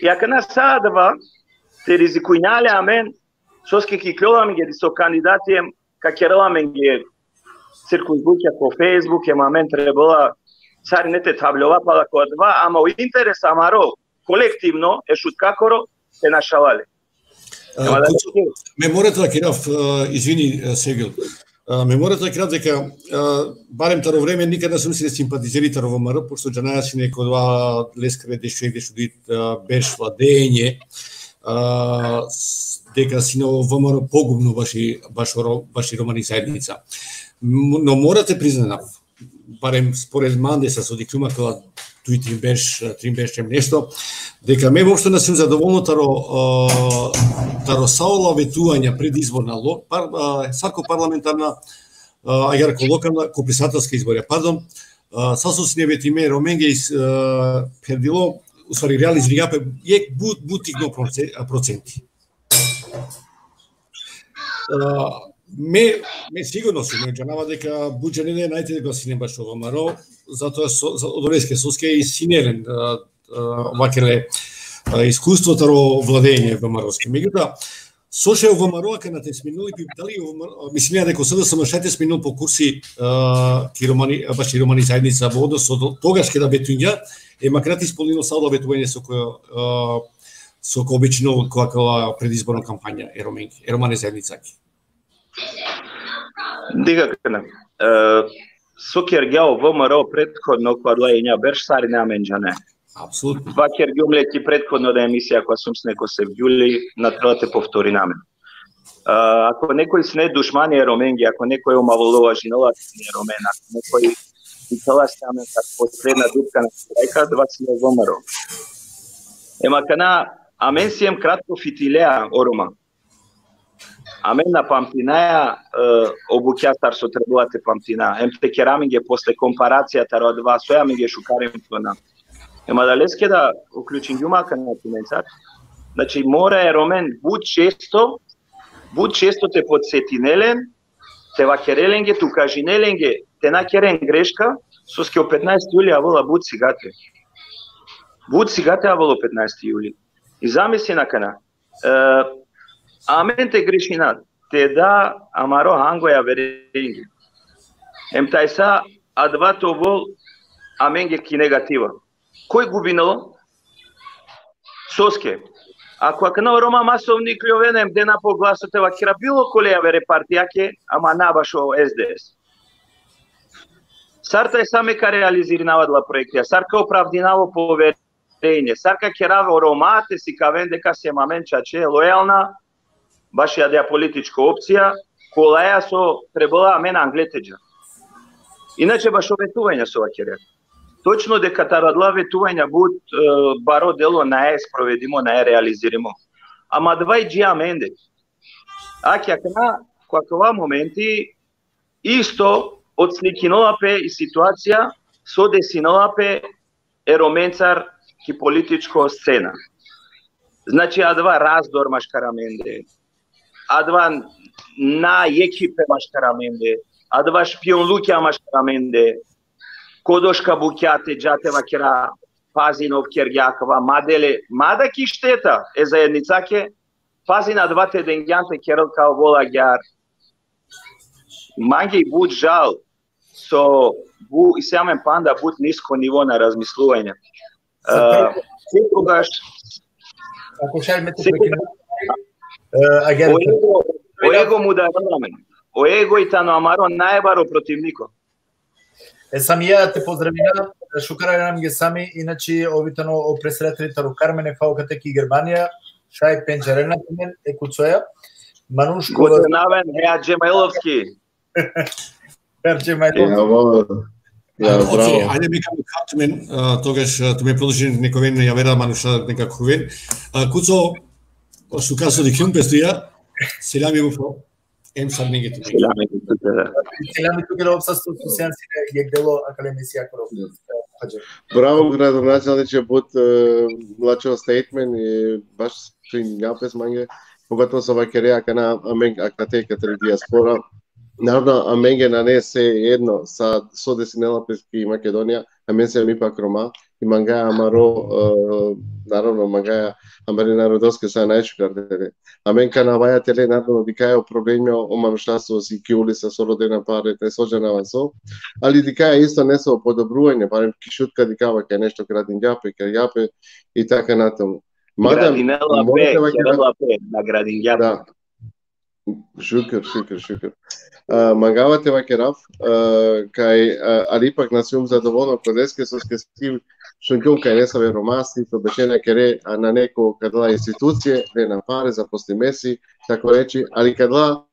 I akana sa adava te rizikujna le amen, soske ka iklol amenge diso kandidati, em ka kerel amenge cirkus bukja ko Facebook, em amen trebela sarine te thabljova pala ko adava, ama o interes amaro kolektivno, e Šutkakoro, te našalale. A, me mora te vakerav, izvini, Sergio, me mora te vakerav deka, barem taro vreme, nikad na sum sine simpatizeri taro V M R O, pošto džanaja sine kova leskere dešuek, dešuduj berš vladenje, deka sine o V M R O pogubno baši, baši romani zaednica. No mora te priznanav, barem spored mande, sar so dikhljum akala duj trin berš, trin berš em nešto, deka me voopšto na sum zadovolno taro, taro sa ola vetuvanja predizborna, sar ko parlamentarna, agjaar ko lokalna, ko pretsedatelska izborja, pardon, sa so sine vetime Romenge, pherdilo, u stvari realiziringja pe jekh but, but tikno procenti. Me, me sigurno sum, me džanava deka but džene nane te glasinen bašo V M R O, zato so, odoleske soske i sine len, vakere, iskustvo taro vladenje V M R O-ske. Megjutoa, so šaj o V M R O akana te smenil, dali o V M R O, mislinea deka o S D S M šaj te smenil po kursi ki romani, baši romani zaednica, odnosno togaš keda vetungja, em akana te ispolnil sa ola vetuvanja so ko, so ko obećinol ko akala predizborna kampanja e Romenge, e romane zaednicake. Dikh akana, so kergja o V M R O prethodno, ko adala enja berš, sarine amen džanaja. Apsolutno. Vakergjum le ki prethodno da emisija kova sum sine ko Sevgjuli, na trebela te povtorinav amen. Ako nekoj sine dušmani e Romenge, ako nekoj omalovažinela sine e Romen, ako nekoj dikhela sine amen sar posledna dupka na svirajka, adava sine V M R O. Em akana, amen siem kratko fitilea o Roma. Amen na pamtinaja o bukja sar so trebela te pamtina. Em te kera amenge posle komparacija taro adava, soj amenge šukar em slona. Em adaleske da uključingjum akana tumencar. Znači, mora e Romen but često, but često te podsetine len, te vakere lenge, te ukažine lenge, te na keren greška, soske o petnaesti juli avela but sigate. But sigate avela o petnaesti juli. I zamislin akana, amen te grešina, te da amaro hango javerenge. Em tajsa adava te ovel amenge ki negativa. Koj gubinela? Soske. Ako akana o Roma masovno ikljoven em dena po glaso, te vakera bilo kole javere partijake, ama na bašo S D S. Sar tajsa me ka realizirinav adala proektija, sar ka opravdinav o poverenje, sar ka kerav o Roma te sikaven deka siem amen čače lojalna baši adaja političko opcija, kolaja so trebela amen angle te dža. Inače, bašo vetuvanja so vakerea. Točno deka taro adala vetuvanja but baro delo nae sprovedimo, nae realizirimo. Ama adava i dži amende. Ake akana, ko akava momenti, isto odslikinela pe i situacija so desinela pe e Romencar ki političko scena. Znači, adava razdor maškar amende, adava na jekhipe maškar amende, adava špionlukja maškar amende, kodoška bukja te dža te vakera, pazin, ov kergja akava, ma dele, ma da ki šteta e zaednicake, pazin, adava te dengjan te kerel ka ovol agjaar. Mange i but žal so bu, isi amen panda but nisko nivo na razmisluvanje. Sekogaš, ako šaj me te prekinem, agjaar, o ego, o ego mudarela amen. O ego i tano amaro najbaro protivniko. E, Sami, ja te pozdravinav, šukar amen ge Sami, inače ov i tano o pretsedateli taro Karmene, fao kate ki Germanija, šaj pendžarena tumen, e Kucoja. Manuš ko... Guten Abend, Herr Džemajlovski. Herr Džemajlovski. Ja, bravo. Ajde, me ka mukhav tumen, togaš tumen produžin, nek oven javera manuša, neka khuven. Kuco, šukar so dikhlum pe tuja, selami upro. Em sar nege tu. Selami tuke. Selami tuke, da, opsa so sian sine jekh delo akale emisija koro. Bravo, gradonačelniče, but lačho statement, i baš svinja pes mange, pogotovo so vakerea akana, amen akate kate dijaspora. Naravno, amenge nane seedno sa so desinela pe ki Makedonija, amen siem ipak Roma, i mangaja amaro, naravno, mangaja amare narodoske sa najšukar te le. Amen kana avaja te le, naravno, dikhaja o problemi o manuša so si ki ulica, so rodena pare, te so džanava so, ali dikhaja isto neso podobruvanje, barem ki Šutka dikhava kaj nešto gradingja pe, kergja pe i taka natamu. Mada, Gradinela mora pe, te vakerav. Kerela pe, na gradingja. Da. Šukar, šukar, šukar. A, mangava te vakerav, a, kaj, a, ali ipak na sijum zadovoljno ko leske, soske si šungjum kaj nesave Romasi, so bešena kere, a nane ko kadala institucije, le na pare, zaposlime si, tako reći, ali kadala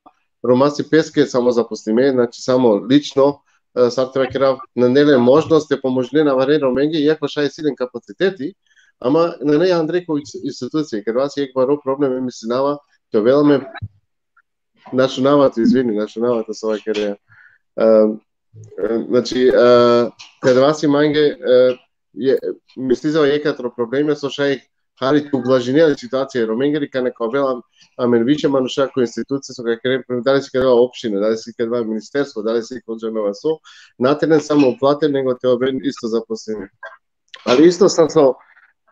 Romasi peske samo zaposlime, znači samo lično, a, sar te vakerav, nane le možnost te pomožine avare Romenge, iako šaj si len kapaciteti, ama nane andre ko ins-, institucije, kadava si jekh baro problem, e mislinava, te ovel amen, na šunava tu, izvini, na šunava tu so vakerea. E, e, znači, e, kadava si mange, e, je, mislinava jekh taro problemi, so šaj hari te ublažinel i situacija e Romengeri, kana ka ovel am-, amen više manuša ko institucije, so ka keren, dali si kadava opština, dali si kadava ministerstvo, dali si ko džanava so, na teren samo plate, nego te oven isto zaposlime. Ali isto sar so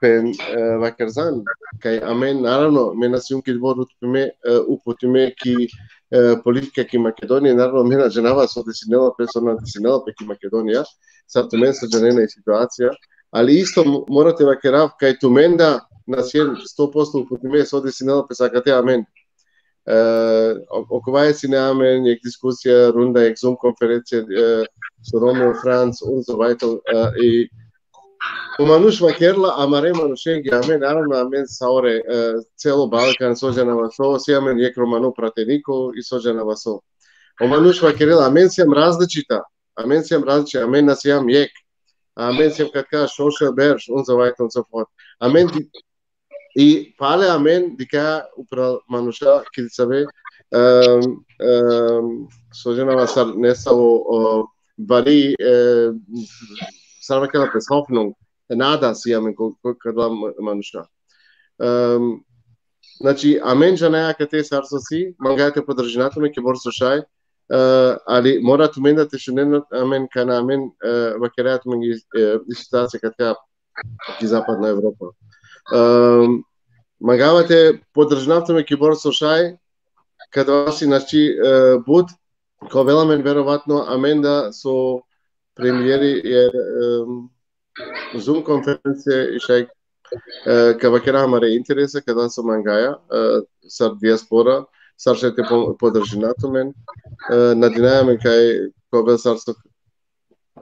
pe, e, vakerzan, kaj amen, naravno, me na sijum ki dvor uputime, e, uputime ki, e, politika ki Makedonija, naravno, me na džanava so desinela pe, so na desinela pe ki Makedonija, sar tumen so džanena i situacija, ali isto mo-, mora te vakerav, kaj tumen da na sien sto posto uputime so desinela pe akate amen. E, o-, okova sine amen jekh diskusija, runda, jekh Zoom konferencija, e, so Romeo Franc, und so weiter, e, i o manuš vakerla, amare manušenge, amen, naravno, amen sa ore, e, celo Balkan, so džanava so, si amen jekh romano prateniko i so džanava so. O manuš vakerla, amen sijam različita, amen sijam različita, amen na sijam jekh, amen sijam katka šoše berš, und so weiter und so fort. Amen di-, i pale amen dikha upral manuša, ki save, em, em, so džanava sar nesavo, o, bari, e, sar vakerla pes, Hoffnung, nada si amen ko, ko, kadala ma-, manuša. Em, znači, amen džanaja kate sar so si, mangaja te podržina tumen kibor so šaj, e, ali mora tumen da te šunen amen, kana amen, e, vakeraja tumen i, e, i situacija katka ki Zapadna Evropa. Em, mangava te podržina tumen kibor so šaj, kadava si, znači, e, but, ka ovel amen verovatno amen da so premieri, jer, em, Zoom konferencije i šaj, e, ka vakera amare interese, kadava so mangaja, e, sar dijaspora, sar šaj te po-, podržina tumen, e, nadinaja amen kaj ka ovel sar so,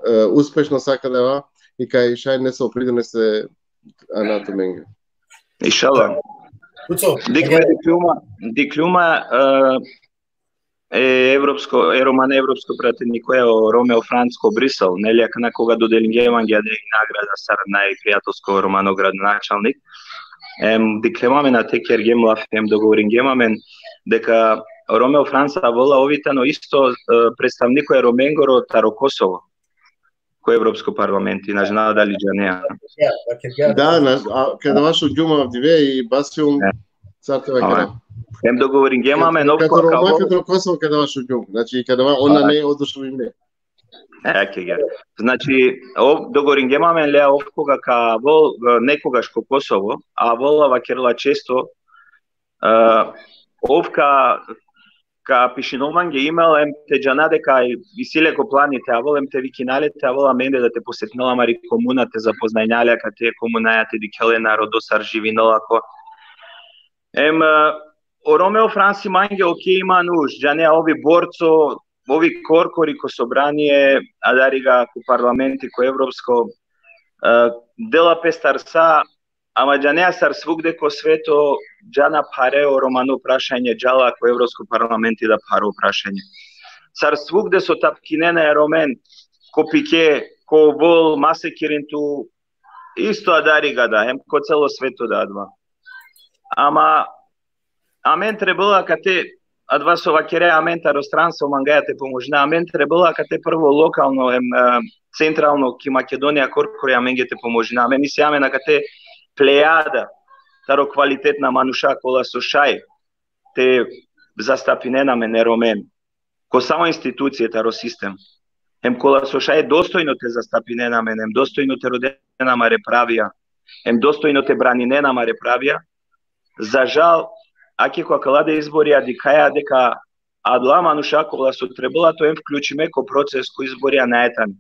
e, uspešno sa kadava, i kaj šaj nesavo pridonese ana tumenge. Inšala. Kuco, Dikh me dikhlum, dikhlum, e, e evropsko, e romane evropsko pratenikoja o Romeo Franc ko Brisel, neli, akana koga dodelingje mange i nagrada sar najprijatelsko romano gradonačalnik. Em, dikhlem amen ate, kergjem lafi, em dogovoringjem amen deka Romeo Franc avela, ov i tano isto, e, predstavniko e Romengoro taro Kosovo ko Evropsko parlamenti, na džanav dali džanea. Ja, dakle, ja, Da, na, a, kadava šungjum avdive i baš sijum, E. Sar te vakera. Em dogovoringjem amen, ov Kataro koga ka Roma, avol, kataro Kosovo, kadava šungjum. Znači, kadava on nane oduševime. e, kege. Znači, ov dogovoringjem amen, le, ov koga ka avol, e, nekogaš ko Kosovo, avela, vakerela često, e, ov ka, ka pišinol mange email, em te džana deka isi le ko plani te avol, em te vikina le te avol amende da te posetinel amari komuna, te zapoznajna le akate komunaja, te dikhel e narodo sar živinela ko. Em, e, o Romeo Franc i mange, okej, i manuš, džanea, ov i borco, ov i korkori ko sobranie, adariga ko parlamenti, ko evropsko, e, dela pe star sa, ama džanea, sar svugde ko sveto, džana phare o romano prašanje, džala ko evropsko parlamenti da pharo prašanje. Sar svugde so tapkinena e Romen, ko pike, ko bol, masekirin tu, isto adariga da, em ko celo sveto da adava. Ama amen trebela akate, adava so vakerea, amen taro stranstvo mangaja te pomožina, amen trebela akate prvo lokalno, em, e, centralno ki Makedonija korkori amenge te pomožina. Amen isi amen akate plejada taro kvalitetna manuša kola so šaj te zastapinen amen e Romen ko sa o institucije taro sistem. Em kola so šaj dostojno te zastapinen amen, em dostojno te roden amare pravija, em dostojno te braninen amare pravija. Za žal, ake ko akala da izborija dikhaja deka adala manuša kola so trebela te oven vključime ko proces ko izborija nae tane.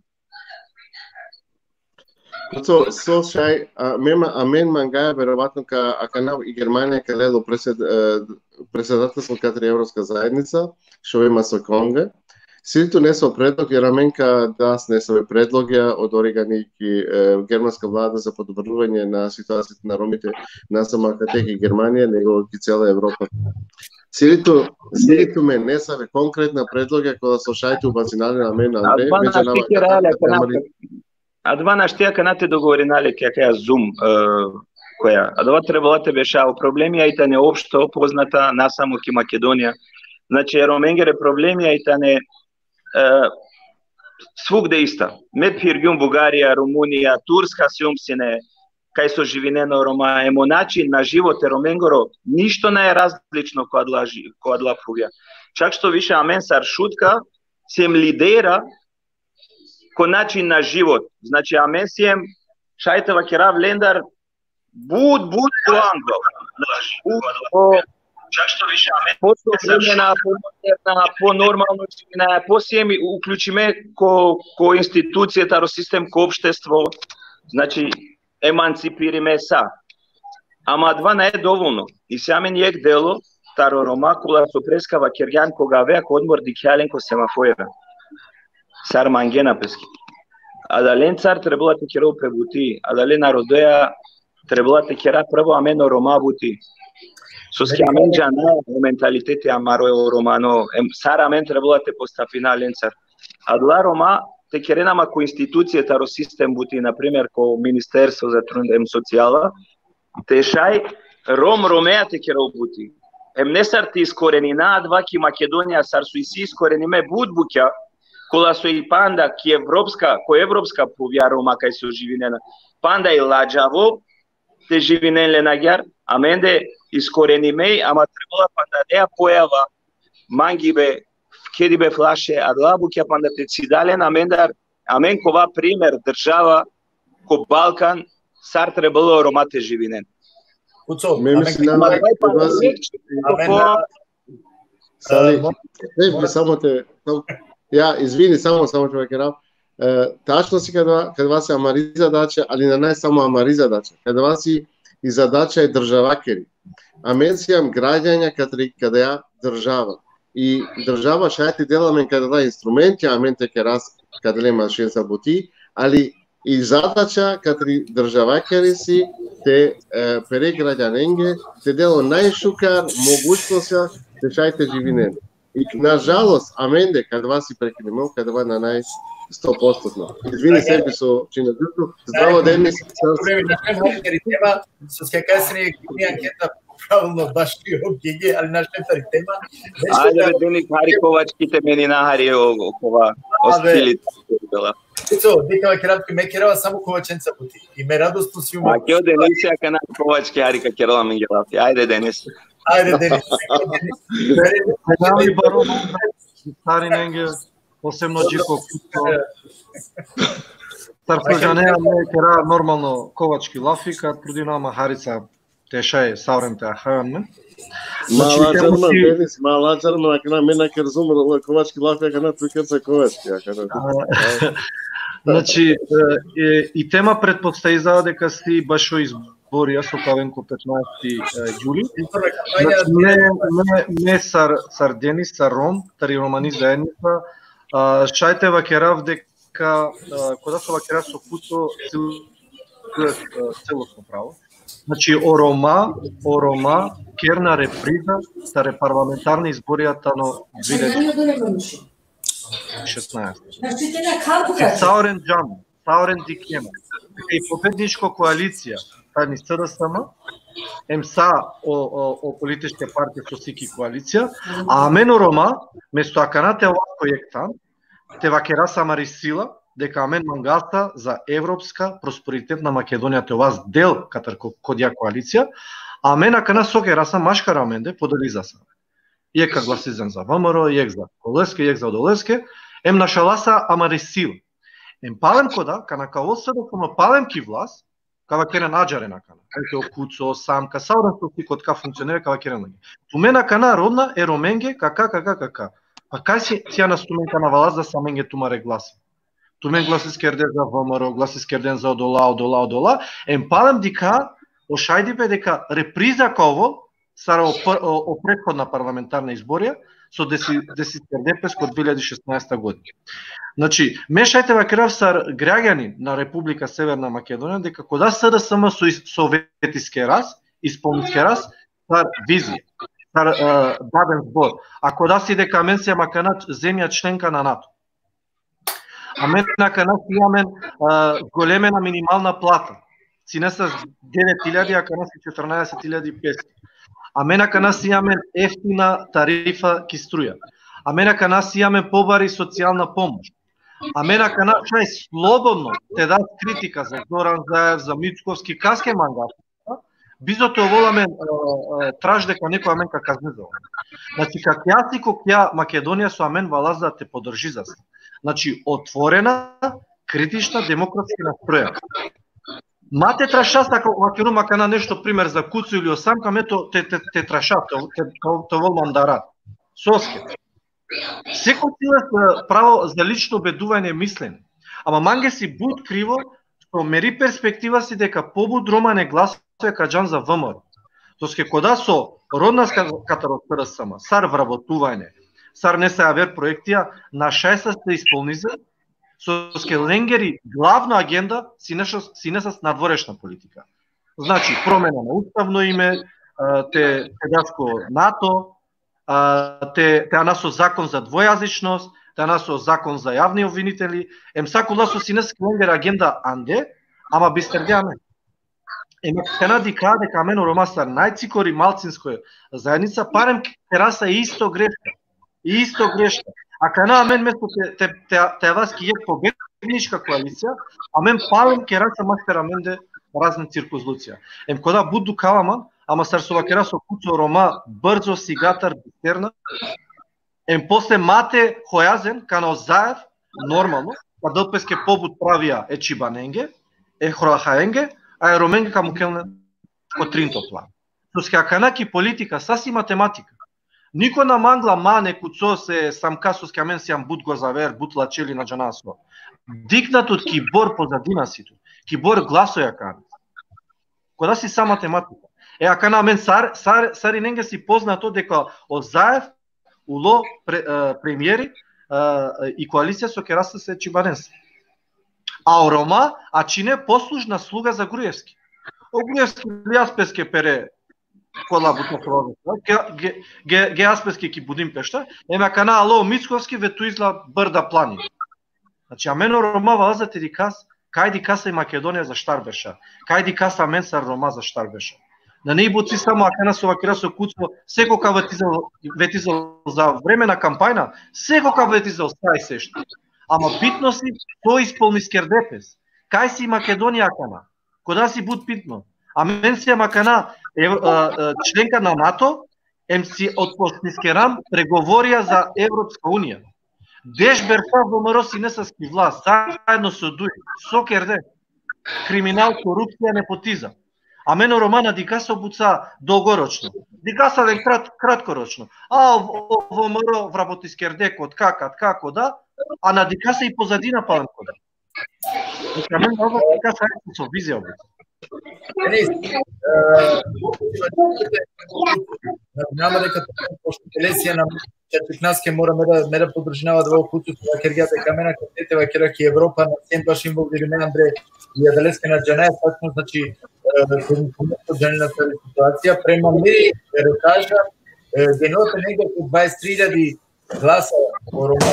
So, so šaj, a, mema, amen mangaja, verovatno ka, akana i Germanija ka lel o predsed-, e, predsedatelstvo katri Evropska zajednica, šovima so konga. Si li tu nesavo predlog, jer amen ka das nesave predlogja, odori gani ki, e, germanska vlada za podobruvanje na situaciju na Romite, na samo akate ki Germanija, nego ki cela Evropa. Si li tu, si li tu me nesave konkretna predlogja, kola so šaj tu bazinalen amen, andre, Adava me našti džanava kerale, ka akana, Adava našti akana te dogovorina le ki akaja Zoom, e, koja. Adava trebela te beša, o problemija i tane opšto poznata, na samo ki Makedonija. Znači, e Romengere problemija i tane, e, svugde ista. Me phirgjum Bugarija, Rumunija, Turska, sijum sine, kaj so živinena o Roma, em o način na život e Romengoro, ništo nae različno ko adala ži-, ko adala phuvja. Čak što više amen sar Šutka, siem lidera, ko način na život. Znači, amen siem, šaj te vakerav lendar, but, but po anglo. Znači, but po, po sovremena, po moderna, po normalno živina, po siem uključime ko, ko institucije, taro sistem, ko opštestvo. Znači, emancipirime sa. Ama adava nae dovolno. Isi amen jekh delo taro Roma, kola so preska vakergjan, koga avea ko odmor dikhea len ko semafora sar mangena peske. Adalencar trebela te kera pe buti, adale narodoja trebela te kera prvo amen o Roma buti. Soske amen džana o mentaliteti amaro e romano, em, sar amen trebela te postapina lencar. Adala Roma te kerena ma ko institucije taro sistem buti, na primer, ko Ministerstvo za trud em socijala, te šaj Rom Romea te kerol buti. Em nesar te iskorenina adava ki Makedonija, sar so isi iskorenime but bukja, kola so i panda ki evropska, ko evropska phuvja Roma kaj so živinena. Panda i ladžavo te živinen len agjaar, amende iskorenime, ama trebela panda nea pojava, mangibe, kedibe flaše, adala bukja panda te cida len amendar, amen kova primer država ko Balkan, sar trebela o Roma te živinen. Kuco, me amen mislim, na, amen na, Sali, e, mo-, e, mo-, samo te, samo, ja, izvini, samo, samo te vakerav. E, tačno si, kada, kada si amari zadača, ali nanae samo amari zadača. Kada si i zadača e državakeri. Amen siem građanja katri, kada ja država. I država šaj te del amen kada instrumenti, amen te keras kada le mašin sa buti, ali i zadača katri državakeri si te, e, pere građanenge, te del o najšukar mogućnosja te šaj te živinen. I, nažalost, amende, kada si prekinimo, kada nanae sto posto. Izvini, Serbi, so čina dušu. Zdravo, Denis. Problemi, na tema, soske kasnije anketa pravilno baš i o Gigi, ali našem tari tema. Ajde, be, Denis, hari Kovački te menina, hari o, o kova, o stili. So, dikha, kratko, me kerava samo Kovačenca buti. I me radosno sijum. A kjo Denis, akana Kovački hari ka kerela amenge lafi. Ajde, Denis. Ajde, Denis. Selam i baro, sarinenge, posebno dži ko Kuco. Sar so džanea, me kera normalno Kovački lafi, ka trudina ma harica te šaj savrem te ahav amen. Ma, znači, la džarman, Denis, ma, la džarman, akana me na kerzum Kovački lafi, akana tu kerca Kovački, akana. A, znači, e, e, i tema pretpostaviza deka si bašo izborija so ka aven ko petnaesti, e, juli. Znači, me, me, me sar, sar Denis, sar Rom, tari romani zaednica, a, šaj te vakerav deka, a, koda so vakera so Kuco, cel-, e, celosno pravo. Znači, o Roma, o Roma kerna repriza tari parlamentarni izborija tano dve hiljade šesnaesti. Znači, te na kal buka. Sa oren džan, sa oren dikhena. I pobedničko koalicija, tani S D S M, em sa o, o, o političke partije so si ki koalicija, a amen o Roma, mesto akana te ova ko jekh than, te vakeras amari sila, deka amen mangasa za evropska prosperitetna Makedonija te ovas del katar ko-, kodja koalicija, amen akana so kerasa, maškar amende podelizasa. Jekh ka glasizen za V M R O, jekh za koleske, jekh za odoleske, em našalasa amari sila. Em palem koda, kana ka ol S D S M palem ki vlast, ka vakeren ađaren akana. Ajde, o Kuco, o Samka, sa oren so si kotka funkcionera, ka vakeren lenge. Tumen akana rodna e Romenge, kaka, kaka, kaka. Pa kaj si, sian tumen kana valas da sa amenge tumare glasi. Tumen glasiskerde za V M R O, glasiskerde za odola, odola, odola. Em palem dikha, o šajdipe deka repriza ka ovel sar o, pr- o, o prethodna parlamentarna izborija, so desi, desiskerde pes ko dve hiljadi šesnaesta godina. Znači, me šaj te vakerav sar gragjani na Republika Severna Makedonija, deka koda S D S M so, is- so vetiskeras, ispolniskeras, sar vizija, sar uh, daden zbor. A koda si deka amen sijam akana zemja členka na nato. Amen akana si amen uh, golemena minimalna plata. Sine sa devet hiljadi, akana si četrnaeset hiljadi petsto. Amen akana si amen eftina tarifa ki struja. Amen akana si amen pobari socijalna pomoš. Amen akana šaj slobodno te da kritika za Zoran Zaev, za Mickovski, kaske manga. Bizo te ovel amen uh, uh, traž deka neko amen ka kaznizol. Znači, kakja si kokja Makedonija so amen vala za te podržizas. Znači, otvorena, kritična, demokratski nastroja. Ma te trašas, ako vakerum akana nešto, primer, za Kucu ili o Samka, me to te, te, te traša, te, te, te, te ovel mandara. Soske. Seko si le pravo za lično ubeduvanje, mislen. Ama mange si but krivo, so meri perspektiva si deka pobut Roma ne glasoja ka džan za V M R O. Soske koda so rodna ska- katar o S D S M, sar vrabotuvanje, sar nesajaver proektija, našaj sa te ispolniza, soske lengeri glavna agenda sine sa, sine sa nadvorešna politika. Znači, promena na ustavno ime, e, te, te das ko nato, a, te, te anas o zakon za dvojazičnost, te anas o zakon za javni obviniteli, em sa kola so sine sa lengeri agenda ande, ama bisterde amen. Em akana dikha deka amen o Roma sar najcikori malcinsko zaednica, palem kerasa isto greška. Isto greška. Akana amen mesto te, te, te, te avas ki jekh pobednička koalicija, amen palem kerasa maškar amende razna cirkuzlucija. Em koda but dukhava man, ama sar so vakerasa o Kuco, o Roma brzo, sigatar, bisterna, em posle ma te hojazen, kana o Zaev, normalno, ka del peske pobut pravija e Čibanenge, e Hrohaenge, a e Romenge ka mukel len ko trinto plan. Soske akana ki politika sa si matematika. Niko na mangla man e Kucos, e Samkos, soske amen sijam but gozaver, but lačeli, na džana so. Dikna tut kibor pozadina si tut, kibor glasoja ka anes. Koda si sa matematika. E, akana amen sar, sar, sarinenge si poznato deka o Zaev ulo pre, e, premieri, e, i koalicija so kerasa sa e Čibanense. A o Roma ačhine poslušna sluga za Gruevski. O Gruevski li aspeske pere kola buta, ge, ge, ge aspeske ki Budimpešta, em akana alo Mickovski, vetuizla brda, planini. Znači, amen o Roma vala za te dikhas, kaj dikhasa i Makedonija za štar berša, kaj dikhasa amen sar Roma za štar berša. Na, ne i buci samo akana so vakerasa o Kuco, seko ka vetizol, vetizol za vreme na kampanja, seko ka vetizol sa i sešto. Ama bitno si so ispolniskerde pes. Kaj si Makedonija akana? Koda si but bitno. Amen sijam akana, e, e, e, členka na nato, em si otpočniskeram pregovorija za Evropska unija. Deš berša V M R O sine sa ki vlast, zaedno so DUI, so kerde? Kriminal, korupcija, nepotizam. Amen o Roma na dikhasa o buca dolgoročno. Dikhasa len krat-, kratkoročno. A o, o V M R O vrabotiskerde kotka, katka, koda, a na dikhasa i pozadina palem koda. Znači, amen na dikhasa so vizija o buca. Enis, e, nama deka, pošto Telesija nam, čačiknaske mora me da, me da podržinava da o Kuco so vakergja deka amen ka te vakera ki Evropa na sem baš involvirime andre, i adaleske na džanaja tačno, znači, e, džanena sa situacija, prema meri retaža, e, denote negde oko dvadeset tri iljadi glasa o Roma.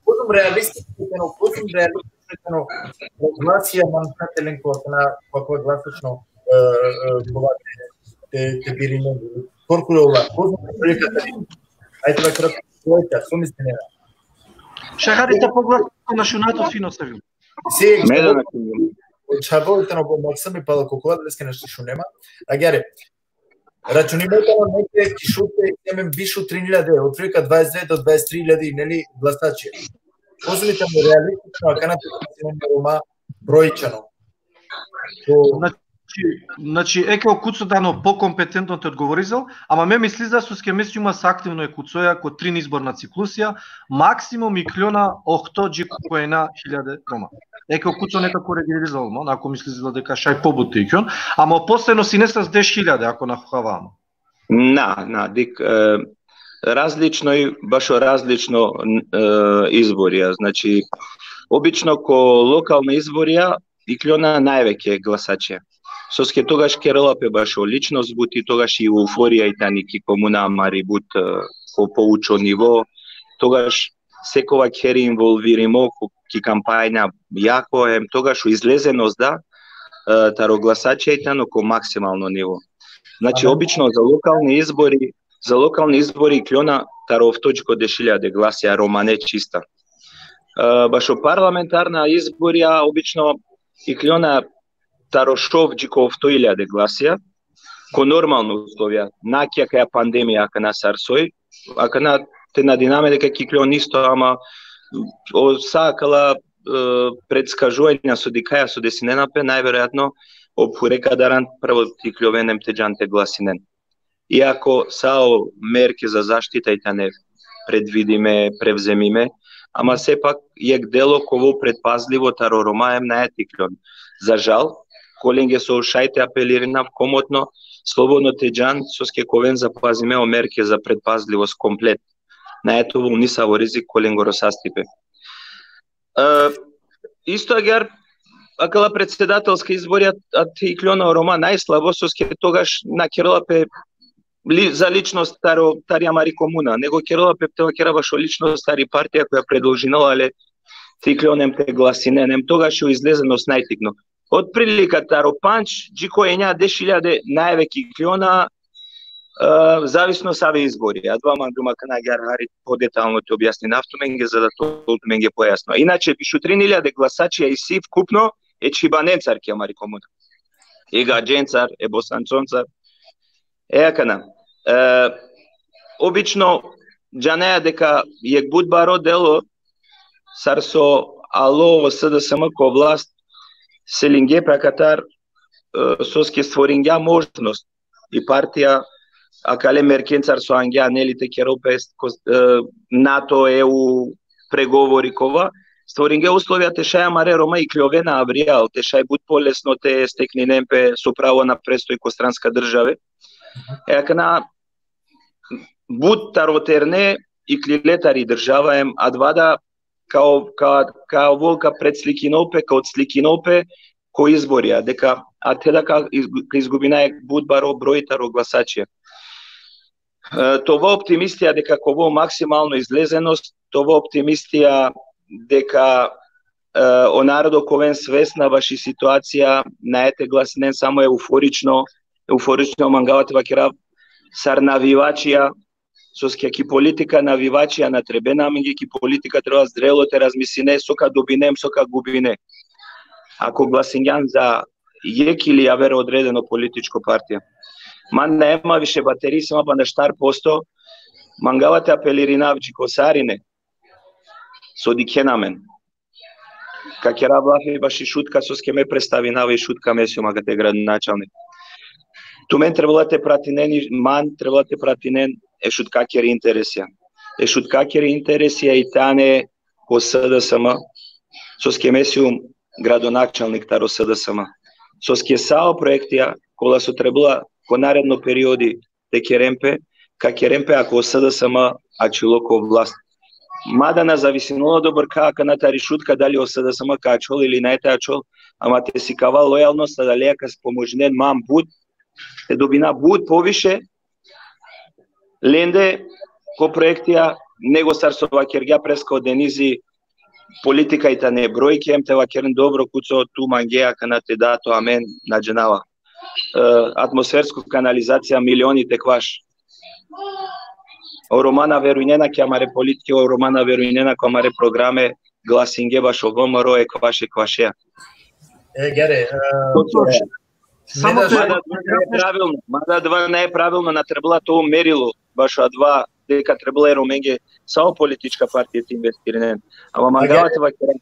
Kozom realistično, kozom realistično, glasija man ka te len ko akana, ko glasačno, e, e, kova te, te, te birinen. Korkoro ola, kozom prilika te. Ajde, da kratko, tvojka, so mislinena? Šaj hari te poglasno na šunato fino se vidi. Si, me da na šunato. Čhavo, tano bo maksami pala kokola, adaleske našti šunema. Agjaar, računime tano negde ki Šutka, amen biš u trin iljade, otprilika dvadeset dve do dvadeset tri iljadi, neli, glasači. Kozom i tano realistično, akana te Roma brojčano. To- Znači, Znači, znači, eke o Kuco tano pokompetentno te odgovorizal, ama me mislizda soske me sijum sa aktivno e Kucoja ko trin izborna ciklusija, maksimum iklona ohto dži ko enja hiljade Roma. Eke o Kuco neka korigirizel man, ako mislizda deka šaj pobut te iklon, ama posledno sine sa deš hiljade, ako na hava man. Na, na, dik, e, različno i bašo različno, e, izborija. Znači, obično ko lokalna izborija iklona najveke glasačija. Soske togaš kerela pe bašo ličnost but i togaš i euforija i tani ki komuna amari but, e, ko poučo nivo. Togaš sekova keri involvirimo ko, ki kampanja jako, em togaš o izlezenost da, e, taro glasačija i tano ko maksimalno nivo. Znači, obično za lokalni izbori, za lokalni izbori iklona taro ohto dži ko deš hiljade glasija romane čista. E, bašo parlamentarna izborija obično iklona taro šov dži ko ohto hiljade glasija, ko normalno uslovija, na ki akaja pandemija akana sar soj, akana te nadiname deka ka iklon isto, ama o sa akala, e, predskažuvanja so dikhaja so desinena pe, najverojatno o phure ka daran prvo te ikljoven em te džan te glasinen. Iako sa o merke za zaštita i tane predvidime, prevzemime, ama sepak jekh delo kovo pretpazlivo taro Roma em nae te iklon. Za žal, kolenge so šaj te apelirinav komotno, slobodno te džan, soske ka oven zapazime o merke za pretpazlivost komplet. Nae te ovel nisavo rizik ko lengoro sastipe. E, isto agjaar, akala predsedatelska izborija, a te iklona o Roma najslabo, soske togaš na kerela pe li, za ličnost taro, tari amari komuna, nego kerela pe te vakera bašo ličnost tari partija koja predložinela le te iklon em te glasinen, em togaš o izlezenost najtikno. Otprilika taro pandž dži ko enja deš hiljade najveke iklona, e, zavisno save izbori. Adava mangljum akana agjaar hari podetalno te objasninav tumenge, za da te ovel tumenge pojasno. Inače, biš u trin hiljade glasačija isi vkupno e čhibanencar ki amari komuna. E gadžencar, e bosančoncar. E akana. E, obično džanaja deka jekh but baro delo sar so alo o S D S M ko vlast, selingje pe akatar, e, soske stvoringja možnost i partija akale merkencar so angja, neli, te kerel pe ko, e, NATO, E U pregovori kova, stvoringja uslovija te šaj amare Roma ikljovena avrijal, te šaj but polesno te stekninen pe so pravo na prestoj ko stranska države. E akana but taro terne iklile tari država em adava da ka, ka, ka ovel ka predslikinol pe, ka odslikinol pe ko izborija, deka, a te da ka iz-, ka izgubina jekh but baro broj taro glasačija. E, te ova optimistija deka ka ovel maksimalno izlezenost, te ova optimistija deka, e, o narodo ka oven svesna baši situacija, nae te glasinen samo euforično, euforično mangava te vakerav sar navivačija, soske ki politika navivačija na trebena amenge, ki politika treba zrelo te razmisline so ka dobine, so ka gubine. Ako glasingjan za jekh ili javer odredeno političko partija. Man nae ma više bateri, isi ma pana štar posto, mangava te apelirinav dži ko sarine so dikhena amen. Ka kerav lafi baši Šutka, soske me predstavinava i Šutka, me sijum akate gradonačalnik. Tumen trebela te pratinen, i man trebela te pratinen e Šutkakere interesija. E Šutkakere interesija i tane ko S D S M, soske me sijum gradonačalnik taro S D S M. Soske sa o projektija kola so trebela ko naredno periodi te keren pe, ka keren pe ako o S D S M ačhilo ko vlast. Mada na zavisinela doborka akana tari Šutka dali o S D S M ka ačhol ili nae te ačhol, ama te sikava lojalnost, adaleja ka pomožinen man but, te dobina but poviše lende ko projektija, nego sar so vakergja presko Denizi, politika i tane brojke, em te vakeren dobro, Kuco, tu mangea akana te da, to amen na džanava. E, atmosfersko kanalizacija milioni te kvaš. O Roma na verujnena ki amare politike, o Roma na verujnena ko amare programe, glasinge bašo V M R O e kvaš e kvašea. E, gere, e, Samo ne te da- Mada adava nae pravilno, mada adava nae pravilno, na trebela te ovel merilo bašo adava, deka trebela e Romenge sa o politička partija te investirinen. Ama mangava te vakerav,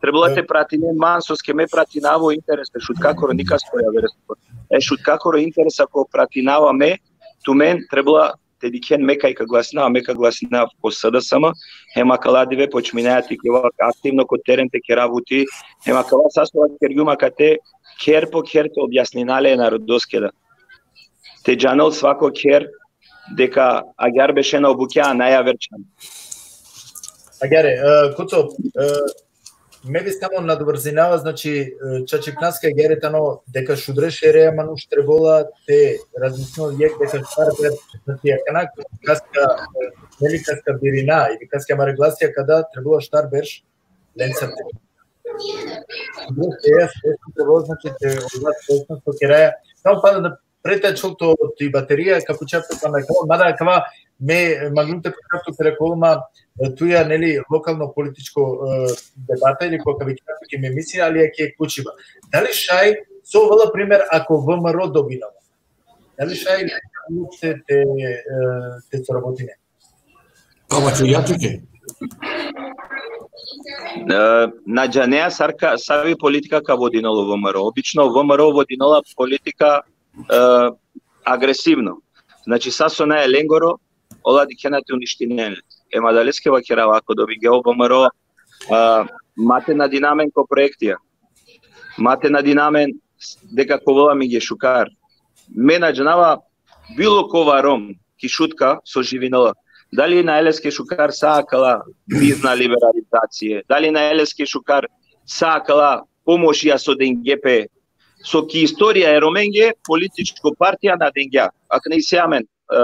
Trebela te pratinen man, soske me pratinava o interesi e Šutkakoro, nikaskoro javeresko. E Šutkakoro interesi ako pratinava me, tumen trebela te dikhen me kaj ka glasinav, me ka glasinav ko S D S M, hem akala dive počminaja te ikljova aktivno ko teren te kerav buti, hem akala sa so vakergjum akate, kher po kher te objasnina le e narodoske da. Te džanel svako kher deka agjaar bešena o bukja, a na javer čhane. Agjaar, e, Kuco, e, me bi samo nadovrzinava, znači, e, čačipnaske agjaar tano deka šudre šereja manuš trebela te razmislinel jekh deka štar berš, znači, akana kaska, e, neli, kaska birina ili kaske amare glasija ka da, trebela štar berš lencar te. Šudre šereja, šereja trebela, znači, te odova, te odova so keraja. Samo pa da pre te ačhol to ti baterija, ka pučav tut pana kava, mada kava me manglum te pučav tut, kova, e, tuja, neli, lokalno političko, e, debata ili kova ka vikinav tut ki mi emisija, ali jekh pučiba. Dali šaj, so ovela primer ako V M R O dobinela? Dali šaj uopšte te, e, te sorabotine? Kava ću ja tuke. E, na džanea sar ka, savi politika ka vodinela o V M R O. Obično V M R O vodinela politika, e, agresivno. Znači, sa so nae lengoro, ola dikhena te uništinen le. Em adaleske vakerava, ako dobingja o V M R O, e, ma te nadina amen ko proektija. Ma te nadina amen deka ka ovel amenge šukar. Me na džanava bilo kova Rom ki Šutka so živinela. Dali nae leske šukar sa akala vizna liberalizacija, dali nae leske šukar sa akala pomošija so dengje pe, so ki istorija e Romenge političko partija na dengja. Akana isi amen, e,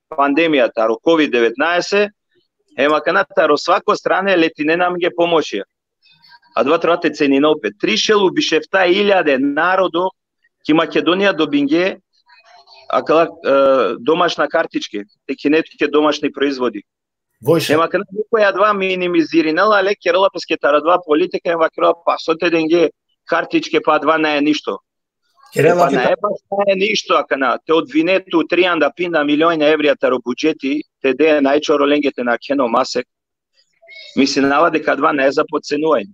pandemija taro kovid devetnaeset, em akana taro svako strane letinena amenge pomošija. Adava treba te ceninel pe. Tri šel u bišefta iljade narodo ki Makedonija dobingje akala, e, domašna kartičke, te kine tuke domašni proizvodi. Vojša. Em akana nekoj adava minimizirinela le, kerela peske taro adava politika, em vakerela, pa so te dengje kartičke, pa adava nae ništo. Kerela, e, pa nae baš nae ništo akana, te odvine tu trianda pinda miliona evrija taro budžeti, te de najčorolenge te nakhen o masek. Mislinava deka adava nae za podcenuvaj.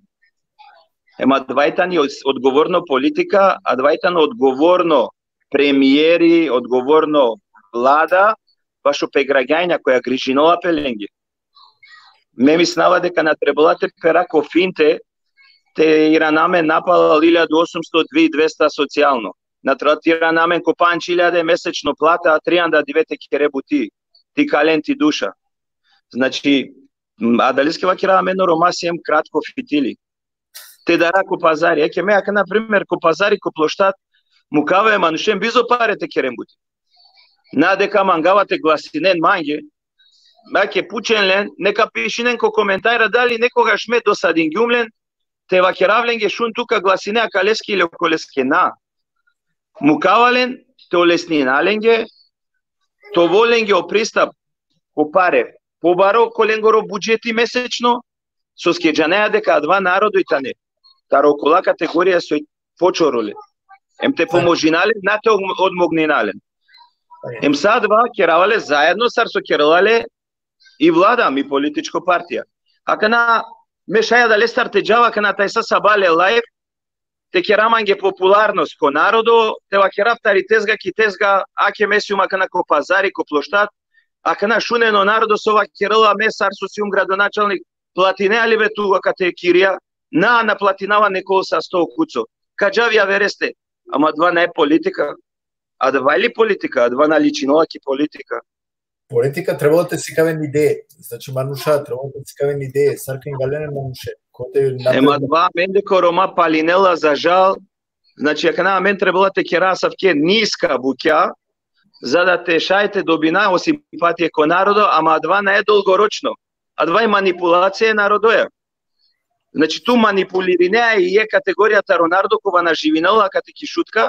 Em adava i tani od-, odgovorno politika, adava i tano odgovorno premieri, odgovorno vlada, bašo pe gragjanja koja grižinela pe lenge. Me mislinava deka na trebela te pera ko finte, te irana amen napalal iljadu osamsto, dve i dvesta socijalno. Na trebela te irana amen ko pandž iljade mesečno plata, a trianda dive te kere buti, te ikalen ti duša. Znači, m, adaleske vakerava, amen o Roma siem kratko fitili. Te dara ko pazari. Eke me akana, na primer, ko pazari, ko ploštat, mukava e manušen bizo pare te keren buti. Na deka mangava te glasinen mange, ake pučen len, neka pišinen ko komentara dali nekogaš me dosadingjum len, te vakerav lenge šun tu ka glasine akaleske ili okoleske, na. Mukava len, te olesnina lenge, te ovel lenge o pristap ko pare pobaro ko lengoro budžeti mesečno, soske džanea deka adava narodo i tane taro okola kategorija soj počorole. Em te pomožina len, na te odmognina len. Em sa adava kerava le zaedno sar so kerela le i vlada, mi političko partija. Akana me šaj adalestar te džava, akana tajsa sabale live, te kera mange popularnost ko narodo, te vakerav tari tezga ki tezga, ake me sium akana ko pazari, ko ploštat, akana šunen o narodo so vakerela, me sar so sium gradonačalnik, platinea li be tu akate kirija? Na, na platinava, nek ovel sasto, Kuco. Ka džav javereste. Ama adava nae politika. Adava li politika? Adava na ličinela ki politika. Politika trebela te sikaven ideje. Znači, manuša trebela te sikaven ideje. Sar ka ingalen e manuše. Kote na... Ema adava amende ko Roma palinela, za žal. Znači, akana amen trebela te kera asavke niska bukja, za da te šaj te dobina o simpatije ko narodo, ama adava nae dolgoročno. Adava i manipulacija e narodoja. Znači, tu manipulirinea i jekh kategorija taro narodo kova na živinela akate ki Šutka,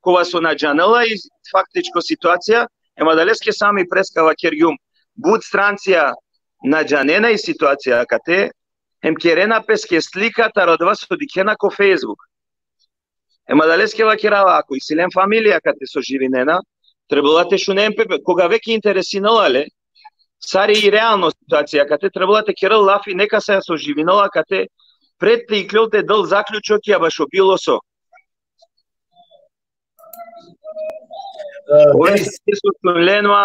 kova so na džanela i faktičko situacija, ema adaleske sami preska vakergjum. But strancija na džanena i situacija akate, em kerena peske slika taro adava so dikhena ko Facebook. Ema adaleske vakerava, ako isi len familija akate so živinena, trebela te šunen pe, koga veke interesinela le sar i realno situacija akate, trebela te kerel lafi nekasaja so živinela akate, pred te iklol te del zaključokija bašo bilo so. E, Ove Denis, so lenva,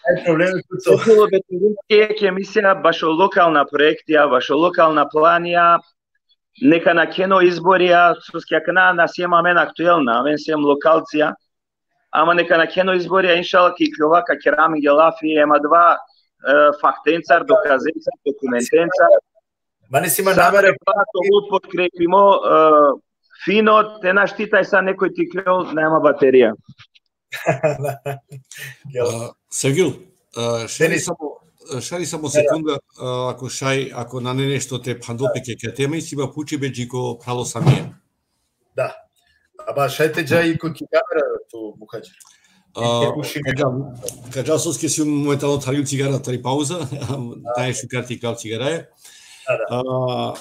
kaj problemi su to? Bilo be te ke emisija bašo lokalna projektija, bašo lokalna planija, neka nakhena o izborija, soske akana na siem amen aktuelna, amen siem lokalcija, ama neka nakhena o izborija, inšala, ka ikljova, ka kera amenge lafi, ema adava, e, faktencar, dokazencar, dokumentencar. Mani si ma namera, Pa to potkrepimo, e, fino, te našti taj sa nekoj te ikljol, nema baterija. jel? A, Sevgil, a, šaj li Denis. samo, šaj li samo sekunda, a, ako šaj, ako nane nešto te phandol pe ki akaja tema, isi ma pučibe dži ko pralo Samija. Da. Aba šaj te dža i ko ki kamera tu, Muhadžir. A, ka dža, ka dža, soske si momentalno tharim cigara tari pauza, nane šukar te iklav cigaraja. Da, da. A,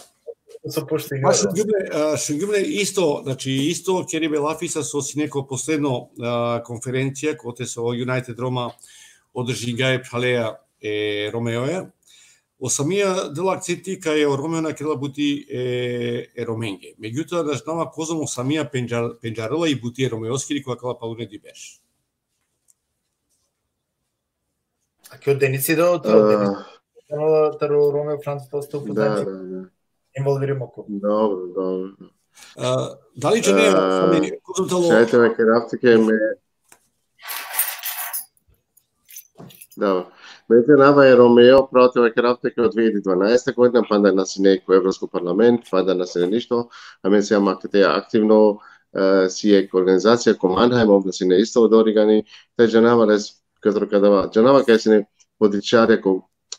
So pušti Pa šungjum le, a, šungjum le isto, znači isto keribe lafi sa so sine ko posledno, a, konferencija, kote so United Roma održingja e phraleja e Romeoja. O Samija dela akcenti kaj o Romeo na kerela buti e, e Romenge. Međutoa, na džanava kozom o Samija pendžar-, pendžarela i buti e Romeoskiri ko akala palune di berš. A ki o Denisi da, o E, Denisi, taro Romeo Franc dosta Da, upoznati, da, da. involvirimo ko. Dobro, dobro. A, dali džane, E, Sami, kozom talo, Šaj te vakerav tuke me. Dobro. Me džanava e Romeo, prvo te vakerav tuke, od dve hiljade dvanaeste godine, panda na sine ko Evropsko parlament, panda na sine ništo, amen sijam akte-, aktivno, e, si jek organizacija ko Mannheim, ov da sine isto odorigani, te džanava les, katro kadava, džanava kaj sine političarja ko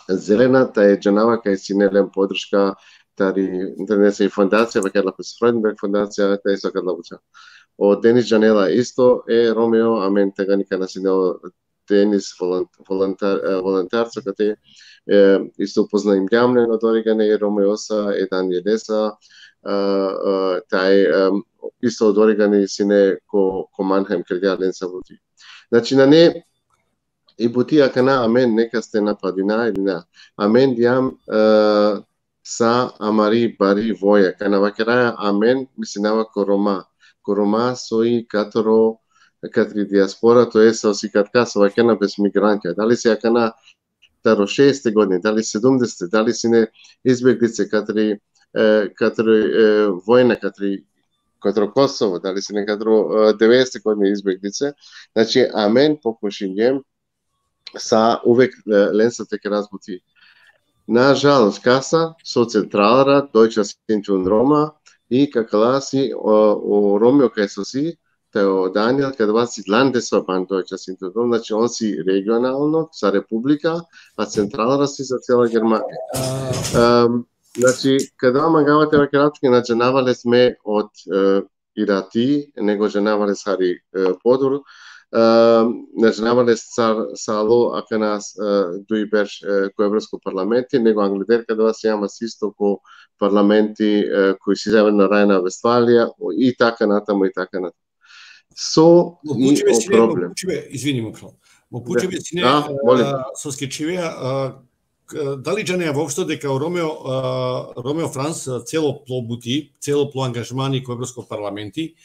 Zelena, te džanava kaj sine len podrška tari, tari nesave fondacija, vakerela pes Freudenberg fondacija, te isto kadala buća. O Denis džanela isto e Romeo, amen tegani kana sine o Denis volont-, volontar, e, volontar, so kate, e, isto upoznajingjam len odorigane e Romeosa, e Danielesa, e, e, taj, e, isto odorigani sine ko, ko Mannheim kerdja lensa buti. Znači, nane i buti akana amen nekaste napadina ili na. Amen dijam, e, sa amari bari volja. Kana vakeraja amen, mislinava ko Roma. Ko Roma so i katro, katri dijaspora, to jest so si katka so vakerena pes migrantja. Dali si akana taro šeeste godine, dali sedumdesete, dali sine izbeglice katri, e, katri, e, vojna, katri, katro Kosovo, dali sine katro, e, devedesete godine izbeglice. Znači, amen pokušingjam sa uvek, e, lensa te keras buti. Nažalost, kasa so centralra, Deutscher Sinti und Roma, i kakala si, o, o Romeo kaj so si, te o Daniel, kadava si Landesverband Deutscher Sinti und Roma, znači on si regionalno, sa republika, a centralra si za cela Germanija. Em, znači, kadava mangava te vakerav tuke, na džanava les me od, e, irati, nego džanava les hari, e, podur, e, na džanava les sar, sar alo akana, e, duj berš, e, ko Evropsko parlamenti, nego angleder kadava sijam asisto ko parlamenti, e, ko si Severna Rajna Vestfalija, o, i taka natamo, i taka natamo. So Mo i pučibe o sine, mo problem. pučibe, izvini, mo phral. Mo pučibe sine, Da, molim. a, soske čhivea, a, k-, dali džanea voopšto deka o Romeo, a, Romeo Franc, a, celo plo buti, celo plo angažmani ko Evropsko parlamenti,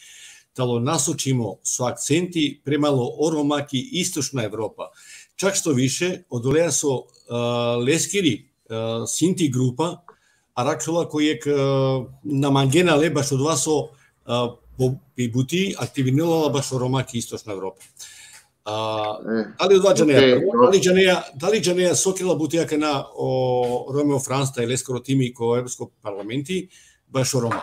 talo nasočimo so akcenti premalo o Roma ki Istočna Evropa. Čak što više, odolea so, a, leskiri, a, Sinti grupa, arakhlola ko jek, a, na mangena le bašo odova so, a, po-, i buti aktivinela la bašo Roma ki Istočna Evropa. A, E, dali odova džanea, okej, prvo, dali džanea, dali džanea so kerela buti akana o Romeo Franc taj leskoro timi ko Evropsko parlamenti, bašo Roma.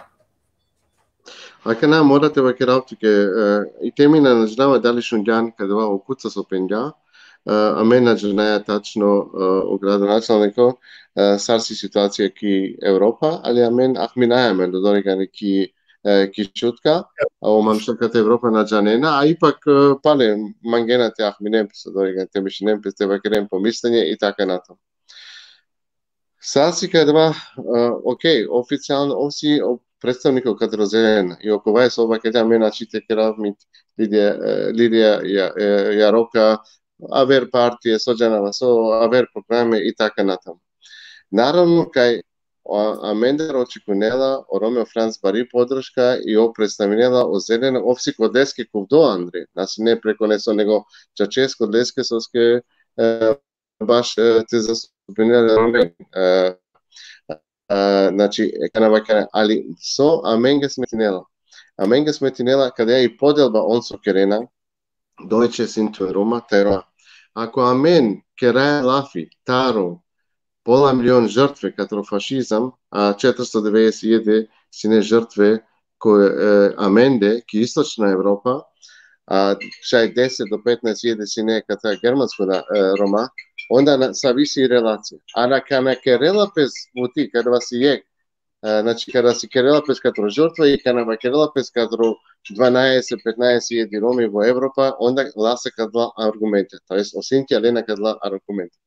Akana mora te vakerav tuke, e, i te mi na džanava dali šungjan kadava o Kuca so pendža, e, amen na džanaja tačno, e, o gradonačalniko, e, sar si situacija ki Evropa, ali amen ahminaja amen odorigani ki, e, ki Šutka, a o manuša kate Evropa na džanena, a ipak, e, pale mangena te ahminen pes odorigani, te mišinen pes, te vakeren po mislenje i taka nato. Sar si kadava, e, okej, oficijalno, ov si o predstavniko katro Zelena. I okova so vakergja amen, znači te kerav mit Lidija, e, Lidija Ja-, e, Jaroka, aver partije, so džanava, so aver programe i taka natamo. Naravno, kaj o, amendar očekujnela o Romeo Franc bari podrška i ov predstavinela o Zelena, ov si kod leske kuvdo andre, na sine preko neso, nego čače kod leske soske, e, baš, e, te zastupinela Romen. E, e, znači, e, kana vakera, ali so amenge smetinela. Amenge smetinela kada i podelba on so kerena, Deutsche Sinti un Roma, taro. Ako amen keraja lafi taro pola milion žrtve katro fašizam, a četiristo devedeset hiljade sine žrtve ko, e, amende, ki istočna Evropa, a šaj deset do petnaest hiljade sine kata germansko da, e, Roma, onda na, savi si relacija. A na kana kerela pes buti, kada si jek, e, znači, kada si kerela pes katro žrtva i kana vakerela pes katro dvanaest, petnaest hiljade Romi vo Evropa, onda lasa kadala argumente. To jest, o Sintija lena kadala argumente.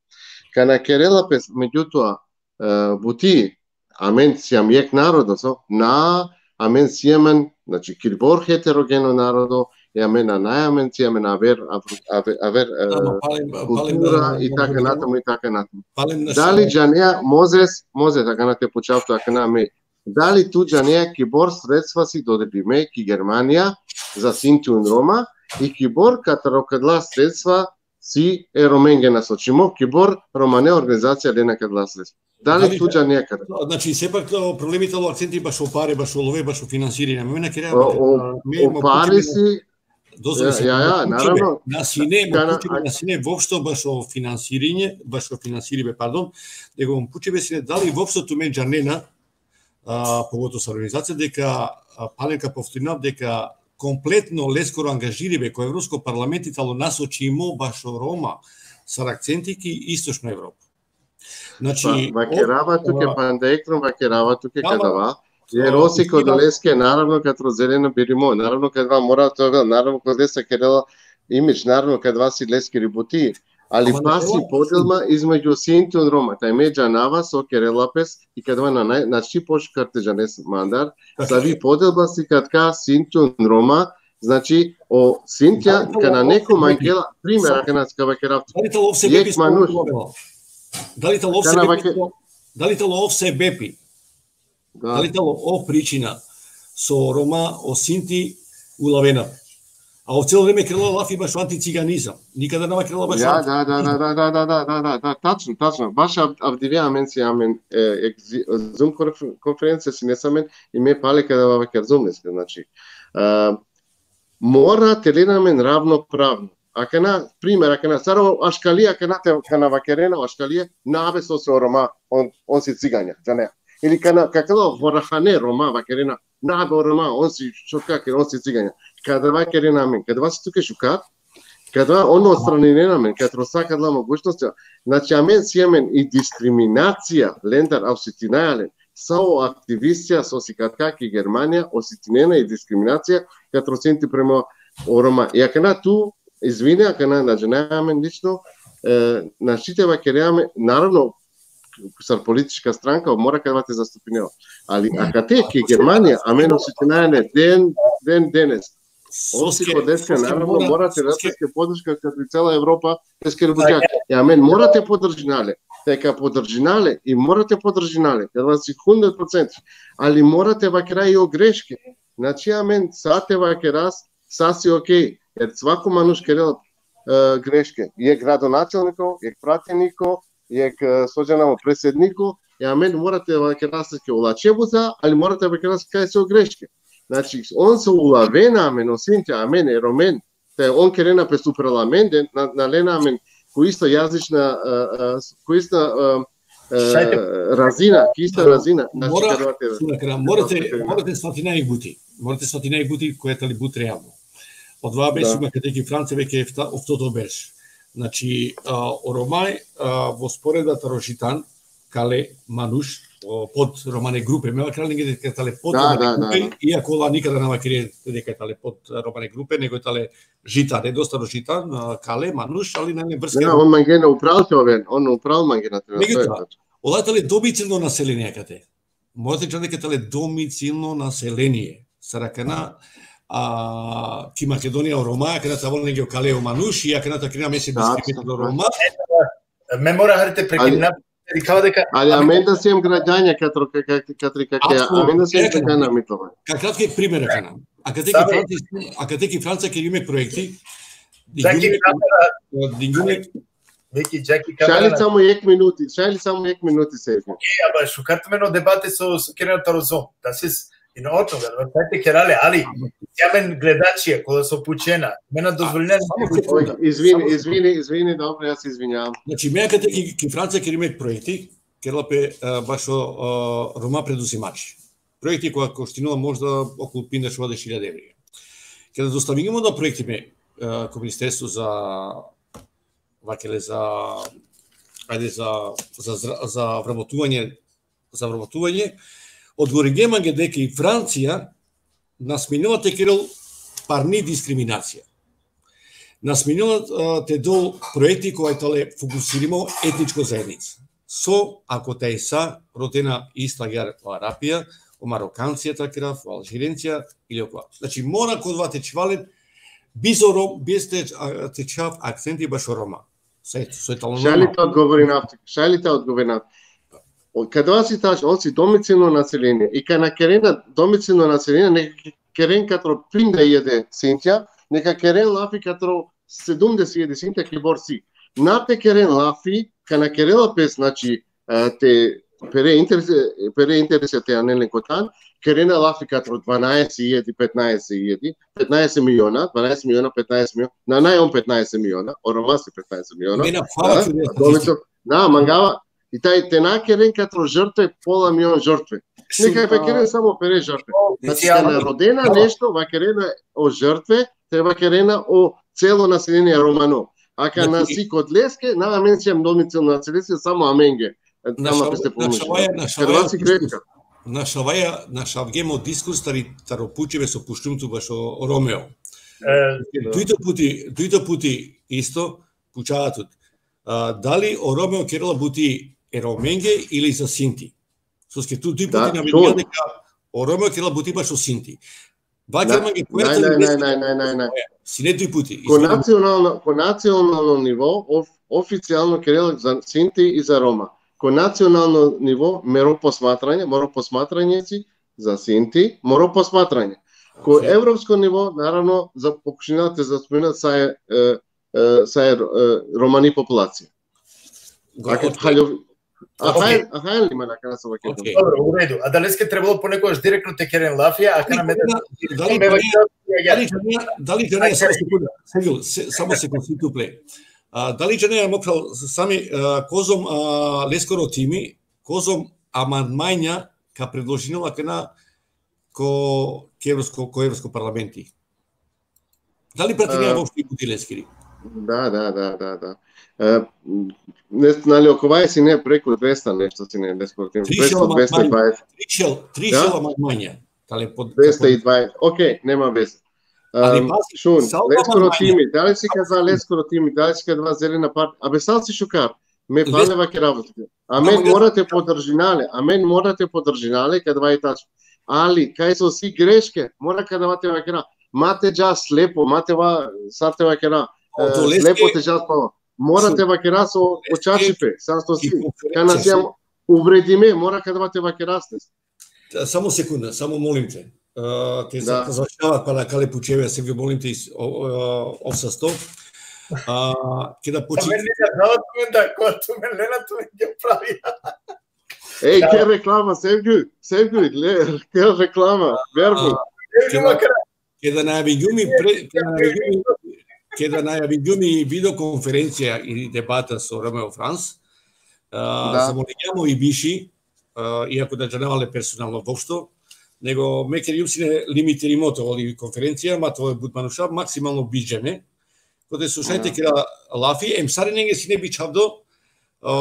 Kana kerela pes, međutoa, e, buti, amen sijam jek narodo, so? Na, amen sijam, znači, kibor heterogeno narodo, e amen na, na amen sijam aver, aver, aver, aver, e, Ama palem, palem, kultura na, i na, taka na, natamo i taka natamo. palem na Dali samo- džanea, Mozes, Mozes, akana te pučav tu akana me, dali tu džanea kibor sredstva si dodelime ki Germanija za Sinti un Roma i kibor katro kadala sredstva si e Romenge nasočimo, kibor romane organizacija lena kadala sredstva? Dali Dali tu da- džanea kada? Znači, sepak, o, problemi talo akcenti bašo pare, bašo love, bašo finansiranje. Me na keraja, O, o, me, o pare si, dozvoli ja, se, ja, ja, moguće naravno. be, na sine, Kana- moguće be, na sine, voopšto bašo finansiranje, bašo finansiribe, pardon, nego moguće be sine, dali voopšto tumen džanena, a, pogotovo sa organizacija, deka, a, palem ka povtorinav, deka kompletno leskoro angažiribe ko Evropsko parlamenti talo nasočimo bašo Roma, sar akcenti ki Istočna Evropa. Znači, Pa, vakerava tuke, ova- panda ekrom vakerava tuke Da, ma- kadava, jer o si kod leske, naravno, katro Zeleno birimo, naravno, kadava mora te ovel, naravno, kod lesa kerela imidž, naravno, kadava si leskiri buti, ali Ama pasi naravno- podelba između Sinti un Roma, taj me džanava so kerela pes i kadava na, na, na či pošukar te džanes mandar, Tako. savi podelba si katka Sinti un Roma, znači, o Sintija, Da li to kana ov neko sebepi? mangela, primer, Sa- akana ka vakerav. Dali talo ov Jek sebepi so manuš. Dali talo ov Kana sebepi vake- so- Dali talo ov sebepi? Da. Dali talo ov pričina so Roma, o Sinti ulavena? A ov celo vreme kerela lafi bašo anticiganizam. Nikada na kerela bašo Ja, anti- da, da, da, tačno, tačno. Baš av-, avdive amen si amen, e, ek zi-, Zoom konf-, konferencija sine amen i me pale kada vakerzum leske, znači. E, mora te lena amen ravnopravno. Akana, primer, akana, sar o aškali, akana te, kana vakerena o aškali, na be so si o Roma, on, on si ciganja, džanea. Ili kana, kakalo vorahane Roma vakerena, na be o Roma, on si šoka, on si ciganja. Kada vakerena amen, kada vas tuke šukat, kada on odstraninena amen, kada rosa kadala mogućnost, znači amen si amen i diskriminacija lendar osetinaja len, sa o aktivistija so si katka ki Germanija, osetinena i diskriminacija, kada o Sinti prema o Roma. I akana tu, izvini, akana na džanea amen lično, e, znači te vakerea amen, naravno, sar politička stranka, mora kadava te zastupinel. Ali akate ki Germanija, amen osetinaja len den, den, denes. Osim kod leske, naravno, mora te da leske podrška, kad i cela Evropa, leske bučak. I amen mora te podržina le. Te ka podržina le i mora te podržina le, kadava si hundet procent. Ali mora te vakera i o greške. Znači, amen sa te vakeras, sa si okej. Jer svako manuš kerel, e, greške. Jek gradonačelniko, jek prateniko, jek, e, so džanav, predsedniko, i amen mora te vakeras leske olačhe buza, ali mora te vakeras kaj si o greške. Znači, on so ulavena amen, o Sinti, amen, e Romen, te on kerena pes upral amende, na, na lena amen, ko isto jazična, e, e, ko isto, e, e, razina, ki isto razina, znači, mora, kadava te- šuna, kana, mora te, mora te svatina jek buti. Mora te svatina jek buti koja tali but realno. Odova berš, da, sijum akate ki Francija veke efta-, oftoto berš. Znači, a, o Romaj, a, vo sporedba taro Žitan, kale manuš, o, pod romane grupe, me vakerav lenge deka tale pod romane grupe, iako ola nikada na vakere deka tale pod romane grupe, nego tale Žitan, e, dosta ro Žitan, a, kale manuš, ali nane vrske. Da, on mangena upral te oven, on upral mangena te oven. Međutim, ola tale domicilno naselenie akate. Mora te džane deka tale domicilno naselenie. Sar akana, a, ki Makedonija o Roma, akana te avol lenge o kale o manuš, i akana te kerena mese diskriminacija o Roma. Me mora hari te prekinem, Dikava deka Ali amen da siem gradanja katro ka- ka- katri ka- ka- Apsolutno. amen da siem Jekh- gradanja mi to. Ka kratke primera kana. A kate ki Samo- Francija, a kate ki Francija keri me projekti. Jaki Dingjum me, kamera, dingjum me, Viki, Jaki Šaj li kamera. samo jek minuti, šaj li samo jek minuti, Sergio. Ja, ba šukar te meno debate so so keren taro Zoom. Das ist in Ordnung, aber dajte kerale, ali ja men gledačija, kola so pučena, mena dozvolina. Samo sekunda. Oj, izvini, izvini, izvini, dobro, ja se izvinjavam. Znači, me kate ki, ki Francija keri me projekti, kerela pe, e, bašo, e, Roma preduzimači. Projekti koja koštinela možda okolo pinda šovade hiljada evri. Kada dostavimo da projekti me, e, ko ministerstvo za, vakele za, ajde, za, za, zra- za vrabotuvanje, za vrabotuvanje, odgovoringe mange deka i Francija na smenela te kerel parni diskriminacija. Na smenela, e, te dol projekti koja tale fokusirimo etničko zajednica. So, ako taj sa rodena isto agjar o Arapija, o Marokancija, takera, o Alžirencija, ili okova. Znači, mora kod va te čhivalen, bizo Rom, bez te, a, te čhav akcenti bašo Roma. Sa, so je talo Šaj li te odgovorinav, šaj li te odgovorinav. O, kada si taš, on si domicilno naseljenje. I kana kerena domicilno naseljenje, neka keren katro pinda jede Sintija, neka keren lafi katro sedumdeset jede Sintija ki bor si. Na te keren lafi, kana kerela pe, znači, e, te pere interes, pere interes te anen len kotan, kerena lafi katro dvanaest jedi, petnaest jedi, petnaest miliona, dvanaest miliona, petnaest miliona, na naj on petnaest miliona, o Roma si petnaest miliona. Mena hvala Da, ću da domicil-, da, mangava, i taj te na keren katro žrtve, pola milion žrtve. Neka pe keren samo pere žrtve. Znači, Specijalno. kana rodena nešto, va kerena o žrtve, te va kerena o celo naseljenje romano. A kana Znači- si kod leske, na amen siem domicilno naseljenje, samo amenge. Tamo Našava- peste pomoći. našavaja- Kad našavaja- vas i gretka. Našavaja, našavgemo diskurs tari taro pučibe so puštum tu bašo Romeo. E, Dujto puti, dujto puti isto, pučava tut. A, dali o Romeo kerela buti e Romenge ili za Sinti? Soske tu duj Da, puti na čuj. deka o Romeo kerela buti bašo Sinti. Vaker Da, mange naj, naj, naj, naj, naj, naj. Sine duj puti. Ko Izvini. nacionalno, ko nacionalno nivo, of-, oficijalno kerela za Sinti i za Roma. Ko nacionalno nivo, mero posmatranje, moro posmatranje si za Sinti, moro posmatranje. Ko Ok. evropsko nivo, naravno, za pokušina te zaspomina sa e, e, e, sa e, e, romani populacija. Go- Dakle, ok. haljo-, a Ok. haj, a haj li ma na krasa vaker. Ok. Dobro, u redu. A daleske trebalo ponekogaš direktno te keren lafija, a kana me Dali, dali, me dali, vaker- dali, dali, dali, samo sekunda, Sergio, se- samo sekunda, si tu ple. A, dali džane, mo phral, sami, a, kozom, a, leskoro timi, kozom amandmanja ka predložinela akana ko, ko evropsko, ko evropsko parlamenti. Dali pratinea A, voopšte i buti leskiri? Da, da, da, da, da. E, ne, nali, okova sine preko dvesta nešto sine, leskoro timi. Trišel Preko dvesta dvadeset. Trišel, trišel amandmanja. Tale pod Dvesta i dvadeset. Ok, nema veze. Ali Um, pazi, šun, sa ova leskoro amandmanja- timi, dali si kaza leskoro timi, dali si kaza zelena part, a be sal si šukar, me Les- pale vakerav. Amen Samo mora te podržinale, amen mora te podržinale, kad vaj tač. Ali, kaj so si greške, mora kada va te vakera, ma te dža slepo, ma te va, sar te vakera, e, Odoleske- slepo te dža spava. Mora Šun. te vakera so Odoleske- očačipe, sa so si. i konferencija Kana si si- am uvredime, mora kada va te vakera stes. Da, samo sekunda, samo molim te. A, te Da. za-, završava pala kale pučeve, Sergio, molim te, is-, o, o, ov sasto. A, keda A počin-, men ne znava tu men da, ko tu men lena tu men ke pravi. Ej, Da. ke reklama, Sergio, Sergio, le, ke reklama, verbo. Evo, nema kara. Keda najavingumi pre-, keda najavingumi, keda najavingumi videokonferencija i debata so Romeo Franz, a, Da. zamolingjamo i biši, a, iako da džanava le personalno voopšto, nego me kerium sine limitirimo to oli konferencija, ma to but manuša, maksimalno biš džene, kote so šaj te kera lafi, em sarinenge sine bičhavdo, a,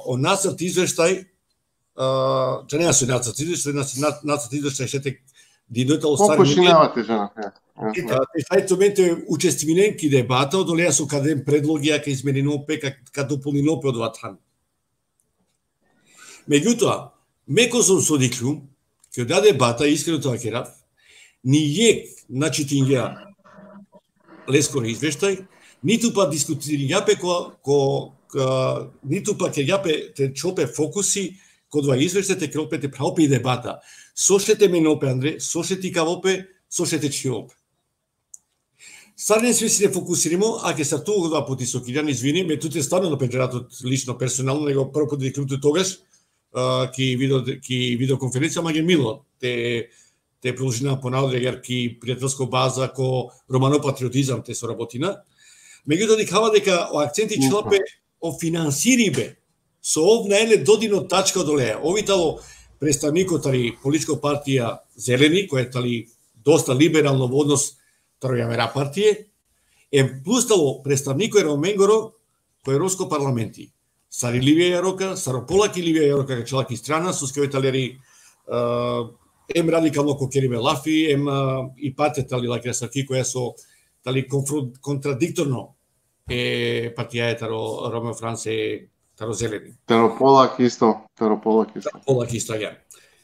o nacrt izveštaj, a, džanea so nacrt izveštaj, na-, na-, nacrt izveštaj šaj te dinoj talo sarinenge. Pokušinava te džana, ja. Ja. A, te šaj tumen te učestvinen ki debata, odoleja so ka den predlogija, ka izmenino pe, ka, ka dopolnino pe odova than. Megjutoa, me kozom so dikhljum, ki oda debata, iskreno te vakerav, ni jekh na čitingja leskoro izveštaj, nitu pa diskutiringja pe ko, ko, a, nitu pa kergja pe te čhol pe fokusi ko dova izveštaj, te kerol pe te pravol pe i debata. So šaj te menol pe andre, so šaj te ikavol pe, so šaj te čhinol pe. Sarine svi sine fokusirimo, ake sar tu dova puti so kirjan, izvini, me tute stvarno na pendžarav tut lično, personalno, nego prvo puti dikhljum tut togaš, a, ki video, ki videokonferencija, ma agjaar milo te, te prodolžina ponadari, agjaar ki prijatelsko baza ko romano patriotizam te sorabotina. Megjutoa dikhava deka o akcenti čhela pe o finansiribe, so ov nane le dodirno tačka odoleja. Ov i tano pretstavniko tari političko partija Zeleni, koja tani dosta liberalno vo odnos taro javera partije, em plus tano pretstavniko e Romengoro ko Evropsko parlamenti. Sar i Livija Jaroka, sar o Polak i Livija Jaroka ka čhela ki strana, soske oj tani leri, e, em radikalno ko keribe lafi, em, e, i partija tani lakera sar ki koja so tani konfront-, kontradiktorno e partijaja taro Romeo Franc, taro Zeleni. Taro Polak isto, taro Polak isto. Polak isto, ja.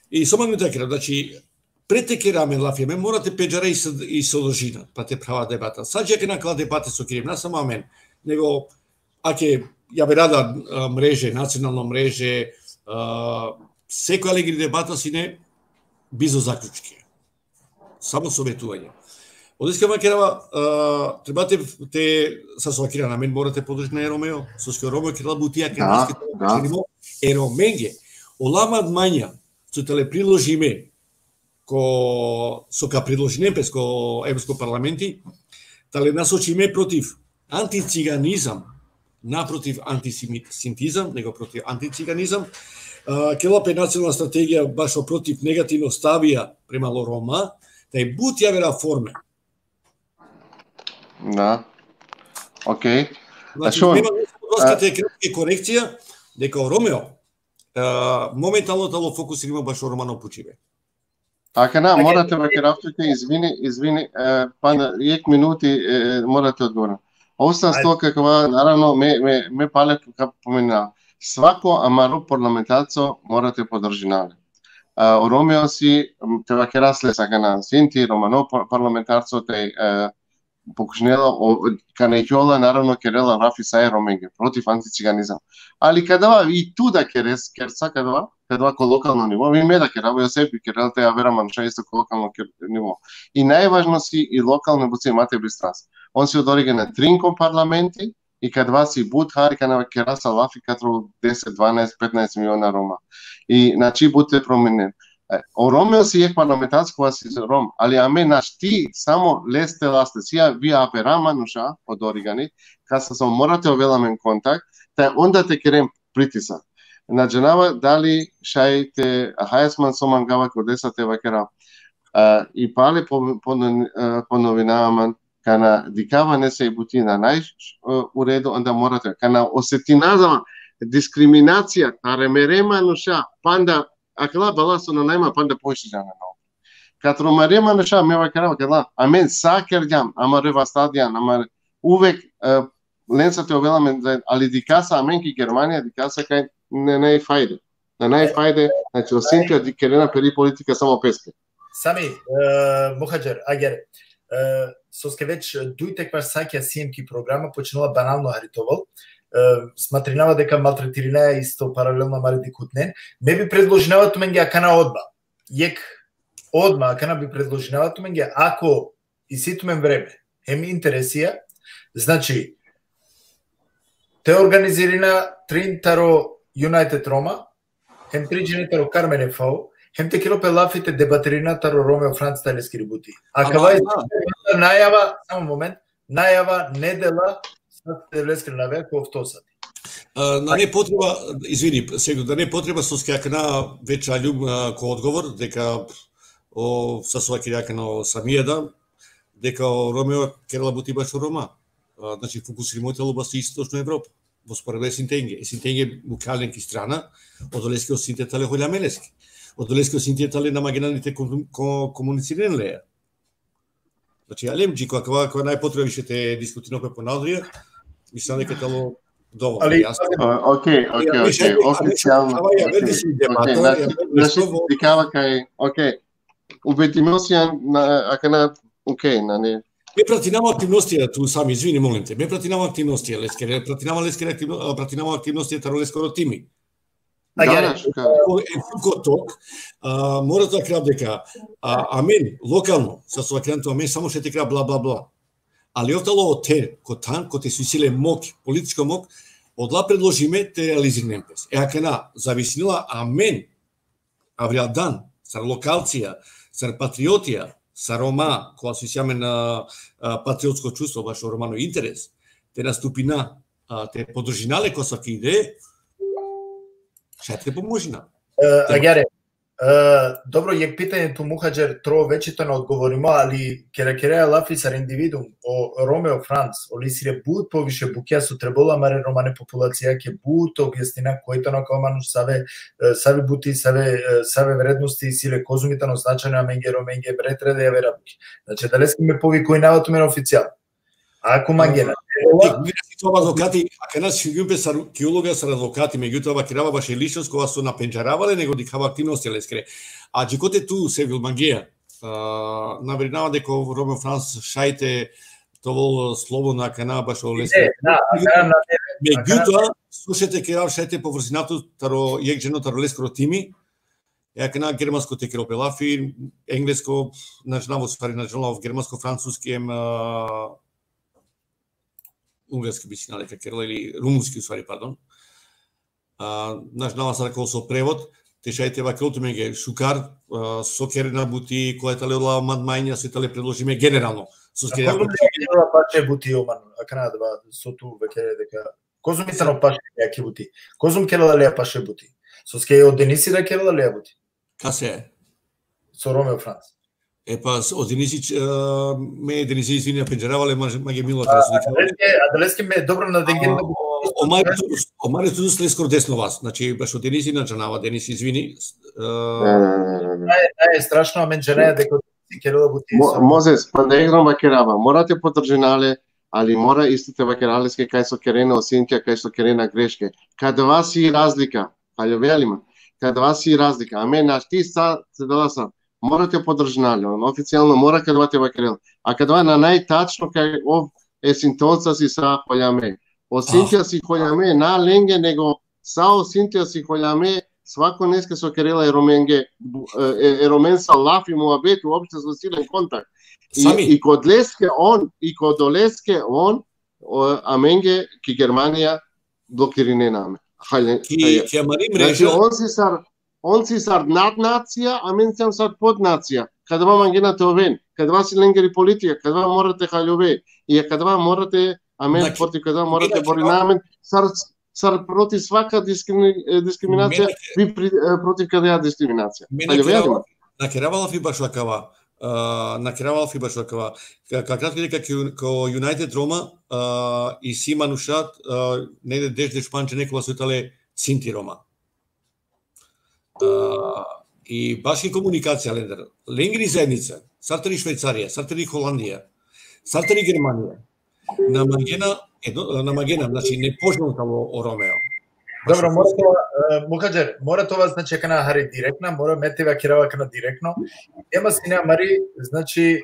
I so mangum te kerav, znači, pred te kera amen lafi, amen mora te pendžara i so-, i sodržina, pa te prava debata. Sa dži akana akala debate so kerem, na samo amen, nego ake javera da, a, mreže, nacionalno mreže, a, sekoja alegri debata sine bizo zaključke. Samo sovetuvanje. Odoleske vakerava, a, treba te, te, sa so vakergjan, amen mora te podržina e Romeo, soske o Romeo kerela buti akana, da, da, e Romenge. Ola amandmanja so tale priložime, ko, so ka priložinen pes ko Evropsko parlamenti, tale nasočime protiv anticiganizam, na protiv antisemitizam, nego protiv anticiganizam. A, kerela pe nacionalna strategija bašo protiv negativno stavija prema o Roma, taj but javera forme. Da. Okej. Znači, a šun, nema dosta te kratke korekcija, deka o Romeo, a, momentalno tano fokusirimo bašo romano pučibe. Akana, mora te vakerav tute, izvini, izvini, e, pa na jekh minuti, e, mora te odgovorim. Ov sa sto kakava, naravno, me, me, me pale ka pomena. Svako amaro parlamentarco mora te podržina le. A, o Romeo si, m, te vakera sle sa akana, sinti romano par-, parlamentarco te, e, pokušinela, o, kana ikljola, naravno, kerela lafi sa e Romenge, protiv anticiganizam. Ali kadava i tu da keres, kersa kadava, kadava ko lokalno nivo, i me da kerava, Josef bi kerela, te avera manuša isto ko lokalno ker-, nivo. I najvažno si i lokalno buci mate bistras. On si odori gene trin ko parlamenti, i kadava si but hari kana kerasa lafi katro deset, dvanaest, petnaest miliona Roma. I, znači, but te prominen. E, o Romeo si jekh parlamentarco kova si Rom, ali amen našti samo leste laste. Si avera manuša odori gani, kasa so mora te ovel amen kontakt, ta onda te kerem pritisak. Na džanava dali šaj te, hajas man so mangava ko desa te vakera. A, i pale po-, po-, e, ponovinava man, kana dikhava nesave buti nane, e, u redu, onda mora te. Kana osetinava diskriminacija taro mere manuša, panda akala bala so nane ma, panda poviše džana na. Katro mere manuša, me vakerava, akala, amen sa kergjam, amare vasta džan, amare uvek, e, lenca te ovel amen, ali dikhasa amen ki Germanija, dikhasa kaj nane fajde. Nane fajde, znači, o Sinti kerena peri politika samo peske. Sami, e, Muhadžer, agjaar, e, soske već duj tekvaš sakja siem ki programa, počinela banalno hari te ovel. E, smatrinava deka maltretirinaja isto paralelno amare dikhutnen. Me bi predložinava tumenge akana odma. Jekh odma akana bi predložinava tumenge, ako isi tumen vreme, hem interesija, znači, te organizirina trin taro United Roma, hem tri džene taro Karmen F O, hem te kerol pe lafi te debatirina taro Romeo Franc taro leskiri buti. Akava i najava, samo moment, najava nedela, sa te leskiri najava ko ofto sati. A, nane potreba, izvini, Segdo, nane potreba soske akana već aljum, a, ko odgovor, deka o, sa so vakergja akana o Samija da, deka o Romeo kerela buti bašo Roma. A, znači, fokusirimo telo bašo Istočno Evropa. Vosporedbe e Sintenge. E Sintenge mukhlja len ki strana, odoleske o Sinte tale holja me leske. Odoleske o Sinte tale na mangena ni te kom-, ko-, komunicirinen leja. Znači, alem, dži ko akava, akava nane potreba više te diskutirimo pe ponadari, mislim deka talo dovoljno jasno. A, okej, okej, okej, oficijalno. Okej, znači, dikhava kaj, okej, ubedimo sian, na, akana, okej, nane, Me pratinava aktivnostija, tu Sami, izvini, molim te. Me pratinava aktivnostija leskere, pratinava leskere aktivno-, a, pratinava aktivnostija taro leskoro timi. Agjaar. Da, da, šukar. Ko, e, ko tok, a, mora te vakerav deka, a, amen, lokalno, sa so vakerav tu, amen samo šaj te kerav bla, bla, bla. Ali ov tano o ther, ko than, kote so isi le mok, političko mok, odola predložime te realizirinen pes. E akana, zavisinela amen, avrijaldan, sar lokalcija, sar patriotija, sar Roma, kova so isi amen, a, a, patriotsko čustvo, bašo romano interes, te nastupina, a, te podržina le ko sa ki ide, šaj te pomožina. E, agjaar, e, dobro, jekh pitanje tu, Muhadžer, tro veče tano odgovorimo, ali kera kera lafi sar individuum, o Romeo Franc, ol isi le but poviše bukja so trebela amare romane populacijake, but objasnina koj tano akava manuš, save, e, save buti, save, e, save vrednosti isi le, kozom i tano značajno amenge Romenge, bre, tre da javera bukja. Znači, adaleske me povikujnava tumen oficijalno. Ako mangena. Dik, mi si tu advokati, akana sigurum pe sar, ki uloga sar advokati, megjutoa vakerava bašo ličnost kova so na pendžarava le, nego dikhava aktivnosti leskere. A dži kote tu, Sevil, mangea, a, na verinava deka o Romeo Franc šaj te, te ovel slobodno akana bašo leskere. Da, akana na, Megjutoa, so šaj te kerav, šaj te povrzinav tut taro jekh dženo taro leskoro timi, e akana germansko te kerel pe lafi, englesko, na džanav, u stvari, na džanav germansko, francuski em, a, ungarski bi sine deka kerela ili rumunski, u stvari, pardon. A, na džanav sar ko so prevod, te šaj te vakerel tumenge šukar, a, so kerena buti, koja tale ola amandmanja, so tale predložime generalno. So A kozom li kerela paše buti o man, akana adava so tu vakere deka. Kozom i tano paše jekhe buti. Kozom kerela le paše buti. Soske o Denisi da kerela le buti. Kase? So Romeo Franc. E pa, s-, o Denisi, e, me Denisi, izvini, pendžarava le, mange, mange milo. Adaleske, adaleske me, dobro, na dengen. O, o Marius, o Marius leskoro desno vas, znači, bašo Denisi na džanava, Denisi, izvini. E, Da, da, da, da, da. Naj, naj, strašno, amen džanaja deka si kerela buti. Mo-, Mozes, pa da, eno vakerava, mora te podržina le, ali mora isto te vakera leske kaj so kerena o Sintija, kaj so kerena greške. Kadava si razlika, haljovea li man? Kadava si razlika. Amen, a ti sa, se dela sa, mora te podržina le, on oficijalno mora kadava te vakerel. A kadava na najtačno kaj ov e Sintonca si sa holjame. O Sintija si holjame, na lenge, nego sa o Sintija si holjame, svako neske so kerela e Romenge, e, e Romensa lafi, muhabet, uopšte so si len kontakt. I, Sami. I kod leske on, i kod oleske on, o, amenge ki Germanija blokirinena amen. Halje, Ki, halje. Ki amari Znači, mreža, on si sar, on si sar nadnacija, amen sijam sar podnacija. Kadava mangena te oven, kadava si lengeri politika, kadava mora te haljove, i kadava mora te, amen, Znači, protiv kadava mora te znači, borina amen, sar, sar protiv svaka diskrimi-, e, diskriminacija, Mene- vi pri-, e, protiv kadava diskriminacija. me Haljove nakerava, li man? nakerava lafi bašo akava, a, nakerava lafi bašo akava. Ka, ka kratko deka ki, ko United Roma, a, isi manuša, a, negde deš, deš pandž džene kova so tale Sinti Roma. A, i baš i komunikacija lendar. Lengeri zajednica, sar tari Švajcarija, sar tari Holandija, sar tari Germanija. Na mangena, edno, na mangena, znači, nepoželjno tano o Romeo. Dobro, mora to, e, Muhadžer, mora to vas, znači, akana hari direktna, mora me te vakerava akana direktno. Tema sine amari, znači,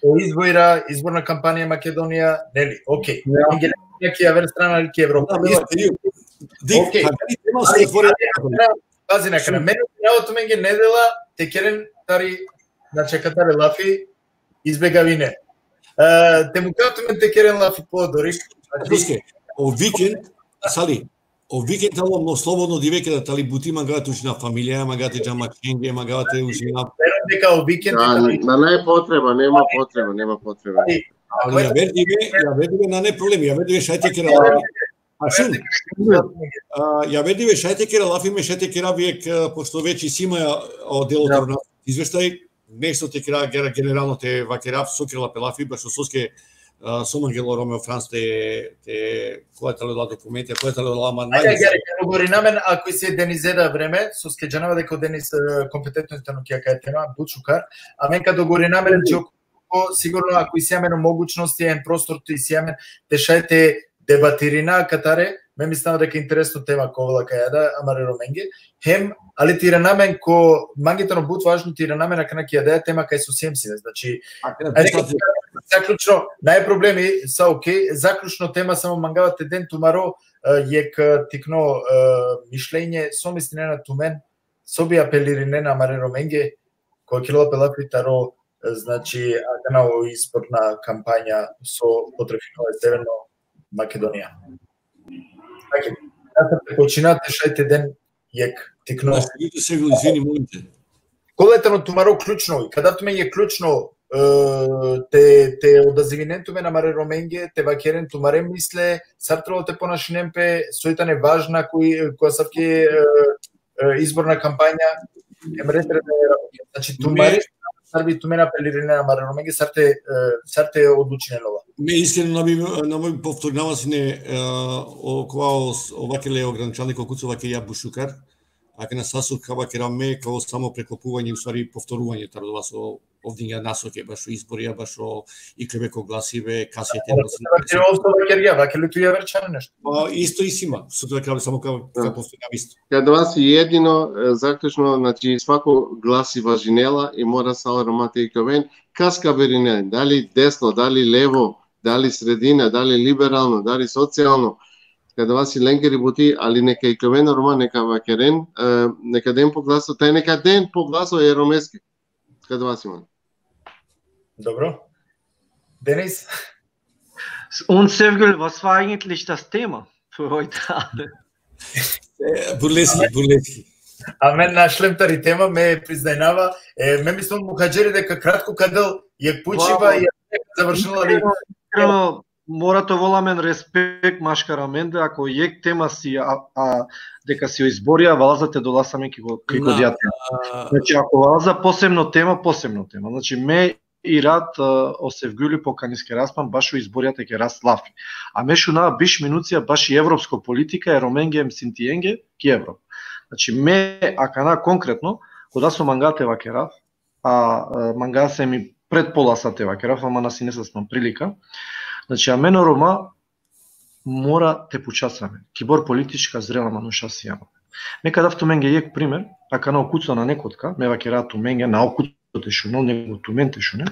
o izbora, izborna kampanja Makedonija, neli, okej. Ja. Mangena ki aver strana ili ki Evropa. Da, me, Isto. Dik, Okej. Agari tema so Ali, otvori. ali, pazi na akana, mene, ja, o tumenge ne dela te keren tari, znači, katare lafi izbegavine. E, te mukav tumen te keren lafi po odori. Znači, Ruske, o vikend, sali, o vikend tano slobodno dive, keda tali buti, mangava te ušina familija, mangava te dža mačenge, mangava te ušina. Verujem deka o vikend Da, tali na, na, nema potreba, nema potreba, nema potreba. Ali javer dive, javer dive nane problemi, javer dive šaj te kera lafi. A šun, a, javer dive šaj te kera lafi, me šaj te kera vijek, a, pošto veče isi ma o delo taro izveštaj, nešto te kera, kera generalno te vakerav so kerela pe lafi, bašo soske, a, so mangela o Romeo Franc te, te, koja tale ola dokumentija, koja tale ola amandmanja. Ajde, ajde, govorinamen, ako isi Denize da vreme, soske džanava deka o Denis, e, kompetentno tano ki akaja tema, but šukar. Amen ka dogovorinamen, džok, sigurno ako isi amen o mogućnosti, em prostor tu isi amen, te šaj te debatirina katare, me mislinava deka interesno tema ka ovel akaja da, amare Romenge, hem, ali te irana amen ko, mange tano but važno te irana amen akana ki adaja tema kaj so siem sine, znači, Akana, ajde, deš sati, Zaključno, naj problemi, sa okej. Zaključno tema, samo mangava te den tumaro, e, jek, e, tikno, e, mišljenje, so mislinena tumen, so bi apelirinena amare Romenge, ko kerela pe lafi taro, e, znači, akana o izborna kampanja so potrefinela Severno Makedonija. Okej, ja te počina te šaj te den jek tikno. Znaš, Vito Segul, izvini, molim te. Kole tano tumaro ključno, kada tumen je ključno, e, te, te odazivinen tumen amare Romenge, te vakeren tumare misle, sar trebalo te ponašinen pe, soj tane važna koj, ko asavke, e, e, izborna kampanja, em retre da, znači, tumare, sar bi tumen apelirinen amare Romenge, sar te, e, sar te odlučinen ola. Me iskreno na bi, na bi povtorinava sine, e, o, kova o, o vakele o gradonačalniko Kuco vakerja but šukar, akana sa so ka vakerav me, ka ovel samo preklopuvanje, u stvari povtoruvanje taro dova so ov dinga nasoke, bašo izborija, bašo ikljobe ko glasibe, kasete. Ov so vakerja, vakerli tu javer čhane nešto. Pa isto isi ma, so tu vakerav, samo ka, ka povtorinav isto. Kada vas jedino, e, zaključno, znači, svako glasi važinela i mora sa o Roma te ikloven, kas ka berinel, dali desno, dali levo, dali sredina, dali liberalno, dali socijalno. Kada vas i lengeri buti, ali neka ikloven o Roma, neka vakeren, e, neka den po glaso, taj neka den po glaso e Romeske. Kada vas i man. Dobro. Denis? Und Sevgül, was war eigentlich das Thema für heute Abend? E, burleski, burleski. Amen našlem tari tema, me priznajnava. E, me mislum, Muhadžeri, deka kratko ka del jek pučiba, wow, i završinela li? Iskreno, iskreno, mora te ovel amen respekt maškar amende, ako jek tema si, a, a deka si o izborija, valaza te dolas amen ki ko, ki ko. Na, dija tema. Znači, ako valaza posebno tema, posebno tema. Znači, me i rat, e, o Sevgüli pokaniske raspan bašo izborija te keras lafi. A me šuna biš minucija baši evropsko politika e Romenge em Sintienge ki Evropa. Znači, me akana konkretno, koda so manga te vakerav, a, e, manga se mi pred pola sat te vakerav, ama na sine sa sman prilika. Znači, amen o Roma mora te pučas amen. Kibor politička zrela manuša sijam. Me ka dav tumenge jek primer, akana o Kuco nane kotka, me vakerav tumenge, na o Kuco te šunel, nego tumen te šunen.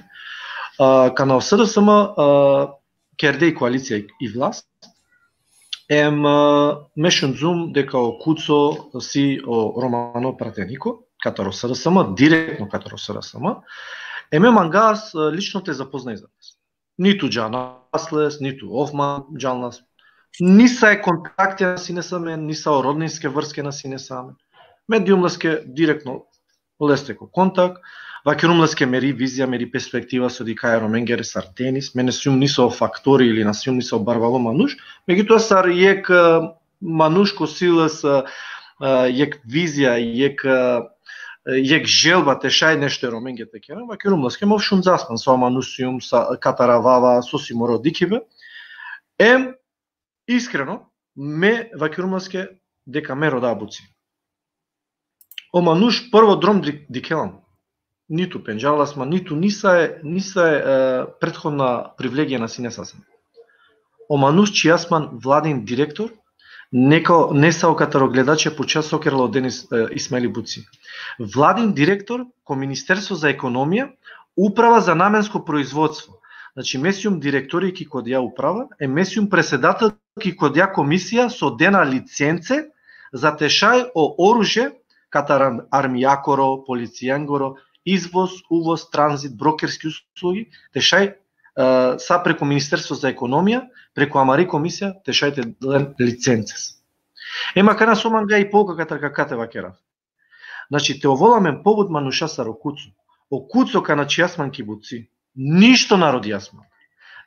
A, kana o S D S M, a, kerde i koalicija i, i vlast, em, a, me šundzum deka o Kuco si o romano prateniko, katar o S D S M, direktno katar o S D S M, em me mangas, a, lično te zapoznaj za les. Nitu džanas les, nitu ov man džanlas. Ni sa e kontakte na sine sa amen, ni sa o rodninske vrske na sine sa amen. Me dijum leske direktno leste ko kontakt, vakerum leske meri vizija, meri perspektiva so dikhaja e Romengere sar Denis, me na sijum niso faktori ili na sijum niso barvalo manuš, megjutoa sar jek, e, manuš ko si les, e, e, jek vizija, jek, e, jek želba te šaj nešto e Romenge te keren, vakerum leske, me ov šundzas man, so manuš sijum, sa, katar avava, so si moro dikhibe. Em, iskreno, me vakerum leske deka me roda buci. O manuš prvo drom di-, dikhela man. Nitu pendžarlas man, nitu nisae, nisae, e, prethodna privilegija na sine sa sine. O manuš čhijas man vladin direktor, neka, nesavo katar o gledače pučha so kerela o Denis, e, Ismaili buci. Vladin direktor ko Ministerstvo za ekonomija, Uprava za namensko производство. Znači, me sijum direktori ki kodja uprava, e me sijum председател ki kodja komisija so dena licence za te šaj o oružje, katar armijakoro, policiangoro, izvoz, uvoz, tranzit, brokerski uslugi, te šaj, e, sa preku Ministerstvo za ekonomija, preku amari komisija, te šaj te len licences. Ema akana so manga i pouka katar kaka te vakerav. Znači, te ovel amen pobut manuša sar o Kuco. O Kuco kana čhijas man ki buci. Ništo na rodijas man.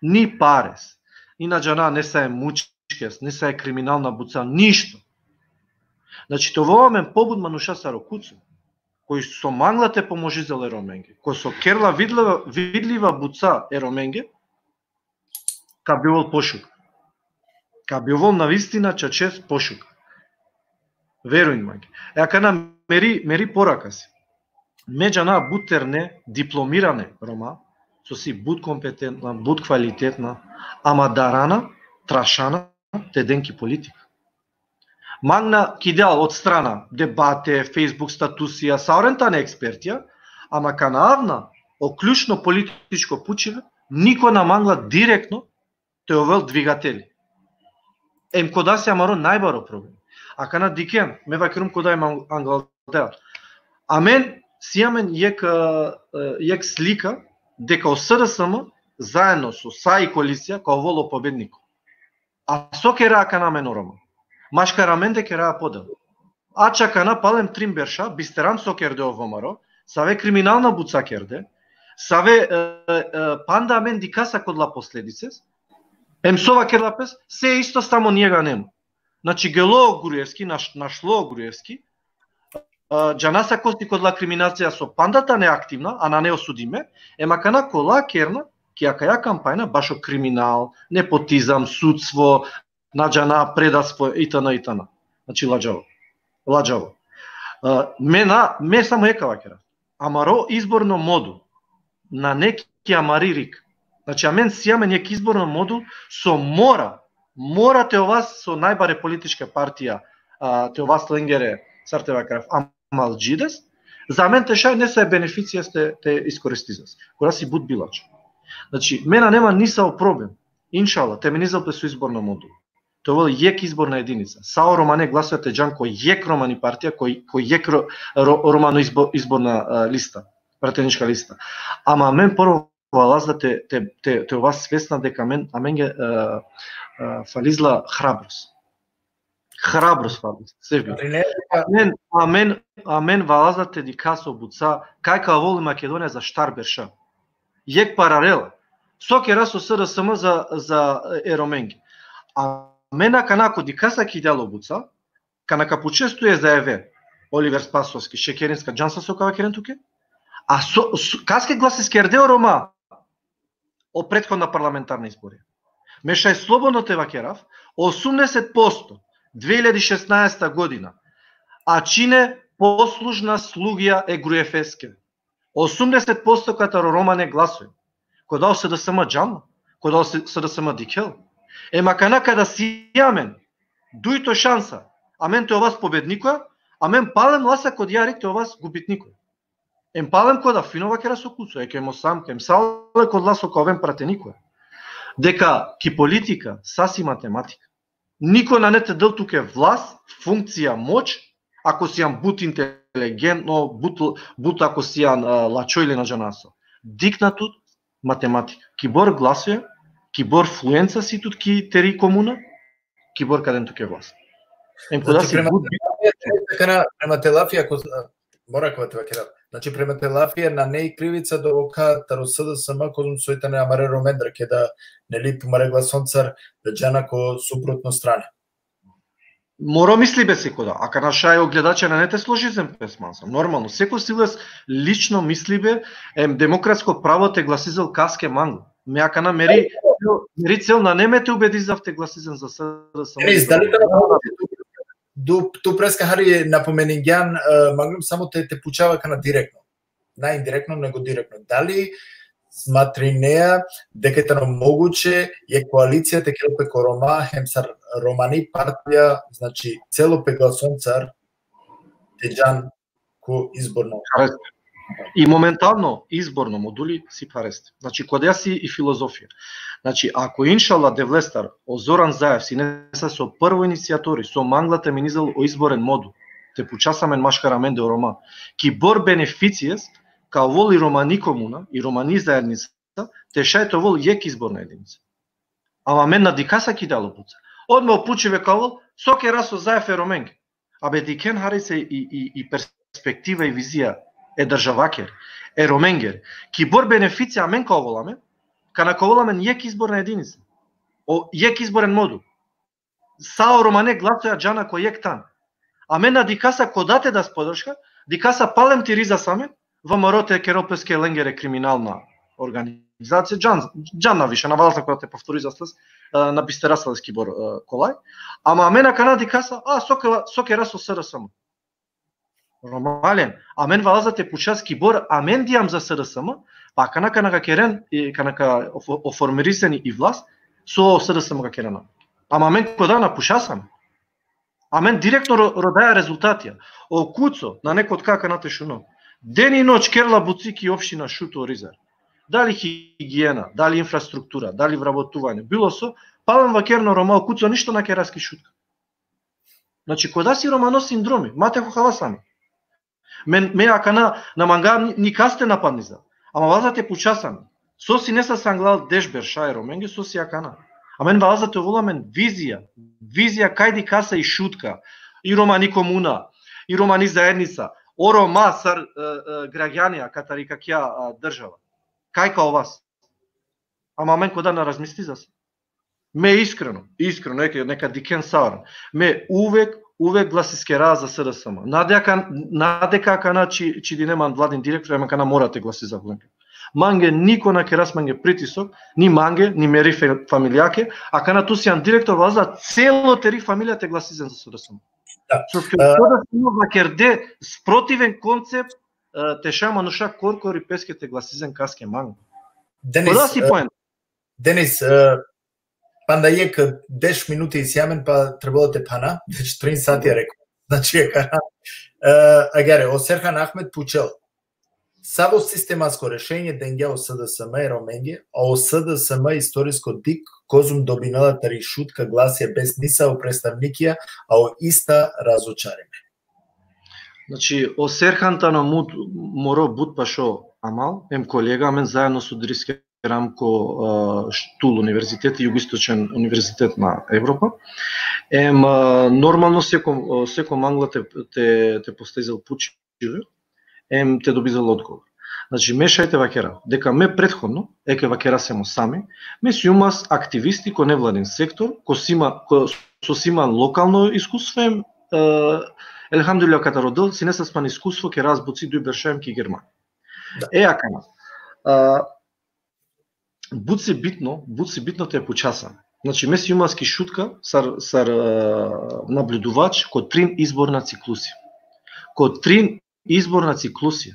Ni pares. Ni na džana nesae mučkes, nesae kriminalna buca, ništo. Znači, te ovel amen pobut manuša sar o Kuco, koj so mangla te pomožizel e Romenge, koj so kerla vidliva, vidliva buca e Romenge, ka bi ovel pošukar. Ka bi ovel na vistina čačes pošukar. Verujin mange. E akana meri, meri poraka si. Me džana but terne diplomirane Roma, so si but kompetentna, but kvalitetna, ama darana, trašana te den ki politika. Mangna ki dal od strana debate, Facebook statusija, sa oren tane ekspertija, ama kana avna o ključno političko pučibe, Niko na mangla direktno te ovel dvigateli. Em koda si amaro najbaro problem. Akana dikhen, me vakerum koda em ang-, anglaldea. Amen si amen jekh, e, e, jekh slika deka o S D S M zaedno so sa i koalicija ka ovel o pobedniko. A so kera akana amen o Roma? Maškar amende kera podel. Ač akana palem trin berša, bisteram so kerde o V M R O, save kriminalna buca kerde, save, e, e, panda amen dikhasa kodola posledices, em so vakerela pes, se isto samo njega nema. Znači, gelo o Gruevski, naš-, našlo o Gruevski, e, džanasa ko si kodola kriminacija so panda tane aktivna, a nane osudime, em akana kola kerna, ki akaja kampanja, bašo kriminal, nepotizam, sudstvo, na džana, predavstvo, i tana, i tana. Znači, ladžavo. Ladžavo. E, me na, me samo jekh ka vakera. Amaro izborno modul, nane ki amari rik. Znači, amen si amen jekh izborno modul, so mora, mora te ova so najbare politička partija, a, te ova so lengere, sar te vakerav, amaldžides, za amen te šaj nesave beneficije te, te iskoristinel. Kora si but bilačho. Znači, me nane man nisavo problem. Inšala, te menizel pe so izborno modul. Te ovel jekh izborna edinica. Sa o romane glasoja te džan ko jekh romani partija, ko, ko jekh ro-, ro-, romano izbo-, izborna, a, lista, pratenička lista. Ama amen prvo valas da te, te, te, te ova svesna deka amen, amenge, a, a, falizla hrabrost. Hrabrost falizla, sebi. Amen, amen, amen valas da te dikha so buca, kaj ka ovel i Makedonija za štar berša. Jekh paralel. So kera so S D S M za, za e Romenge. Amen akana ko dikhasa ki ideja o buca, kana ka pučes tut za eve, Oliver Spasovski, Šekerinska, džansa so ka vakeren tuke? A so, so, kaske glasis kerde o Roma o prethodna parlamentarna izbori? Me šaj slobodno te vakerav, osumdeset posto dve hiljadi šesnaesta godina, a čine poslužna slugija e Gruevske. Osumdeset posto kataro romane glasoja. Koda o S D S M džanlo, koda o S D S M dikhel. Em akana kada si amen dujto šansa, amen te ovas pobedniko, amen palem lasa koda jarik te ovas gubitniko. Em palem koda fino vakera so Kuco, e, kem o Samka, em sa ole kodola so ka oven prateniko. Deka ki politika sa si matematika. Niko nane te del tuke vlast, funkcija, moć, ako sian but inteligentno, but, but ako sian, a, lačho ili na džanav so. Dikh na tut matematika. Kibor glasoja, kibor fluenca si tut ki teri komuna, kibor ka den tuke vlast. Em koda si but, prema te lafija, ako, a, mora kova te vakerav. Znači, prema te lafija, nane i krivica dovka taro S D S M, kozom soj tane amare Romendar, keda, neli, pumare glasoncar, da džana ko suprotno strana. Moro mislibe si koda, akana šaj o gledača nane te složizen pes mansa. Normalno, seko si les lično mislibe, em demokratsko pravo te glasizel kaske mangla. Me akana meri, meri cel nane me te ubedizav te glasizen za S D S M. Enis, dali te tu, tu preska hari napomeningjan, e, manglum samo te, te pučava akana direktno. Na indirektno, nego direktno. Dali smatrinea deka tano moguće e koalicija te kerel pe ko Roma, hem sar romani partija, znači, celo pe glasoncar te džan ko izborno. Hareste. I momentalno izborno moduli si hareste. Znači, koda si i filozofija. Znači, ako inšala Devlestar, o Zoran Zaev sine sa so prvo inicijatori, so mangla te menizel o izboren modul, te pučas amen maškar amende o Roma, kibor beneficies ka ovel i romani komuna, i romani zaednica, te šaj te ovel jekh izborna edinica. Ama amen na dikhasa ki ideja o buca. Odma o pučibe ka ovel, so kera so Zaev e Romenge. Abe dikhen hari se i, i, i perspektiva i vizija e državaker, e Romenger. Kibor beneficija amen ka ovel amen, kana ka ovel amen jekh izborna edinica. O, jekh izboren modul. Sa o romane glasoja džana ko jekh than. Amen na dikhasa koda te das podrška, dikhasa palem te rizas amen, V M R O te kerel peske lengere kriminalna organizacija, džan, džan na više, na valas na koda te povtorizas les, e, na bisteras les kibor, e, kolaj. Ama amen akana dikhasa, a, so kera, so kera so S D S M. Romalen, amen valas da te pučas kibor amen dijam za S D S M, pa akana kana ka keren, i kana ka ofo-, oformirisen i vlast, so S D S M ka keren. Ama amen koda na pučas amen. Amen direktno ro-, rodaja rezultatija. O Kuco, nane kote akana te šuno. Den i noć kerela buci ki opština Šuto Orizar. Dali higijena, dali infrastruktura, dali vrabotuvanje, bilo so, palem vakerena o Roma, o Kuco, ništo na keras ki Šutka. Znači, koda si romano sindromi, ma te hohavav amen. Me, me akana na manga ni, nikaste napadnizav. Ama vaza te pučav amen. So sine sa anglal deš berša e Romenge, so si akana. Amen vaza te ovel amen vizija. Vizija kaj dikha sa i Šutka, i romani komuna, i romani zaednica, o Roma sar, e, e, gragjanja katari akija, a, država. Kaj ka ovel. Ama amen koda na razmisli za sa. Me iskreno, iskreno, neka, neka dikhen sa oren. Me uvek, uvek glasiskera za S D S M. Na deka, na deka akana či, čidine man vladin direktor, em akana mora te glasizav lenge. Mange niko na keras mange pritisok, ni mange, ni meri fe-, familijake, akana tu sian direktor, vaza celo teri familija te glasizen za S D S M. Da. Soske, e, S D S M vakerde sprotiven koncept, e, te šaj manuša korkori peske te glasizen kaske mange. Denis, koda si, e, poen. Denis, e, panda jekh deš minuti isi amen, pa trebalo te phana, već trin sati, e, rekla. Znači, e, ka-, e, agjaar, o Serhan Ahmet pučel. Savo sistematsko rešenie dengja o S D S M e Romenge, a o S D S M istorisko dikh, kozom dobinela tari Šutka glasija bez nisavo predstavnikija, a o ista razočarime. Znači, o Serhan tano mut-, moro but pašo amal, em kolega, amen zaedno studiriskeram ko, a, Štul univerziteti, Jugoistočen univerzitet na Evropa. Em, a, normalno seko, seko mangla te, te, te postavizel pučibe, em te dobizel odgovor. Znači, me šaj te vakerav deka me prethodno, eke vakerasem o Sami, me sium mas aktivisti ko nevladin sektor, ko sima, ko, so sima lokalno iskustvo, em, e, elhamdulillah, kataro Del, sine sa man iskustvo, keras buci duj berša em ki Germanija. Da. E, akana. A, but si bitno, but si bitno te pučav sa. Znači, me sium mas ki Šutka, sar, sar, e, nabljuduvač, ko trin izborna ciklusi. Ko trin izborna ciklusi.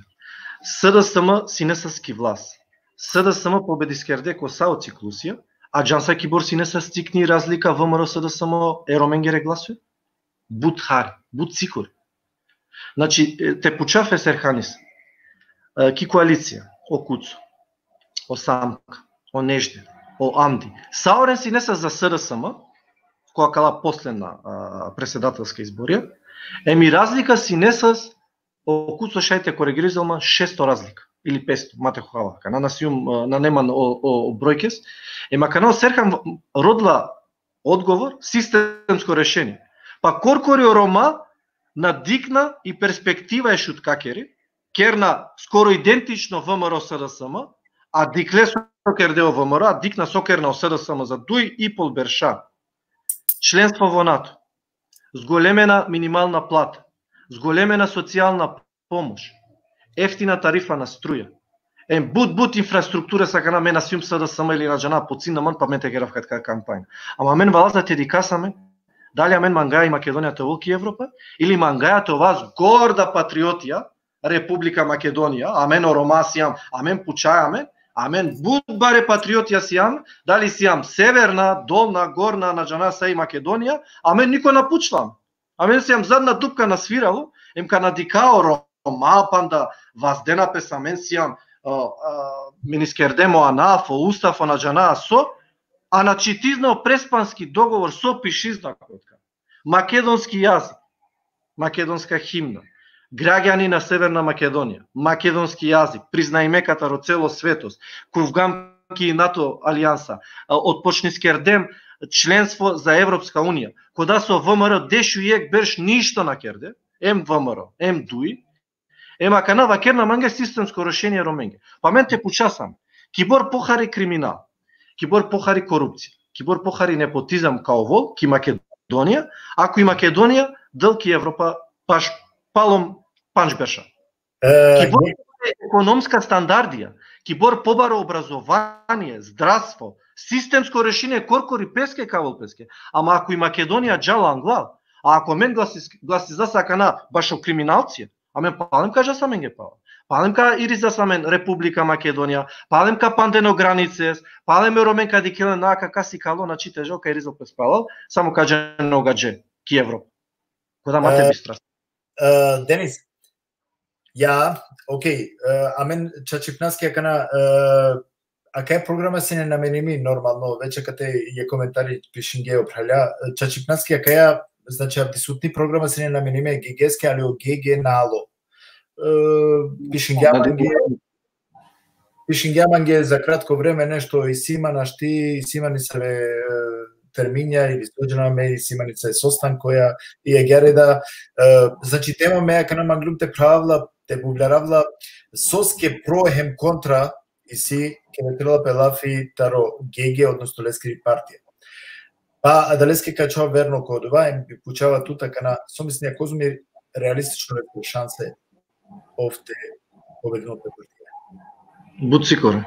S D S M sine sa ki vlast. S D S M pobediskerde ko sa o ciklusi, a džan sa kibor sine sa tikni razlika V M R O S D S M e Romengere glasove? But hari, but sigur. Znači, e, te pučav e Serhanis, e, ki koalicija, o Kuco, o Samka, o Nežde, o Amdi. Sa oren sine sa za S D S M, ko akala posledna, a, predsedatelska izborija, em i razlika sine sa, o Kuco šaj te korigirizel man, šesto razlika, ili pesto, ma te hohava, akana na sium, a, nane man o, o, o brojkes. Em akana o Serhan rodla odgovor, sistemsko rešenie. Pa korkori o Roma na dikhna i perspektiva e Šutkakeri, kerna skoro identično V M R O S D S M, a dikhle so kerde o V M R O, a dikhna so kerna o S D S M za duj i pol berša. Členstvo vo NATO. Zgolemena minimalna plata. Zgolemena socijalna pomoš. Eftina tarifa na struja. Em but, but infrastruktura, sa akana me na sium S D S M ili na džanav, pucin na man, pa me te kerav katka kampanja. Ama amen valjda te dikha sa amen, dali amen mangaja i Makedonija te ovel ki Evropa, ili mangaja te ova gorda patriotija, Republika Makedonija, amen o Roma sijam, amen pučaja amen, amen but bare patriotija sijam, dali sijam severna, dolna, gorna, na džanav sa i Makedonija, amen niko na pučla amen. Amen sijam zadnja dupka na sviralo, em kana dikha o Roma panda vazdena pes, amen sijam, a, a, meniskerdem o anaf, o ustav, o na džanav so, a na čitizna o Prespanski dogovor so pišizna kotka. Makedonski jazik, makedonska himna, gragjani na Severna Makedonija, makedonski jazik, priznaime kataro celo svetos, kuvgam ki NATO alijansa, a, otpočniskerdem členstvo za Evropska unija, koda so V M R O dešujek berš ništo na kerde, em V M R O, em duj, em akana vakerna mange sistemsko rešenie Romenge. Pa amen te puča sa amen, kibor pohari kriminal, kibor pohari korupcija, kibor pohari nepotizam ka ovol ki Makedonija, ako i Makedonija del ki Evropa paš palom pandž berša. E, kibor je- ekonomska standardija, kibor pobaro obrazovanie, zdravstvo, sistemsko rešenie korkori peske ka ovol peske. Ama ako i Makedonija džala anglal, a ako amen glasis-, glasizasa akana bašo kriminalcija, amen palem ka džasa amenge palal. Palem ka irizasa amen Republika Makedonija, palem ka panden o granices, palem e Romen ka dikhel len na ka kasi kalo, na čite žal ka irizel pes palal, samo ka džan o gadže ki Evropa. Koda ma te E, bistras. E, Denis, Ja, okej, e, amen čačipnaske akana, e, akaja programa sine namenimi, normalno, več akate jekh komentari pišinge o phralja, e, čačipnaske akaja, znači, avdisutni programa sine namenimi e Gegeske, ali o Gege na alo. E, pišingja mange, pišingja mange za kratko vreme nešto, isi ma našti, isi ma nisave, e, terminja, ili so džanav me, isi ma nisave sostankoja, i agjaar da, e, znači, tema me akana manglum te phravla, te buvljaravla, soske pro hem kontra isi, keda kerela pe lafi taro Gege, odnosno leskiri partija. Pa adaleske ka ačhov verno ko odova, em bi pučava tut akana, so mislinea, kozom i realistično leske šanse ov te pobedinel pe partija? But sikoro.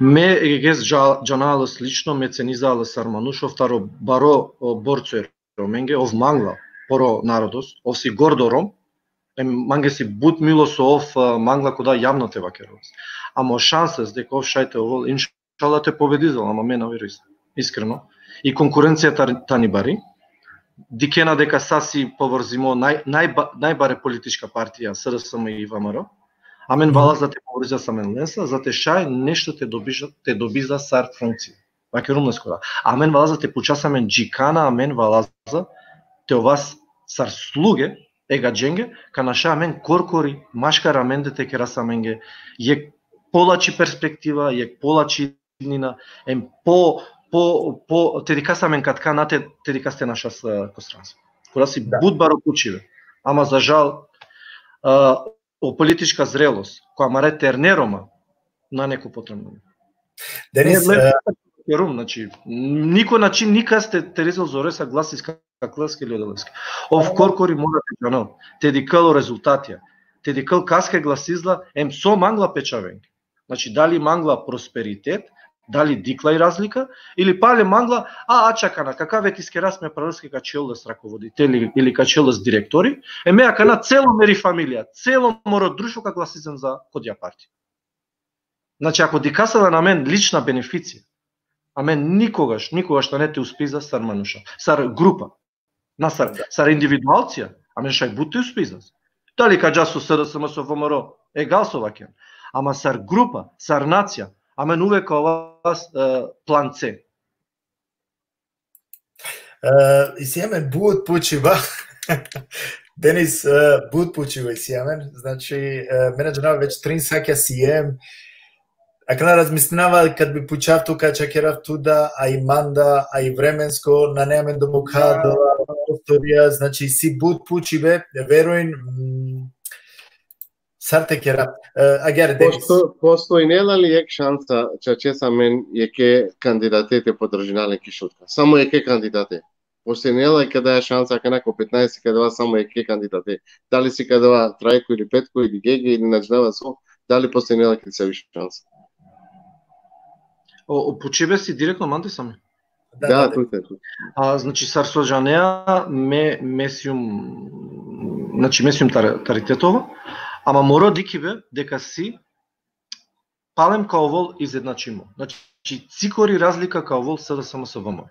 Me e Geges dža-, džanava les lično, me ceniza les sar manuš, ov taro baro, o, borco e Romenge, ov mangla pro narodos, ov si gordo Rom, em mange si but milo so ov, e, mangla koda javno te vakerel les. Ama o šanses deka ov šaj te ovel, inšala te pobedizel, ama me na verujisam, iskreno. I konkurencija tar-, tani bari. Dikhena deka sa si povrzimo naj-, najba-, najbare politička partija, S D S M i V M R O. Amen Mhm. valaza te povrzas amen lensa, za te šaj nešto te dobiza, te dobiza sar funkcija. Vakerum les koda. Amen valaza te pučas amen džikana, amen valaza te ovas sar sluge e gadženge, kana šaj amen korkori maškar amende te keras amenge jekh polači perspektiva, jekh polači idnina, em po, po, po, te dikhas amen katkana te, te dikhas te našas, e, ko stranstvo. Koda si Da. but baro pučibe. Ama za žal, e, o politička zrelost, ko amare terne Roma, nane ko potrebno. Denis, Ne, ne, e, Rum, znači, niko, znači, nikas te, te rizel zoresa glasis ka-, kakleske ili odaleske. Ov korkori mora te džanel, te dikhel o rezultatija, te dikhel kaske glasizla, em so mangla pe čhavenge. Znači, dali mangla prosperitet, dali dikhla i razlika, ili pale mangla, a, ačha kana, kaka već iskeras me praleske ka ačhol les rakovoditeli ili ka ačhol les direktori, e me akana celo meri familija, celo moro društvo ka glasizen za kodija partija. Znači, ako dikhasa da na amen lična beneficija, amen nikogaš, nikogaš nane te uspiza sar manuša, sar grupa, na sar, Da. sar individualcija, amen šaj but te uspizas. Dali ka džas o S D S M, o V M R O, egal so vaken. Ama sar grupa, sar nacija, amen uvek ka ovas, e, plan C. E, isi amen but pučiba. Denis, e, but pučiba isi amen. Znači, e, me na džanav, već trin sakja siem. Akana razmislinava kad bi pučav tu, ka čakerav tu da, a i manda, a i vremensko, nane amen do mukha Da. dola prostorija, znači, isi but pučibe, veruin, mm, sar te kera. E, agjaar, Denis. Posto-, postojnela li jekh šansa, čače, sa amen jekhe kandidate te podržina len ki Šutka? Samo jekhe kandidate. Postojnela li keda šansa, akana ko petnaest, keda samo jekhe kandidate? Dali si keda Trajko ili Petko ili Gege ili na džanava so, dali postojnela keda savi šansa? O, o pučibe si direktno mande sa amen? Da, Da, da, da. Tute, tute. A, znači, sar so džanea, me, me sium, znači, me sium tar-, tari Tetovo, ama moro dikhibe deka si palem ka ovol izednačimo. Znači, cikori razlika ka ovol S D S M so V M.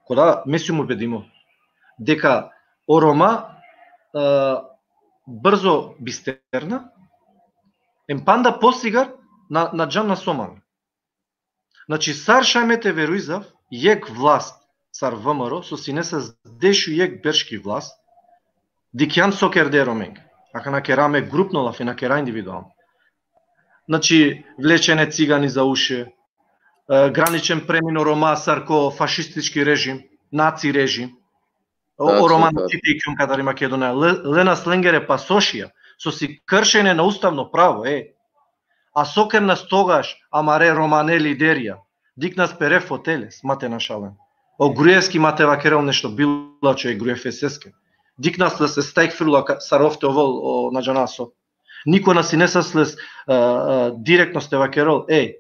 Koda me sium ubedimo deka o Roma, e, brzo bisterna, em panda posigar na, na džan na so man. Znači, sar šaj me te verujzav jekh vlast sar V M R O, so sine sa dešujekh berš ki vlast, dikjan so kerde e Romenge. Akana kera me grupno lafi, na kera individualno. Znači, vlečene cigani za uše, e, graničen premin o Roma sar ko fašistički režim, naci režim. O, Da, o Roma da. na cite ikljon katari Makedonija. Le-, lenas lengere pasošija, so si kršenje na ustavno pravo, e. A so kernas togaš amare romane liderija? Diknas pere foteles, ma te našalen. O Gruevski ma te vakerel nešto bilačo e Grueveskeske. Diknas les estagfirullah ka-, sar ov te ovol, o, na džanav so. Niko na sine sa les, e, e, direktno te vakerel, ej,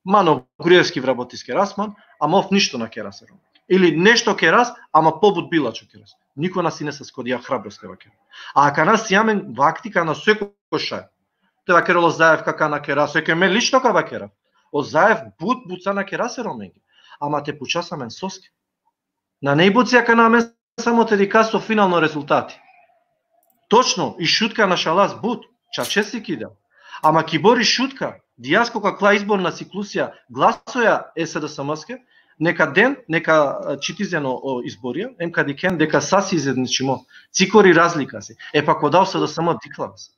man o Gruevski vrabotiskeras man, ama ov ništo na keras e Romenge. Ili nešto keras, ama pobut bilačo keras. Niko na sine sa kodija hrabrost te vakerel. A akana si amen vakti kana sekoj šaj te vakerel o Zaev kaka na keras, eke me lično ka vakerav. O Zaev but, buca na keras e Romenge. Ama te pučas amen soske. Nane i buci akana amen samo te dikhas o finalno rezultati. Točno, i Šutka našalas but. Čače si kida. Ama kibor i Šutka, dijasko kakla izborna ciklusija glasoja e SDSM-ske, neka den, neka, e, čitizen o, o izborija, em ka dikhen deka sa si izjedničimo, cikori razlika si. E pa koda o SDSM dikhlava sa.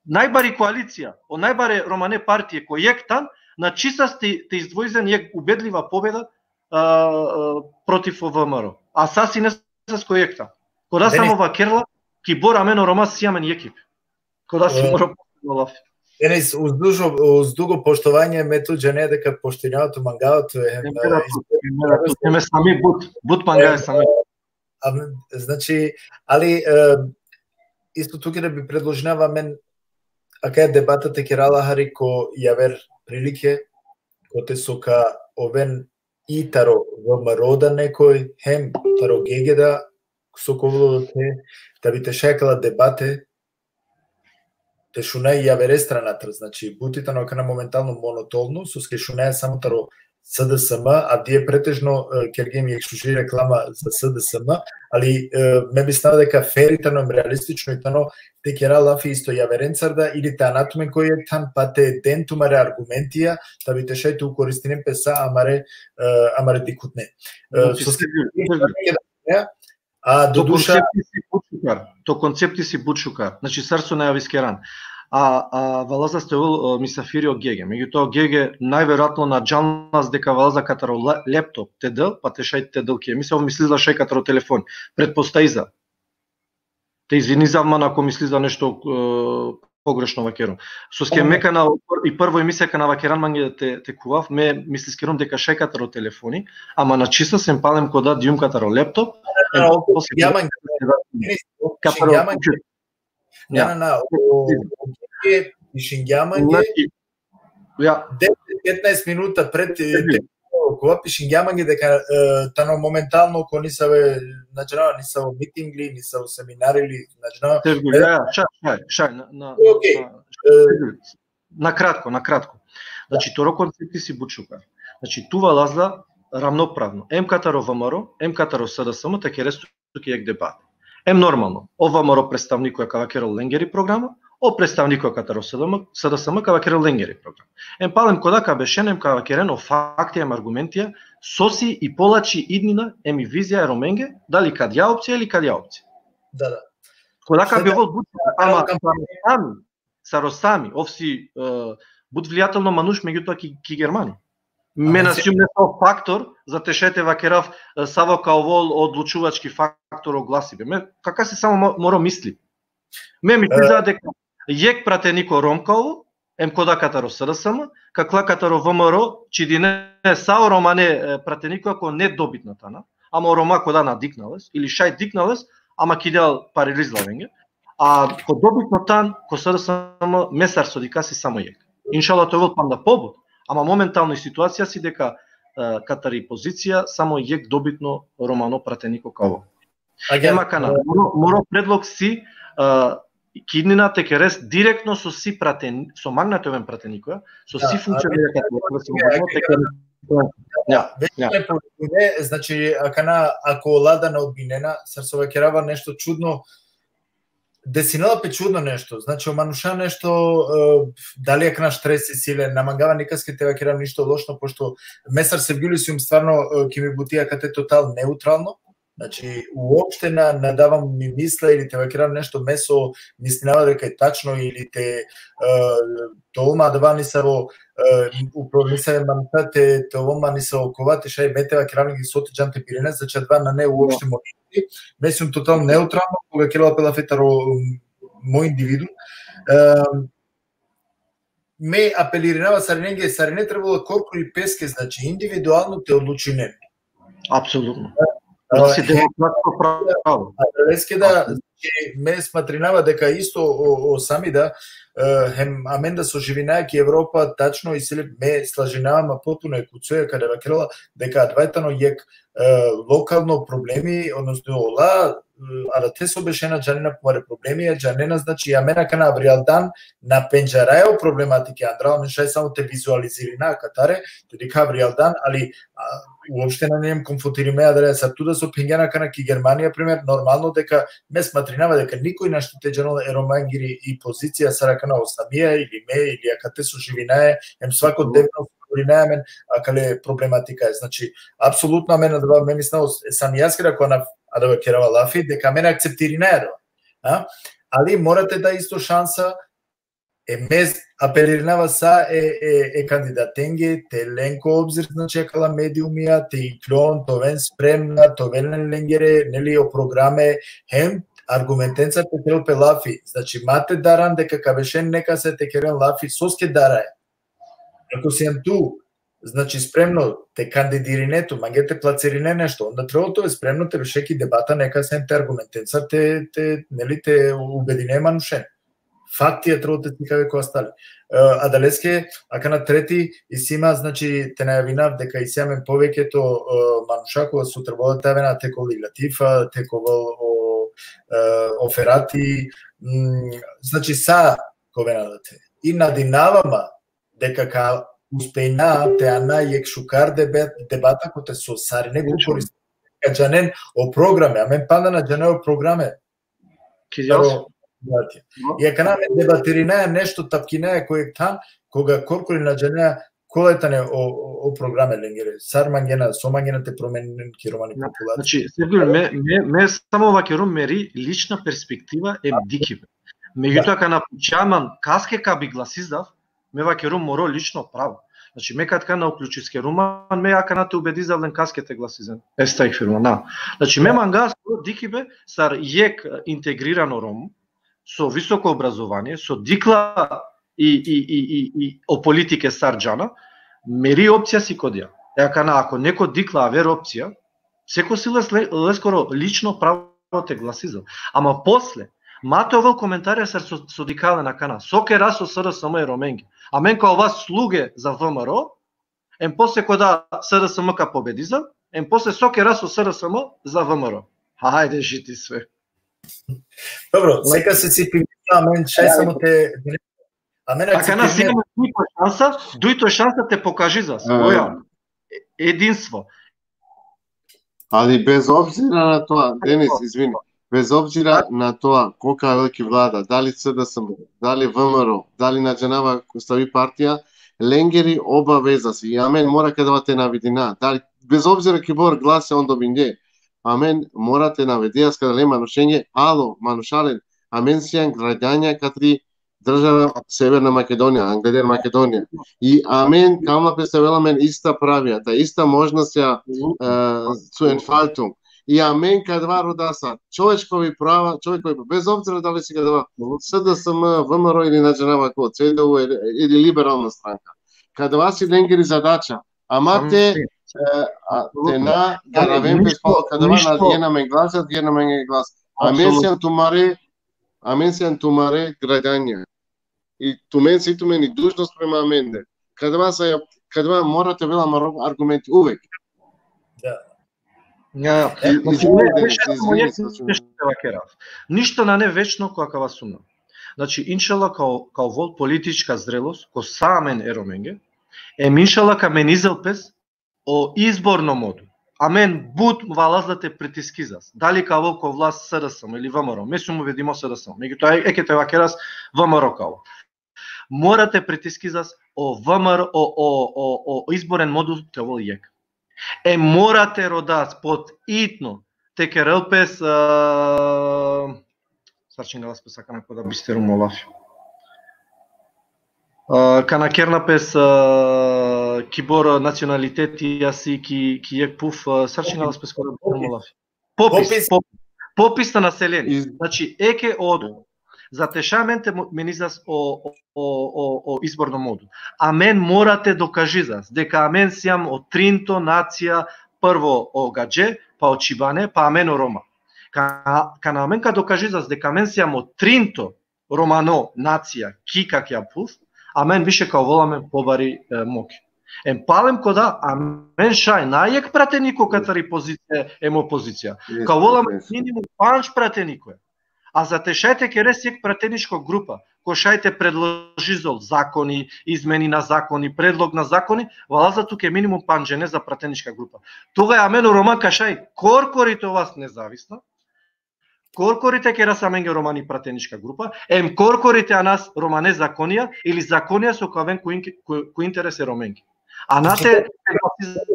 Najbari koalicija, o najbare romane partije ko jekh than, na čisas te, te izdvojizen jekh ubedliva pobeda, a, a, protiv o VMRO. A sa si nesas ko jekh than. Koda samo vakerla, kibor amen o Roma si amen jekh. Koda si moro posledno lafi. Denis, uz dužo, uz dugo poštovanje, me tu džane deka poštinava tu, mangava tu, e, hem, e, mera tu, e, mera tu, e, me sami but, but mangava sami. A, znači, ali, e, isto tuke da bi predložinava amen akaja debata te kera la hari ko javer prilike, kote so ka oven i taro VMRO da nekoj, hem taro Gege da, so ka ovel te, da bi te šaj akala debate, te šunaj i javere stranatar, znači, buti tano akana momentalno monotono, soske šunaja samo taro SDSM, avdive pretežno, e, kergjem jekh šuži reklama za SDSM, ali, e, me mislinava deka fer i tano, realistično i tano, te kera lafi isto javerencar da, ili te ana tumen ko jekh than, pa te den tumare argumentija, da bi te šaj te koristinen pe sa amare, e, amare dikhutne. E, znači, soske, a, to duša koncepti si but šukar, to koncepti si but šukar. Znači, sar so najavis keran. A, a, valaza ste ovel, e, misafiri o Gege. Međutoa, o Gege najverojatno na džanlas deka valaza kataro la-, laptop te del, pa te šaj te del ke. Misla, ov mislizla šaj kataro telefon. Pretpostaviza. Te izvinizav man ako mislizla nešto, e, pogrešno vakeron. Soske me kana i prvo emisija kana vakeran mange te, te khuvav, me misliskeron deka šaj kataro telefoni, ama na čisas, em palem koda dijum kataro laptop, em posle ja mange. Kataro kompjuter. Ja, na, na, o, o, pišingja mange. Znači, ja. Deset, petnaest minuta pred, e, te, kova pišingja mange deka, e, tano momentalno ko nisave, znači, na, nisavo miting li, nisavo seminar li, znači, na. Sevgili, e, ja, ja, šaj, šaj, šaj, na, na, okej, na, e, na kratko, na kratko. Znači, toro koncepti si but šukar. Znači, tu valazla ravnopravno. Em kataro VMRO, em kataro SDSM, te keres tuke jekh debate. Em normalno, o VMRO predstavnikoja ka vakerel lengeri programa, o predstavnikoja kataro SDSM, SDSM ka vakerel lengeri programa. Em palem koda ka bešen, em ka vakeren o faktija, em argumentija, so si i polači idnina, em i vizija e Romenge, dali kadija opcija ili kadija opcija. Da, da. Koda ka bi ovel but, ama sar o Sami, sar o Sami, ov si, e, but vlijatelno manuš, međutoa ki, ki Germani. Me na sijum nesavo faktor, za te šaj te vakerav, e, savo ka ovel odlučuvački faktor o glasibe. Me, kaka si samo mo-, moro misli. Me misliza deka jekh prateniko Rom ka ovel, em koda kataro SDSM, kakla kataro VMRO, čidine sa o romane, e, prateniko ako nedobitno tana, ama o Roma koda na dikna les, ili šaj dikna les, ama kidel paraliz lavenge. A ko dobitno than, ko SDSM, me sar so dikha si samo jekh. Inšala te ovel panda pobut, ama momentalno i situacija si deka, e, katari pozicija samo jekh dobitno romano prateniko ka ovel. Agjaar, em akana, e, moro, moro predlog si, e, ki idnina te keres direktno so si praten-, so mangna te oven pratenikoja, so si funkcionira kataro, ja, ja. Već ja. Znači, akana, ako ola da na odbinena, sar so vakerava nešto čudno, desinela pe čudno nešto, znači, o manuša nešto, e, dali akana štres isi le, na mangava nikaske te vakerav ništo lošno, pošto me sar Sevgili sijum stvarno, e, ki mi buti akate total neutralno, znači, uopšte na, na davam mi misla ili te vakerav nešto me so mislinava deka e tačno ili te, e, te ovel ma adava nisavo, e, upro nisave manuša te, te ovel ma nisavo kova, te šaj me te vakerav lenge so te džan te birina, znači, adava nane uopšte mo Me sijum total neutralno, koga kerela pe lafi taro, mm, mo individu. Em, me apelirinava sarinenge, sarine trebalo korkori peske, znači, individualno te odlučinen. Apsolutno. E, to si e, demokratsko pravo. A, adaleske da, apsolutno. Znači, me smatrinava deka isto o, o Sami da, e, hem amen da so živinaja ki Evropa, tačno, isi le, me slažinava ma potpuno e Kucoja kada vakerela deka adava tano jekh, e, lokalno problemi, odnosno ola, e, adate so bešena džanena tumare problemija, džanena, znači, amen akana avrijaldan na pendžaraja o problematike andral, amen šaj samo te vizualizirina akatare, te dikha avrijaldan, ali, a, uopšte na njem konfrontirime adale, sar tu da so phengjan akana ki Germanija, primer, normalno deka me smatrinava deka nikoj našti te džanol e Romengiri i pozicija sar akana o Samija ili me ili akate so živinaja, em svakodnevno govorinaja amen akale problematikaja. Znači, apsolutno amen adava, me mislinav o Samijaskere, ako na adava kerava lafi, deka amen akceptirinaja adava. A? Ali mora te da isto šansa, e, me apelirinava sa e, e, e kandidatenge, te len ko obzir, znači, akala mediumija, te iklon, te oven spremna, te oven len lengere, neli, o programe, hem argumentencar te kerel pe lafi. Znači, ma te daran deka ka bešen nekase te keren lafi, soske daraja. Ako sian tu, znači, spremno te kandidirine tu, mange te placirine nešto, onda trebalo te ove spremno te beše ki debata nekase te argumentencar te, te, neli, te ubedine manušen. Faktija trebalo te sikave ko astali. E, adaleske, akana treti, isi ma, znači, te najavinav deka isi amen poveketo, e, manuša kola so trebalo te avena, te ka ovel i Latifa, te ka ovel o, e, o Ferati, mm, znači, sa ka ovena adate. I nadinava ma deka ka uspejna te ana jekh šukar debe-, debata kote so sarine korkori ka džanen o programe, amen panda na džanaja o programe. Ki Taro djelo? Dati. No. I akana amen debatirinaja nešto, tapkinaja ko jekh than, koga korkori na džanaja kola tane o, o, o programe lengere. Sar mangena, so mangena te promeninen ki romani Na, populacija. Znači, Sergio, me, me, me samo vakerum meri lična perspektiva em dikhibe. Međutoa, kana pučea man kaske ka bi glasizav, me vakerum moro lično pravo. Znači, me kad kana uključiskerum man, me akana te ubedizav len kaske te glasizen. Estagfirullah, na. Znači, me manga so dikhibe sar jekh integrirano Rom, so visoko obrazovanie, so dikhla i, i, i, i, i o politike sar džana, meri opcija si kodija. E akana, ako neko dikhla aver opcija, seko si les-, leskoro lično pravo te glasizav. Ama posle, ma te ovel komentarija sar so, so dikha len akana. So kera so S D S M e Romenge. Amen ka ova sluge za V M R O, em posle koda S D S M ka pobedizav, em posle so kera so S D S M za V M R O. Hajde, žiti sve. Dobro, seka se si pi-, amen šaj samo te, amen akana akceptirime. Si amen dujto šansa, dujto šansa te pokažizas. Oja. E-, edinstvo. Ali bez obzira na to, Denis, izvini, bez obzira na to koga veliki vlada, dali S D S M, dali V M R O, dali na džanava ko stavi partija, lengeri obaveza si, amen mora kada te navedina, dali, bez obzira kibor glasa on dobinge, amen mora te navedija, kada le manušenge, alo, manušalen, amen sian građanja katri država Severna Makedonija, angleder Makedonija. I amen, kama predstavela amen ista pravija, ta ista možnostja, e, zu Entfaltung. I amen kadava rodasa, čovečkovi prava, čovečkovi prava, bez obzira dali si kadava S D S M, V M R O ili na džanava ko, C D U ili, ili liberalna stranka. Kadava si lengeri zadača, ama te, e, a, te na garaven pes palo kadava na dien amen glas, dien amen glas. Amen sian tumare, amen sian tumare građanja. I tumen si tumen i dužnost prema amende. Kadava sa, kadava mora te avela amaro argumenti uvek. Da. Ja, ja. I, znači, izvini, me, Denis, me šaj samo izvini, jek nešto te vakerav. Ništo nane večno ko akava sumna. Znači, inšala, ka o-, ka ovol politička zrelost ko sa amen e Romenge, em inšala ka menizel pes o izborno modu. Amen but valazla te pritiskizas. Dali ka avol ko vlast S D S M ili V M R O. Me sum ubedimo S D S M. Međutoa, e-, eke te vakeras V M R O ka avol. Mora te pritiskizas o V M R O, o, o, o, o izboren modu te ovol jek. E mora te rodas pod itno te kerel pes, e, sar čingalas pes akana koda bisterum o lafi. E, kana kerna pes, e, kibor nacionaliteti asi ki, ki jek puf, e, sar čingalas pes koda bisterum o lafi. Popis, popis. Popis, popis na naselenie. Iz- Znači, eke o, za te šaj amen te mo-, menizas o, o, o, o, o izborno modu. Amen mora te dokažizas deka amen siam o trinto nacija, prvo o gadže, pa o čibane, pa amen o Roma. Ka-, kana amen ka dokažizas deka amen siam o trinto romano nacija ki kakja puf, amen više ka ovol amen pobari, e, moki. Em palem koda, amen šaj na jek prateniko katari pozicija em opozicija. Ka ovol amen minimum pandž prateniko. A za te šaj te keres jekh prateničko grupa, ko šaj te predložizol zakoni, izmeni na zakoni, predlog na zakoni, valaza tuke minimum pandž džene za pratenička grupa. Tugaj amen o Roma ka šaj korkori te ovas nezavisna, korkori te keras amenge romani pratenička grupa, em korkori te anas romane zakonija ili zakonija so ka oven ko in-, ko, ko interes e Romenge. A na te,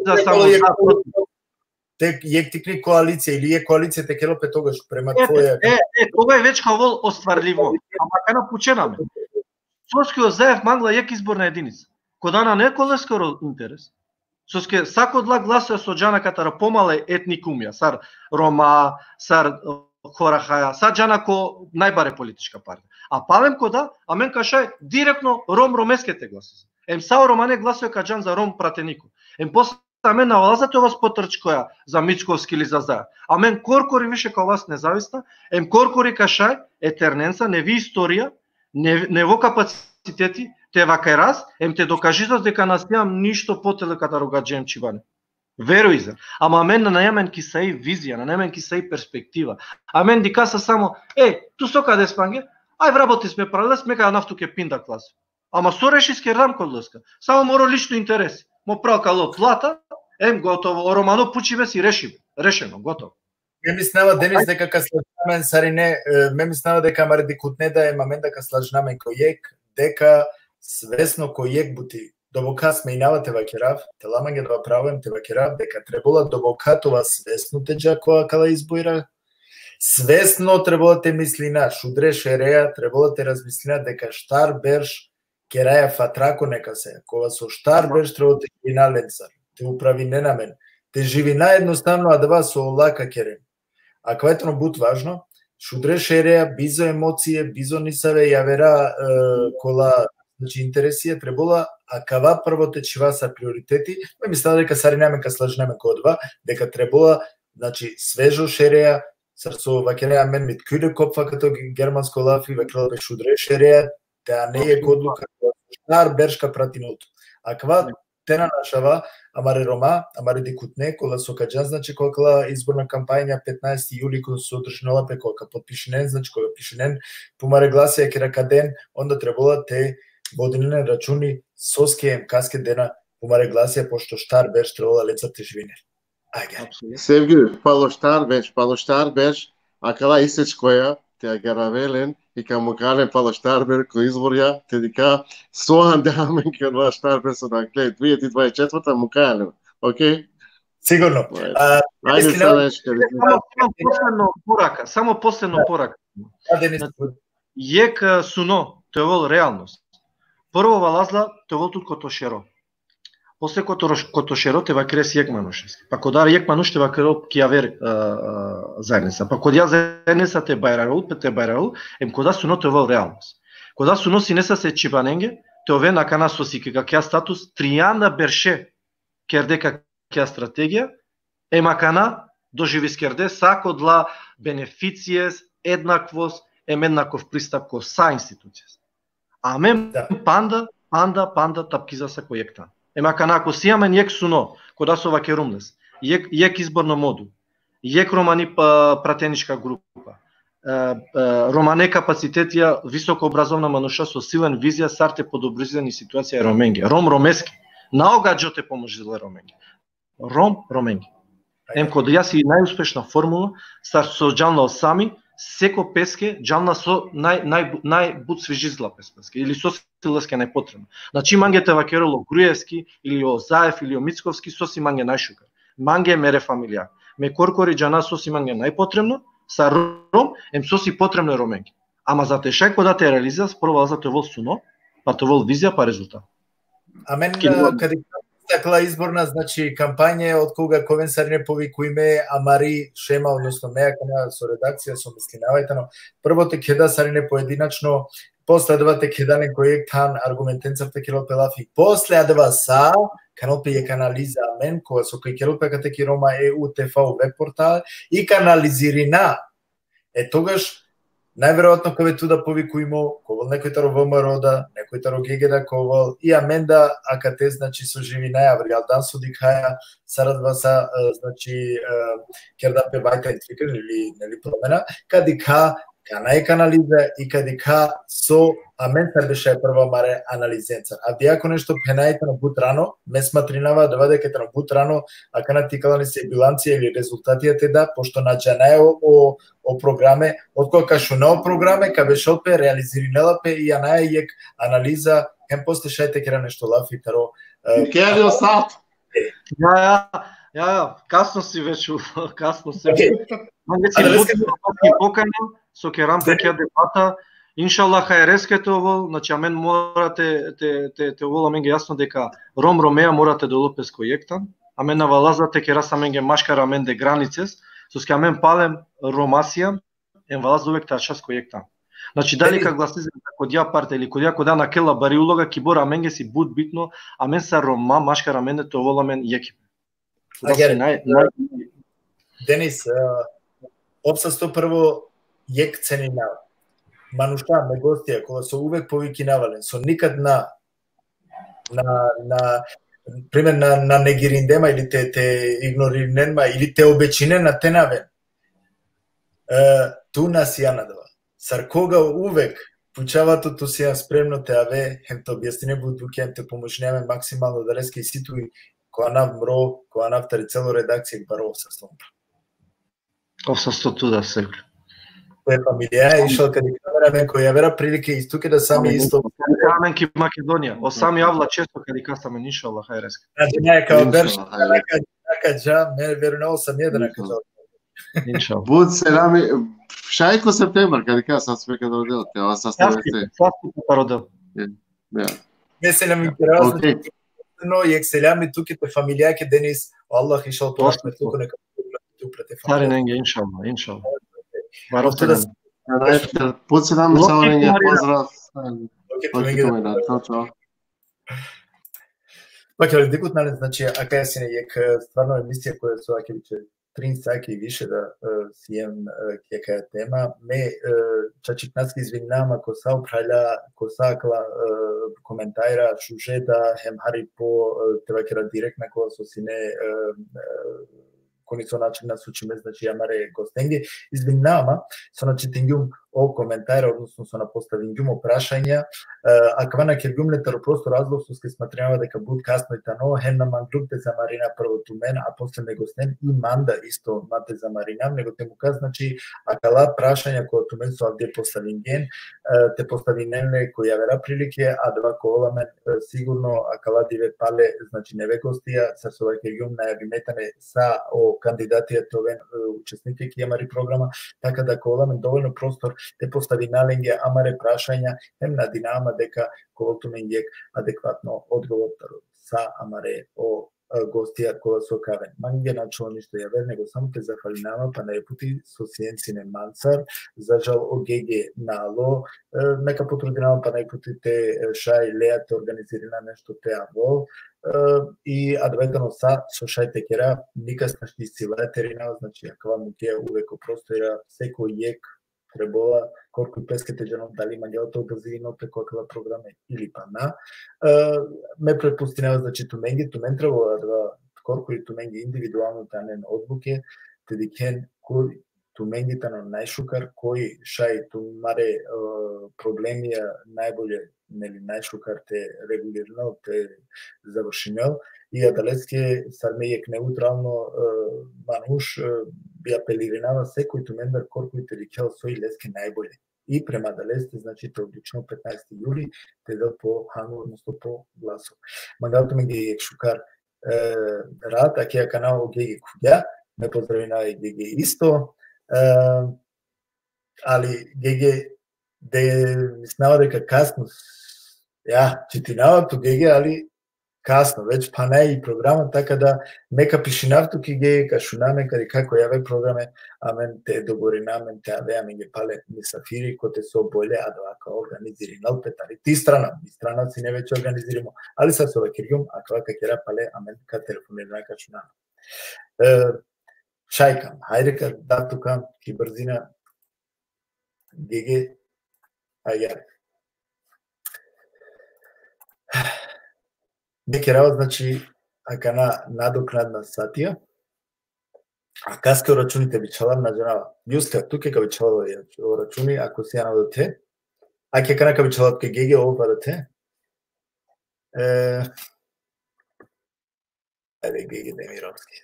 za samo za Te jekh tikni koalicija ili jekh koalicija te kerel pe togaš prema E, tvoja. e, e, toga e već ka ovol ostvarlivo. Ama kana pučena me. Soske o Zaev mangla jekh izborna edinica. Koda nane ko leskoro interes. Soske sako dla glasoja so džana kataro pomale etnikumija, sar Roma, sar, e, Horahaja, sar džana ko najbare politička partija. A palem koda, amen ka šaj direktno Rom Romeske te glasiza. Em sa o romane glasoja ka džan za Rom prateniko. Em posle amen na valaza te ovas potrčkoja za Mickovski ili za Zaev. Amen korkori više ka ovas nezavisna, em korkori ka šaj e ternenca nevi istorija, ne-, nevo kapaciteti, te vakeras, em te dokažizas deka na sijam ništo potele kataro gadže em čhibane. Verujza. Ama amen nane amen kisai vizija, nane amen kisai perspektiva. Amen dikhasa samo, e, tu so ka des mange, aj vrabotis me parales, me ka anav tuke pinda klasa. Ama so rešiskerdam ko leska? Samo moro lično interes. Mo pral kalo plata, em gotovo, o romano pučibe si rešibe. Rešeno, gotovo. Me mislinava, Denis, deka ka slažina amen sarine, e, me mislinava deka amare dikhutne da em amen da ka slažina amen ko jekh, deka svesno ko jekh buti. Doboka smejnava te vakerav, te la mange dava pravo em te vakerav, deka trebela doboka te ova svesno te dža ko akala izbora, svesno trebela te mislina, šudre šereja trebela te razmislina deka štar berš keraja fatra ko nekase, kova so štar berš trebela te živina lencar, te upravinen amen, te živina ednostavno adava so ola ka keren. Akava tano but važno, šudre šereja, bizo emocije, bizo nisave javera, e, kola, znači, interesija, trebela akava prvo te čhiva sar prioriteti, me mislinava deka sarine amen ka slažina amen ko adava, deka trebela, znači, svežo šereja, sar so vakerea amen mit kühle Kopf, akato germansko lafi, vakerela pe šudre šereja, te ane jekh odluka, štar berš ka pratinel tut. Akava tena našava, amare Roma, amare dikhutne, kola so ka džan, znači, ko akala izborna kampanja petnaesti juli, ko so održinela pe, ko ka potpišinen, znači, ko ka pišinen pumare glasija, kera ka den, onda trebela te vodinen računi soske em kaske dena pumare glasija, pošto štar berš trebela lencar te živinen. Ajde. Apsolutno. Sevgi, palo štar berš, palo štar berš, akala isečkoja te agjaravelen i ka mukha len palo štar berš ko izborja, te dikha so ande amen ko štar berš so da kle, dve hiljade dvadeset četvrta mukha len. Okej? Sigurno. Ajde. A, Ajde, iskreno, Slavečka, Samo, samo posledno poraka, samo posledno poraka. a, Denis, Jekh, e, suno te ovol realnost. Prvo valazla te ovol tut koto šero. Posle koto roš-, koto šero te vakeres jekh manušeske. Pa koda jekh manuš te vakerol ki javer, e, e, zaednica. Pa koda zaednica te bajrarol, pe te bajrarol, em koda suno te ovol realnost. Koda suno sine sa se čhibanenge, te oven akana so si ke akija status, trianda berše kerde akija strategija, em akana doživiskerde sako dla beneficies, ednakvost, em ednakov pristap ko sa institucies. Amen Da. panda, panda, panda tapkizasa ko jekh than. Em akana ako si amen jekh suno, koda so vakerum les, jekh, jekh izborno modul, jekh romani pa-, pratenička grupa, e, e, romane kapacitetija, visoko obrazovna manuša so si len vizija sar te podobrizen i situacija e Romenge. Rom Romeske. Na o gadžo te pomožel e Romenge. Rom Romenge. Em koda si najuspešna formula, sar so džanla o Sami, seko peske, džanla so naj, naj, najbut svižizla pes peske, ili so si leske najpotrebno. Znači, mange te vakerol o Gruevski, ili o Zaev, ili o Mickovski, so si mange najšukar. Mange mere familija. Me korkori džana so si mange najpotrebno, sar Rom, em so si potrebno e Romenge. Ama za te šaj koda te realizas, prvo za te ovol suno, pa te ovol vizija, pa rezultat. Amen, Kidman. E, kad i takla izborna, znači, kampanja, od koga ka oven sarine povikujme, amari šema, odnosno me, akana so redakcija, so mislinava i tano, prvo te keda sarine pojedinačno, posle adava te keda len ko jekh than argumentencar te kerol pe lafi, posle adava sa, ka anol pe jekh analiza amen, kova so ka kerol pe akate ki Roma E U T V web portal, i ka analizirina, e togaš, najverovatno ka ove tu da povikujmo, ka ovol nekoj taro V M R O da, nekoj taro G G da ka ovol, i amen da akate, znači, so živinaja avrijaldan so dikhaja, sar adava sa, e, znači, e, kerda pe vajta entwicklung ili, neli, promena, ka dikha Kana jekh analiza i ka dikha so amen sar bešaj prvo amare analizencar. Avdive ako nešto phenaja tano but rano, me smatrinava adava deka tano but rano, akana te ikal nesave bilancija ili rezultatija te da, pošto na džanaja o, o, o programe, otkova ka šuna o programe, ka bešel pe, realizirinela pe i anaja jekh analiza, hem posle šaj te kera nešto lafi taro, e, Keri o sat. Ja, ja, ja, ja, kasno si već, u- kasno si. Okej. Mange si Adava but si- ki pokana, so keram pe kja debata. Inšallah, hajreske te ovol, znači, amen mora te, te, te, te ovol amenge jasno deka Rom Romea mora te dolo pes ko jekh than. Amen na valaza te keras amenge maškar amende granices, soske amen palem Roma sijam, em valaza uvek te ačhas ko jekh than. Znači, dali ka glasiz ko dija partija ili ko dija, koda nakhela bari uloga, kibor amenge si but bitno, amen sar Roma, maškar amende te ovol amen jekh. Agjaar. Naj, naj, Denis, e, ov sasto prvo jekh ceninav. Manuša, me gostija, kola so uvek povikinava len, so nikad na, na, na, primer, na, na negirinde ma ili te, te ignorinen ma ili te obečinen na te na aven. E, tu na sijan adava. Sar koga uvek pučava tut, tu sijan spremno te ave, hem te objasnine but bukja, hem te pomožine amen maksimalno, adaleske isi tu i ko anav mro, ko anav tari celo redakcija, baro ov sasto. Ov sasto tu da, Sevgül. Te familija, inšallah, ka dikha amen ko javera prilike, isto ke da sami isto. Amen ki Makedonija. O sami avla često ka dikhas amen, inšallah, hajreske. Znači, ne, kao Inšallah, berš, hajde. ka, ka dža, me verujnava sam jedan ka dža. Inšallah. But selami, šaj ko septembar, ka dikha, sas me ka rodel, te ova sas te Sas ki, veste. Sas ki ka rodel. Ja. Me selami kerava, Okej. No, jekh selami tuke, te familijake, Denis, Allah inšallah po Pošto rahmetluko neka tu prate Sarinenge, familija. Inšallah, inšallah. Baro Pošto da selam. But selam, Lokal sarinenge, Marina. pozdrav. Okej, Okej, tumenge da. Tumenge da, čao, čao. Pa, kjale, dikut, nali, znači, akaja sine jekh, e, stvarno emisija koja so ake više trin sati i više da, e, siem, e, ki akaja tema. Me, e, čačipnaske izvinava ma ko sa o phralja, ko sa akala, e, komentara, šuže da, hem hari po, e, te vakera direktna kola so sine, e, e, ko niso način na sučime, znači, amare gostenge. Izvinava ma, so na čitingjum o komentara, odnosno so na postavingjum o prašanja, e, akava na kergjum le taro prosto razlog soske smatrinava deka but kasno i tano, hem na manglum te zamarina prvo tumen, a posle me gosten i manda isto ma te zamarina, nego te muka, znači, akala prašanja koja tumen so avdive postavingen, e, te postavinen le ko javera prilike, adava ka ovel amen, e, sigurno akala dive pale, znači, neve gostija, sar so vakergjum, najavime tane sa o kandidatija te oven, e, učesnike ki amari programa, taka da ka ovel amen dovoljno prostor te postavina lenge amare prašanja, hem nadinava ma deka ka ovel tumenge jekh adekvatno odgovor taro sa amare o, e, gostija kola so ka aven. Mange na ačhilo ništo javer, nego samo te zahvalinava ma pana jekh puti so sien sine mancar, za žal o Gege na alo, e, me ka potrudinava ma pana jekh puti te, e, šaj lea te organizirina nešto te avol, e, i adava tano sa so šaj te kera, nikas našti sila te rinava, znači, akava mukea uvek o prostorija, seko jekh trebela, korkori peske te džanol dali mangela te obazirinol pe ko akala programe ili pa na. E, me prepustinava, znači, tumenge, tumen trebela adava, korkori tumenge individualno te anen odluke, te dikhen koj tumenge tano najšukar, koj šaj tumare, e, problemija najbolje, neli, najšukar te regulirinel, te završinel. I adaleske sar me jekh neutralno, e, manuš, e, bi apelirinava sekoj tumendar korkori te dikhel soj leske najbolje. I prema adaleste, znači, te odlučinel petnaesti juli, te del po hangu, odnosno po glaso. Mangava tumenge jekh šukar, e, rat, ake akana o Gege khuvgja, me pozdravinava i Gege isto, e, ali Gege, de, mislinava deka kasno, ja, čitinava tu, Gege, ali kasno, već pana i programa, taka da me ka pišinav tuke, Gege, ka šuna amen, ka dikha ko jave programe, amen te dogovorina amen te ave amenge pale misafiri, kote so bole adava ka organizirinel pe tari ti strana, mi strana sine već organizirimo, ali sar so vakergjum, akava ka kera pale, amen ka telefonirina, ka šuna. E, šaj kam, hajde ka dav tuke ki brzina, Gege, ajde. Me kerava, znači, akana nadoknadna satija. A kaske o računi te bičhalav, na džanava. Juska, tuke ka bičhalav o računi, ako si ano da te. Ake akana ka bičhalav tuke Gege, ov pa da te. E, ajde, Gege Demirovski.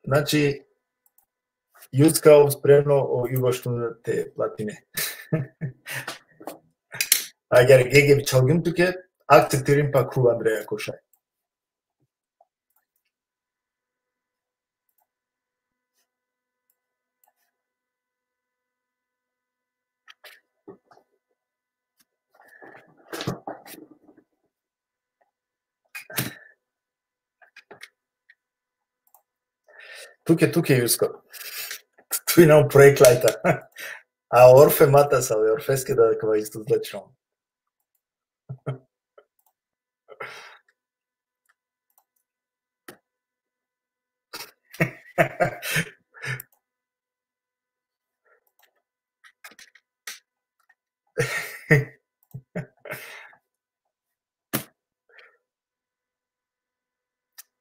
Znači, Juska, ov spremno, o Jugoštu te platine. Agjaar, Gege, bičhalgjum tuke, akceptirin pa khuv andre ako šaj. Tuke, tuke, Jusko. Tu inam projekt lajta. A Orfe mata sa, ali Orfeske da kava isto zlačnom.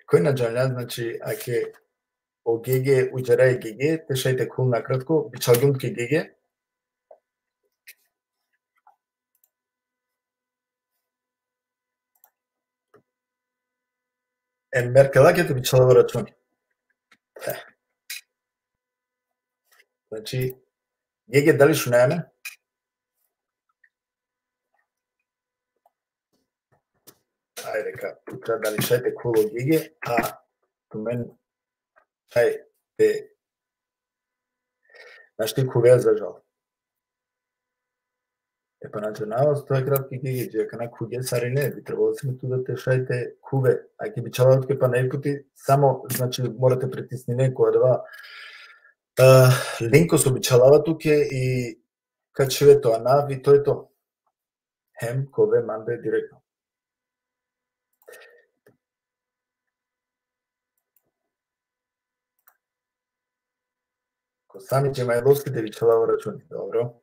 Koj na džanlja, znači, ake o Gege, udžara e Gege, te šaj te khul nakratko, bičhalgjum tuke Gege. E, Merkelake te bičhalav o računi. E. Znači, Gege, dali šunaja amen? Ajde, ka puča dali šaj te khul o Gege, a tumen šaj te našti khuvea, za žal. E pa, znači, na, ostaje kratki, Gege, dži akana khuvge sarine, bi trebalo sine tu da te šaj te khuve. Ake bičhalav tuke pana jek puti, samo, znači, mora te pritisnine ko adava, e, linko so bičhalava tuke i ka čhive to anav i to je to. Hem ka ove mande direktno. Ko Sami Džemajlovski te bičhalav o računi, dobro.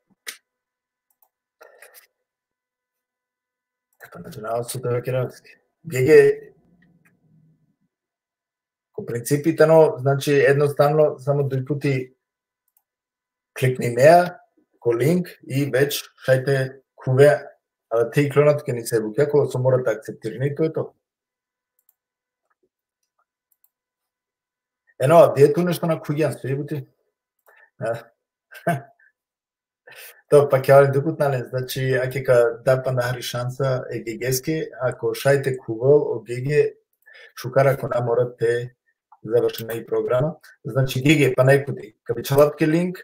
E pa, znači, na, so te vakerav. Gege, ko principi tano, znači, jednostavno, samo duj puti klikninea ko link i već šaj te khuvea, a te iklona tuke nesave bukja, kola so mora te akceptirin i to je to. Eno, avdive tu nešto na khuvgjan, so i buti? E. To, pa ka avel duj puti, nane, znači, ake ka da pana hari šansa e Gegeske, ako šaj te khuvel o Gege, šukar, ako na, mora te završina i programa. Znači, Gege, pana jek puti, ka bičhalav tuke link,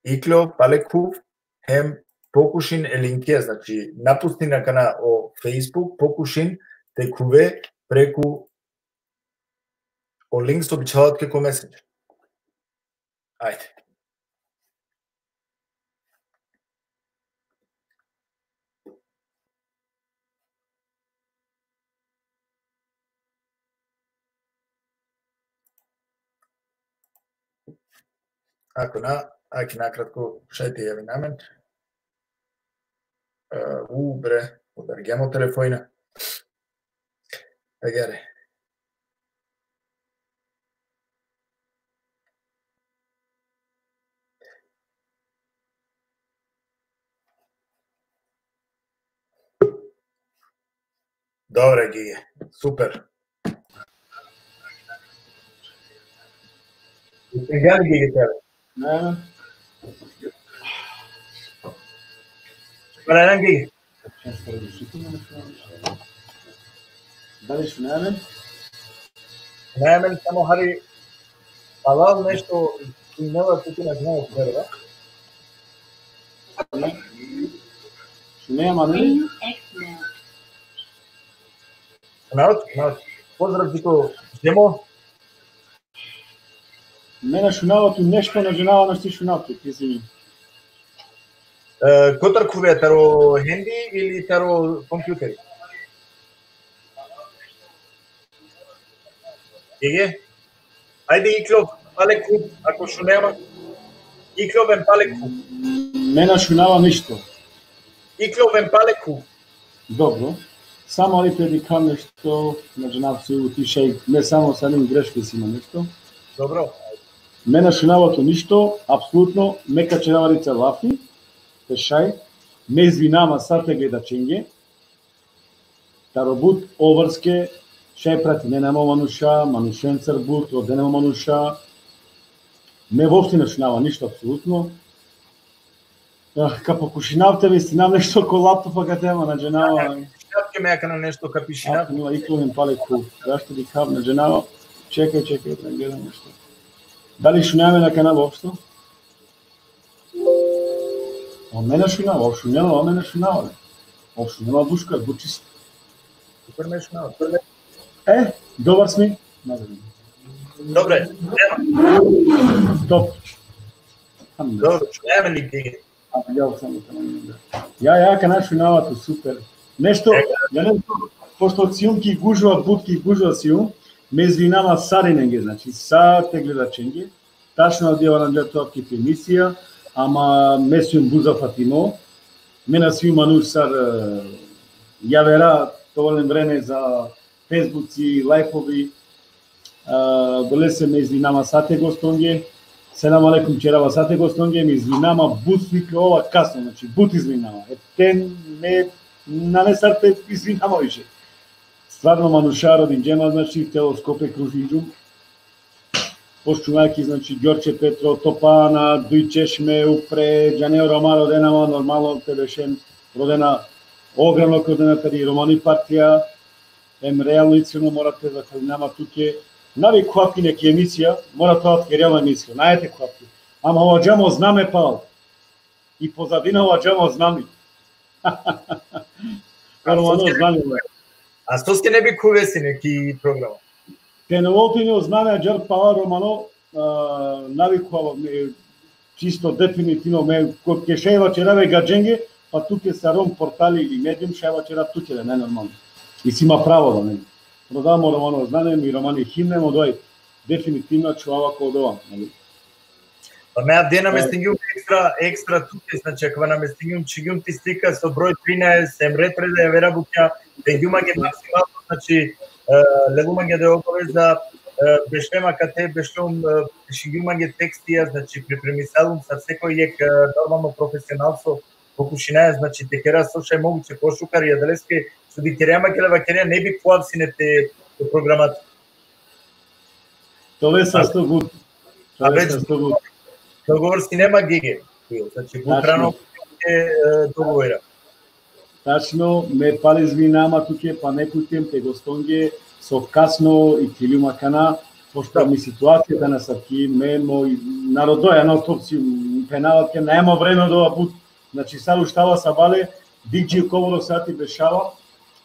iklo, pale khuv, hem pokušin e linkija, znači, napustin akana o Facebook, pokušin te khuve preku o link so bičhalav tuke ko Messenger. Ajde. Ako na, ake nakratko šaj te javin amen. E, u, bre, udargjam o telefona. Agjaar. Dobro, Gege. Super. Gege, Gege, tare. Ne. Para nan, Gege. Dali šunaja amen? Šunaja amen, samo hari palal nešto, šunaja amen, tuke na šunaja amen, verba. Šunaja amen? Šunaja amen? Pozdrav, Džiko Džemo. Me na šunava tu nešto, na džanava našti šunav tu, izvini. E, kotar khuvea, taro hendi ili taro kompjuteri? Gege? Ajde, iklov, pale khuv, ako šunea ma. Iklov em pale khuv. Me na šunava ništo. Iklo vem paleku. Dobro. Samo ali te dikha nešto, na džanav se utišaj, ne samo sa njim greške si ima nešto. Dobro. Me na šunava tu ništo, apsolutno, me ka čerava rica lafi, te šaj, me izvinama sa te gledačenge, taro but ovrske, šaj pratinena mo manuša, manušencar but, rodena mo manuša, me voopšte na šunava ništo, apsolutno. Ah, ka pokušinav te vestinav nešto ko laptopa ka tema, na džanava. Šapke me akana nešto ka pišinav. Ako nula iklo vem paleku, zašto dikhav, na džanava. Čekaj, čekaj, da gledam nešto. Dali šunava me akana voopšto? O me na šunava, o šunava, o me na šunava. O šunava buška, bučis. Super me šunava. E, dobar smi. Dobre, nema. Top. Dobro, šunava me li. Ja, ja, kana šunava tu, super. Nešto, ja ne znam, pošto sijum ki gužva, but ki gužva sijum, me izvinava sarinenge, znači, sa te gledačenge, tačno avdive aranđa tu ki emisija, ama me sijum but zafatimo, me na sijum manuš sar, e, javera, to volim vreme za Facebooci, lajfovi, e, dolese me izvinava sa te gostonge, selam alejkum čerava sa te gostonge, me izvinava but svi ova kasno, znači, but izvinava. E, te me, nane sar te izvinava više. Stvarno manuša rodinđe ma, znači, telo Skopje kružinđum. Pošćunaki, znači, Gjorče Petro, Topana, Duj Češme, upre, džane o Roma rodena ma, normalno te bešen rodena, ogromno rodena tari romani partija, em realno iskreno mora te zahvalinama tuke, na vi kuhapki neki emisija, mora to atke realno emisija, na ete kuhapki. Ama ovađamo zname pal. I pozadina ovađamo znami. Romano znami. A soske ne bi kuvesine ki programa? Te ne voltine o zname, ađar pala Romano, a, na vi kuhava, me, čisto definitivno, me, ko ke šaj vaćerave gađenge, pa tuke sa rom portali ili medium, šaj vaćera tuke da, nenormalno. I si ma pravo da, ne. Prodamo Romano zname, mi romani himne, mo doj, definitivno čuvava ko dova, ne. Pa me avdive namestingjum ekstra, ekstra tuke, znači, akava namestingjum, čhigjum ti slika so broj trinaest, em red reda javera bukja, dengjum mange maksimalno, znači, e, legum mange da obaveza, e, bešlem akate, bešlum, e, čhigjum mange tekstija, znači, pripremisalum sa sekoj jek, e, normalno profesionalco, pokušinaja, znači, te kera so šaj moguće pošukar, i adaleske, so dikherea ma kela vakerea, ne bi kuhav sine te, te programat. To ve sasto but. A već dogovor si nema, Gigi. Znači, but rano e, dogovora. Tačno, me pale izvinama tuke, pa ne putem te gostonge, so kasno ikljiljum akana, pošto mi situacija danas avki, me, moj narodoja, na stop si, penava ke nema vreme dova but, znači, sar uštava sabale, dikđi kovoro sati bešava,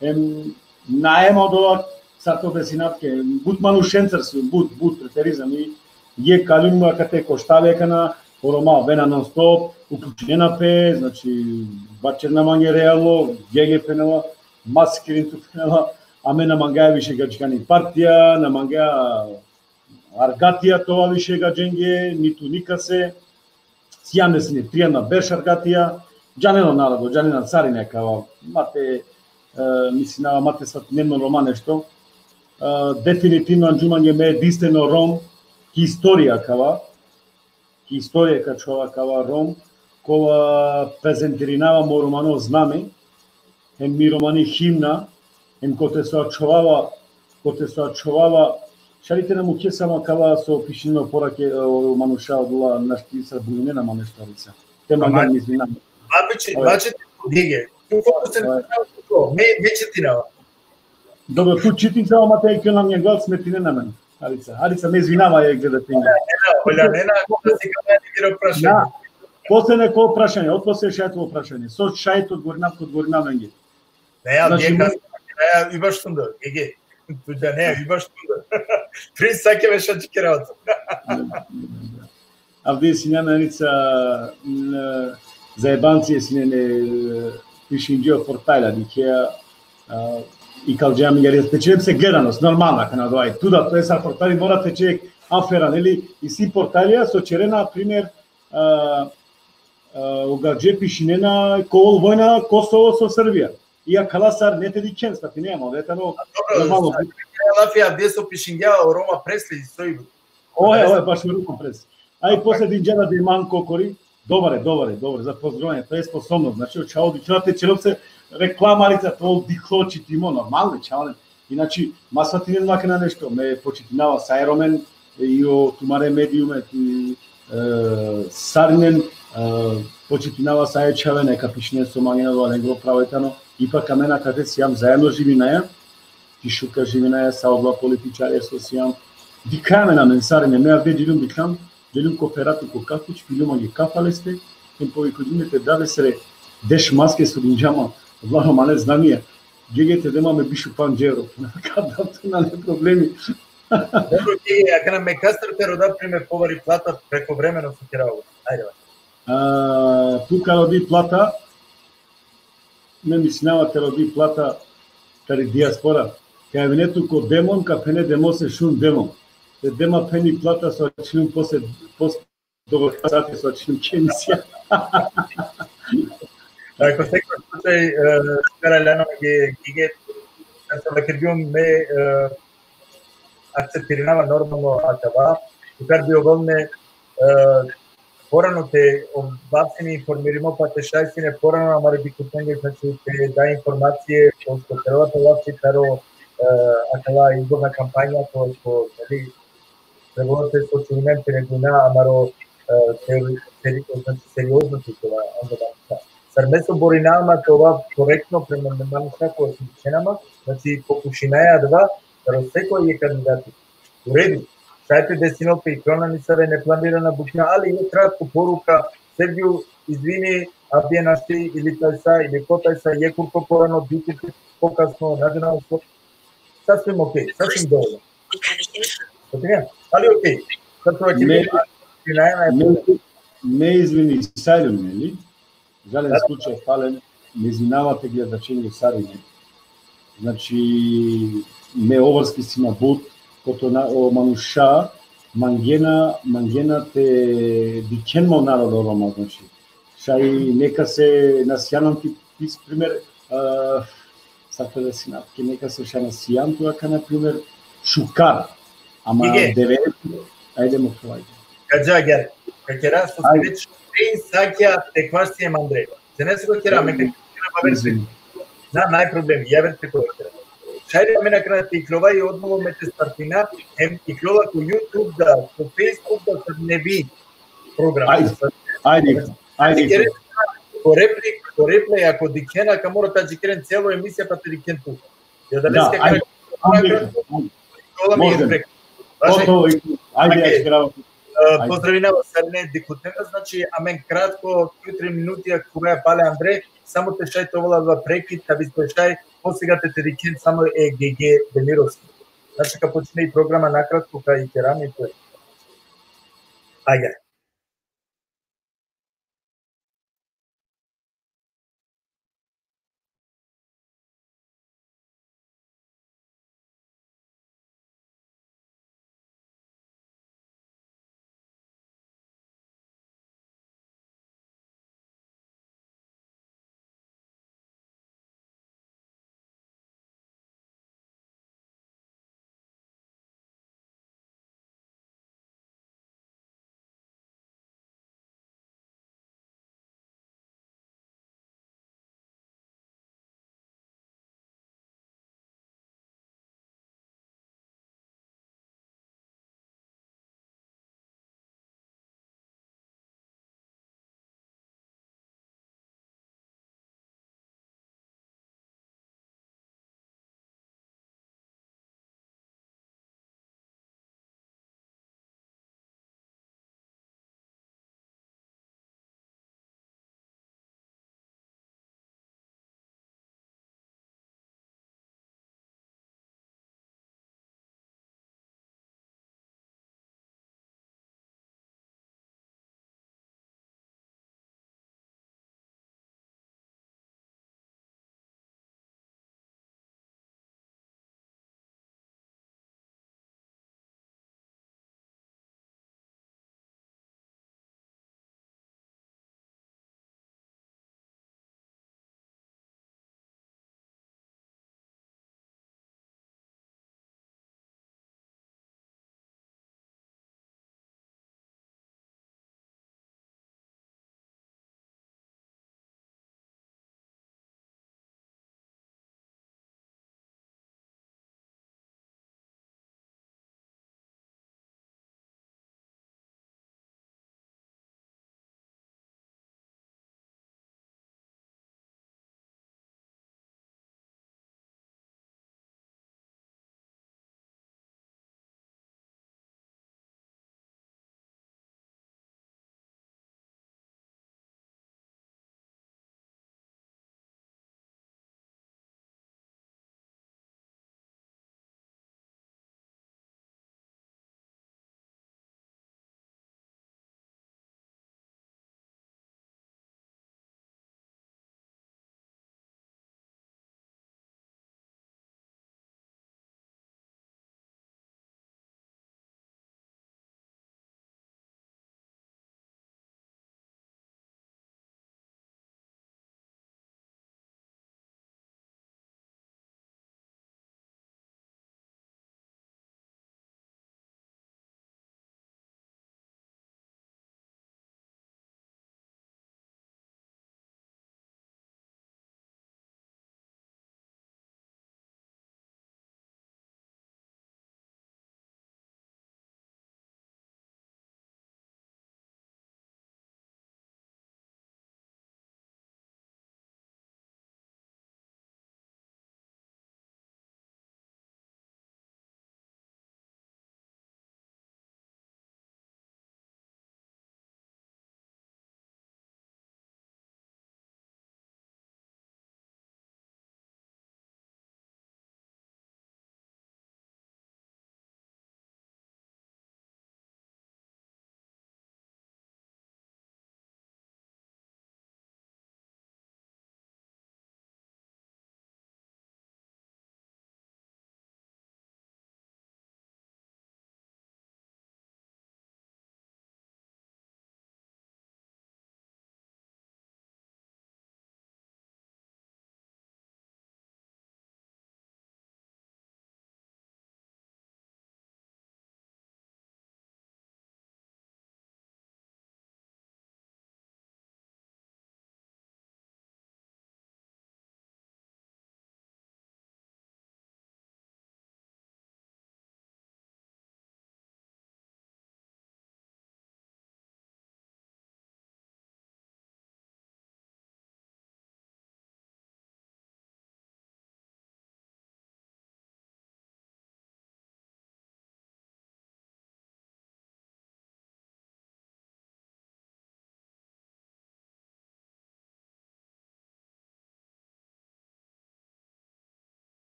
em, na ema dova, sar to besinatke, but manušencar si, but, but preterizam, i jek kaljum akate koštale akana, o Roma avena non stop, uključinena pe, znači, vaćerena mange realno, Gege penela, maskirin tu penela, a me na mangaja više gadžikani partija, na mangaja argatija tova više gadženge, nitu nikase, sijam sine trianda berš argatija, džanena narodo, džanena sarine akava, ma te, e, mislinava, ma te svatinena o Roma nešto, e, definitivno anđum mange me edinstveno Rom, ki istorija akava, ki istorija ka čhova akava Rom, kova prezentirinava mo romano zname, em mi romani himna, em kote so ačhovava, kote so ačhovava, šaj li te na mukhe samo akava so pišinena porake, o manuša odola našti sar bulinena ma nešto, Arica. Te mangan, izvinam. Babići, babići, Gege. Tu fokus se, me, me čitinava. Dobro, tu čitinava, ma te ikljona mi glas, me tinena amen. Arica, Arica, me izvinava, e, gledatelji. Olja, nena, to si ka meni viro prašanje. Da. Posle neko prašanje, od posle šaj to prašanje. So šaj to odgovorinav, odgovorinav amenge. Ne, ja, znači, nije kasno, ne, ja, ibaš tundo, Gege. Tu da, ne, ibaš tundo. Prin sake veša čikeraoto. Avdive sine, Arica, m, zajebancija sine, e, pišinđe o portalja, dikheja, a, i kalđam, jer te čujem se gledanost, normalno, kana dova, tu da, to je sa portali, mora te ček afera, neli, i si portalija, so čerena, primer, a, a, o gadže pišinena ko ol vojna Kosovo so Srbija. I akala sarine te dikhen, slatine, ama, ve tano, Dobro, normalno. Lafi, avdive so pišingja o Roma Presley, soj. Ohe, ohe, baš mi rukom pres. Aj, posle dinđa da diman kokori, dobar e, dobar e, dobar, za pozdravljanje, to je sposobnost, znači, o čhavo dikhla te čelo se reklamarica, to dikhlo čitimo, normalno, čhavo. Inače, ma slatinen akana nešto, me počitinava sa e Romen, i o tumare mediume, ti, e, sarinen, e, počitinava sa e čhave, neka pišinen so mangena, lengro pravo tano, ipak amen akate sijam zajedno živinaja, ti Šuka živinaja, sa odla političari so sijam, dikhaja amen sarine, me avdive dželjum diklam, dželjum ko Feratu, ko kafić, piljum mange kafa leste, em povikodžum te da lesere deš maske so dinđa ma, odla romane znamija, Gege, te dema me biš u pandž evro. Ka dam tu, nane problemi. Dobro, Gege, akana me kastar te roda, primer, povari plata prekovremeno so kerava. Ajde, va. A, tu ka rodi plata, me mislinava te rodi plata tari dijaspora. Ka avine tu ko Demon, ka phene: Demose šun, Demon. Te dema pheni plata so ačinum posle, posle dobro sate so ačinum ki emisija. Tako, u svakom slučaju, e, Šukar aljano, Ge-, Gege, kad sam vakergjum me, e, akceptirinava normalno akava, Šukar bi ovel me, e, porano te ovav sine informirimo, pa te šaj sine porano amare dikhutnenge, znači, te da informacije, pošto kerela pe lafi taro, e, akala izborna kampanja, ko, ko, neli, trebela te sočinime te regujna amaro, e, seri-, seri-, znači, seriozno te kova, onda da. Sar me so borinava ma te ova korektno prema manuša kola so dikhena ma, znači, pokušinaja adava, taro sekoj jekh kandidati. U redu, šaj te desinel pe i klona nisave neplanirana bukja, ali jekh kratko poruka, Sergio, izvini, avdive našti, ili tajsa, ili ko tajsa, jekh kurko porano, duj kurko pokasno, na džanav so. Sasvim okej, sasvim dovoljno. Sasvim, ali okej. Sad to je Me, izvinaja, me, me izvinisaljum, neli? Žalen slučaj falen, me izvinava te gledačenge sarine. Znači, me ovarski sina but, kote na, o manuša mangena, mangena te dikhen ma o narodo Roma, znači. Šaj nekase na sijan tu, pis, primer, a, sa te da sina, ke nekase šaj na sijan tu akana, primer, Šukar. Ama Gege. Deve, ajde mo, ajde. Ka dža, gel. Ka kera so, ajde, već tri sakja te kvaš siem andre. Sine so ka kera, me ka kera, ma ver se. Na, naj problem, ja ver se ko kera. Šaj li amen akana te iklova i odmah me te startina, em iklola ko YouTube da, ko Facebook da, sad ne bi program. Ajde, ajde, ajde. Kere, ko replik, ko replik, ako dikhena, ka mora ta džikeren celo emisija, pa te dikhen tu. Ja da, da, leske ajde, kera, ajde, ajde. Iklola mi, može, replik. Važe? Gotovo, ajde, ajde. E, pozdravinava sarine dikhutnenca, znači, amen kratko, tri minuti, ako ja pale andre, samo te šaj te ovel adava prekid, ta bi te šaj, posle ka te, te dikhen samo e Gege Demirovski. Znači, ka počne i programa nakratko, ka i kerami, to je. Ajde.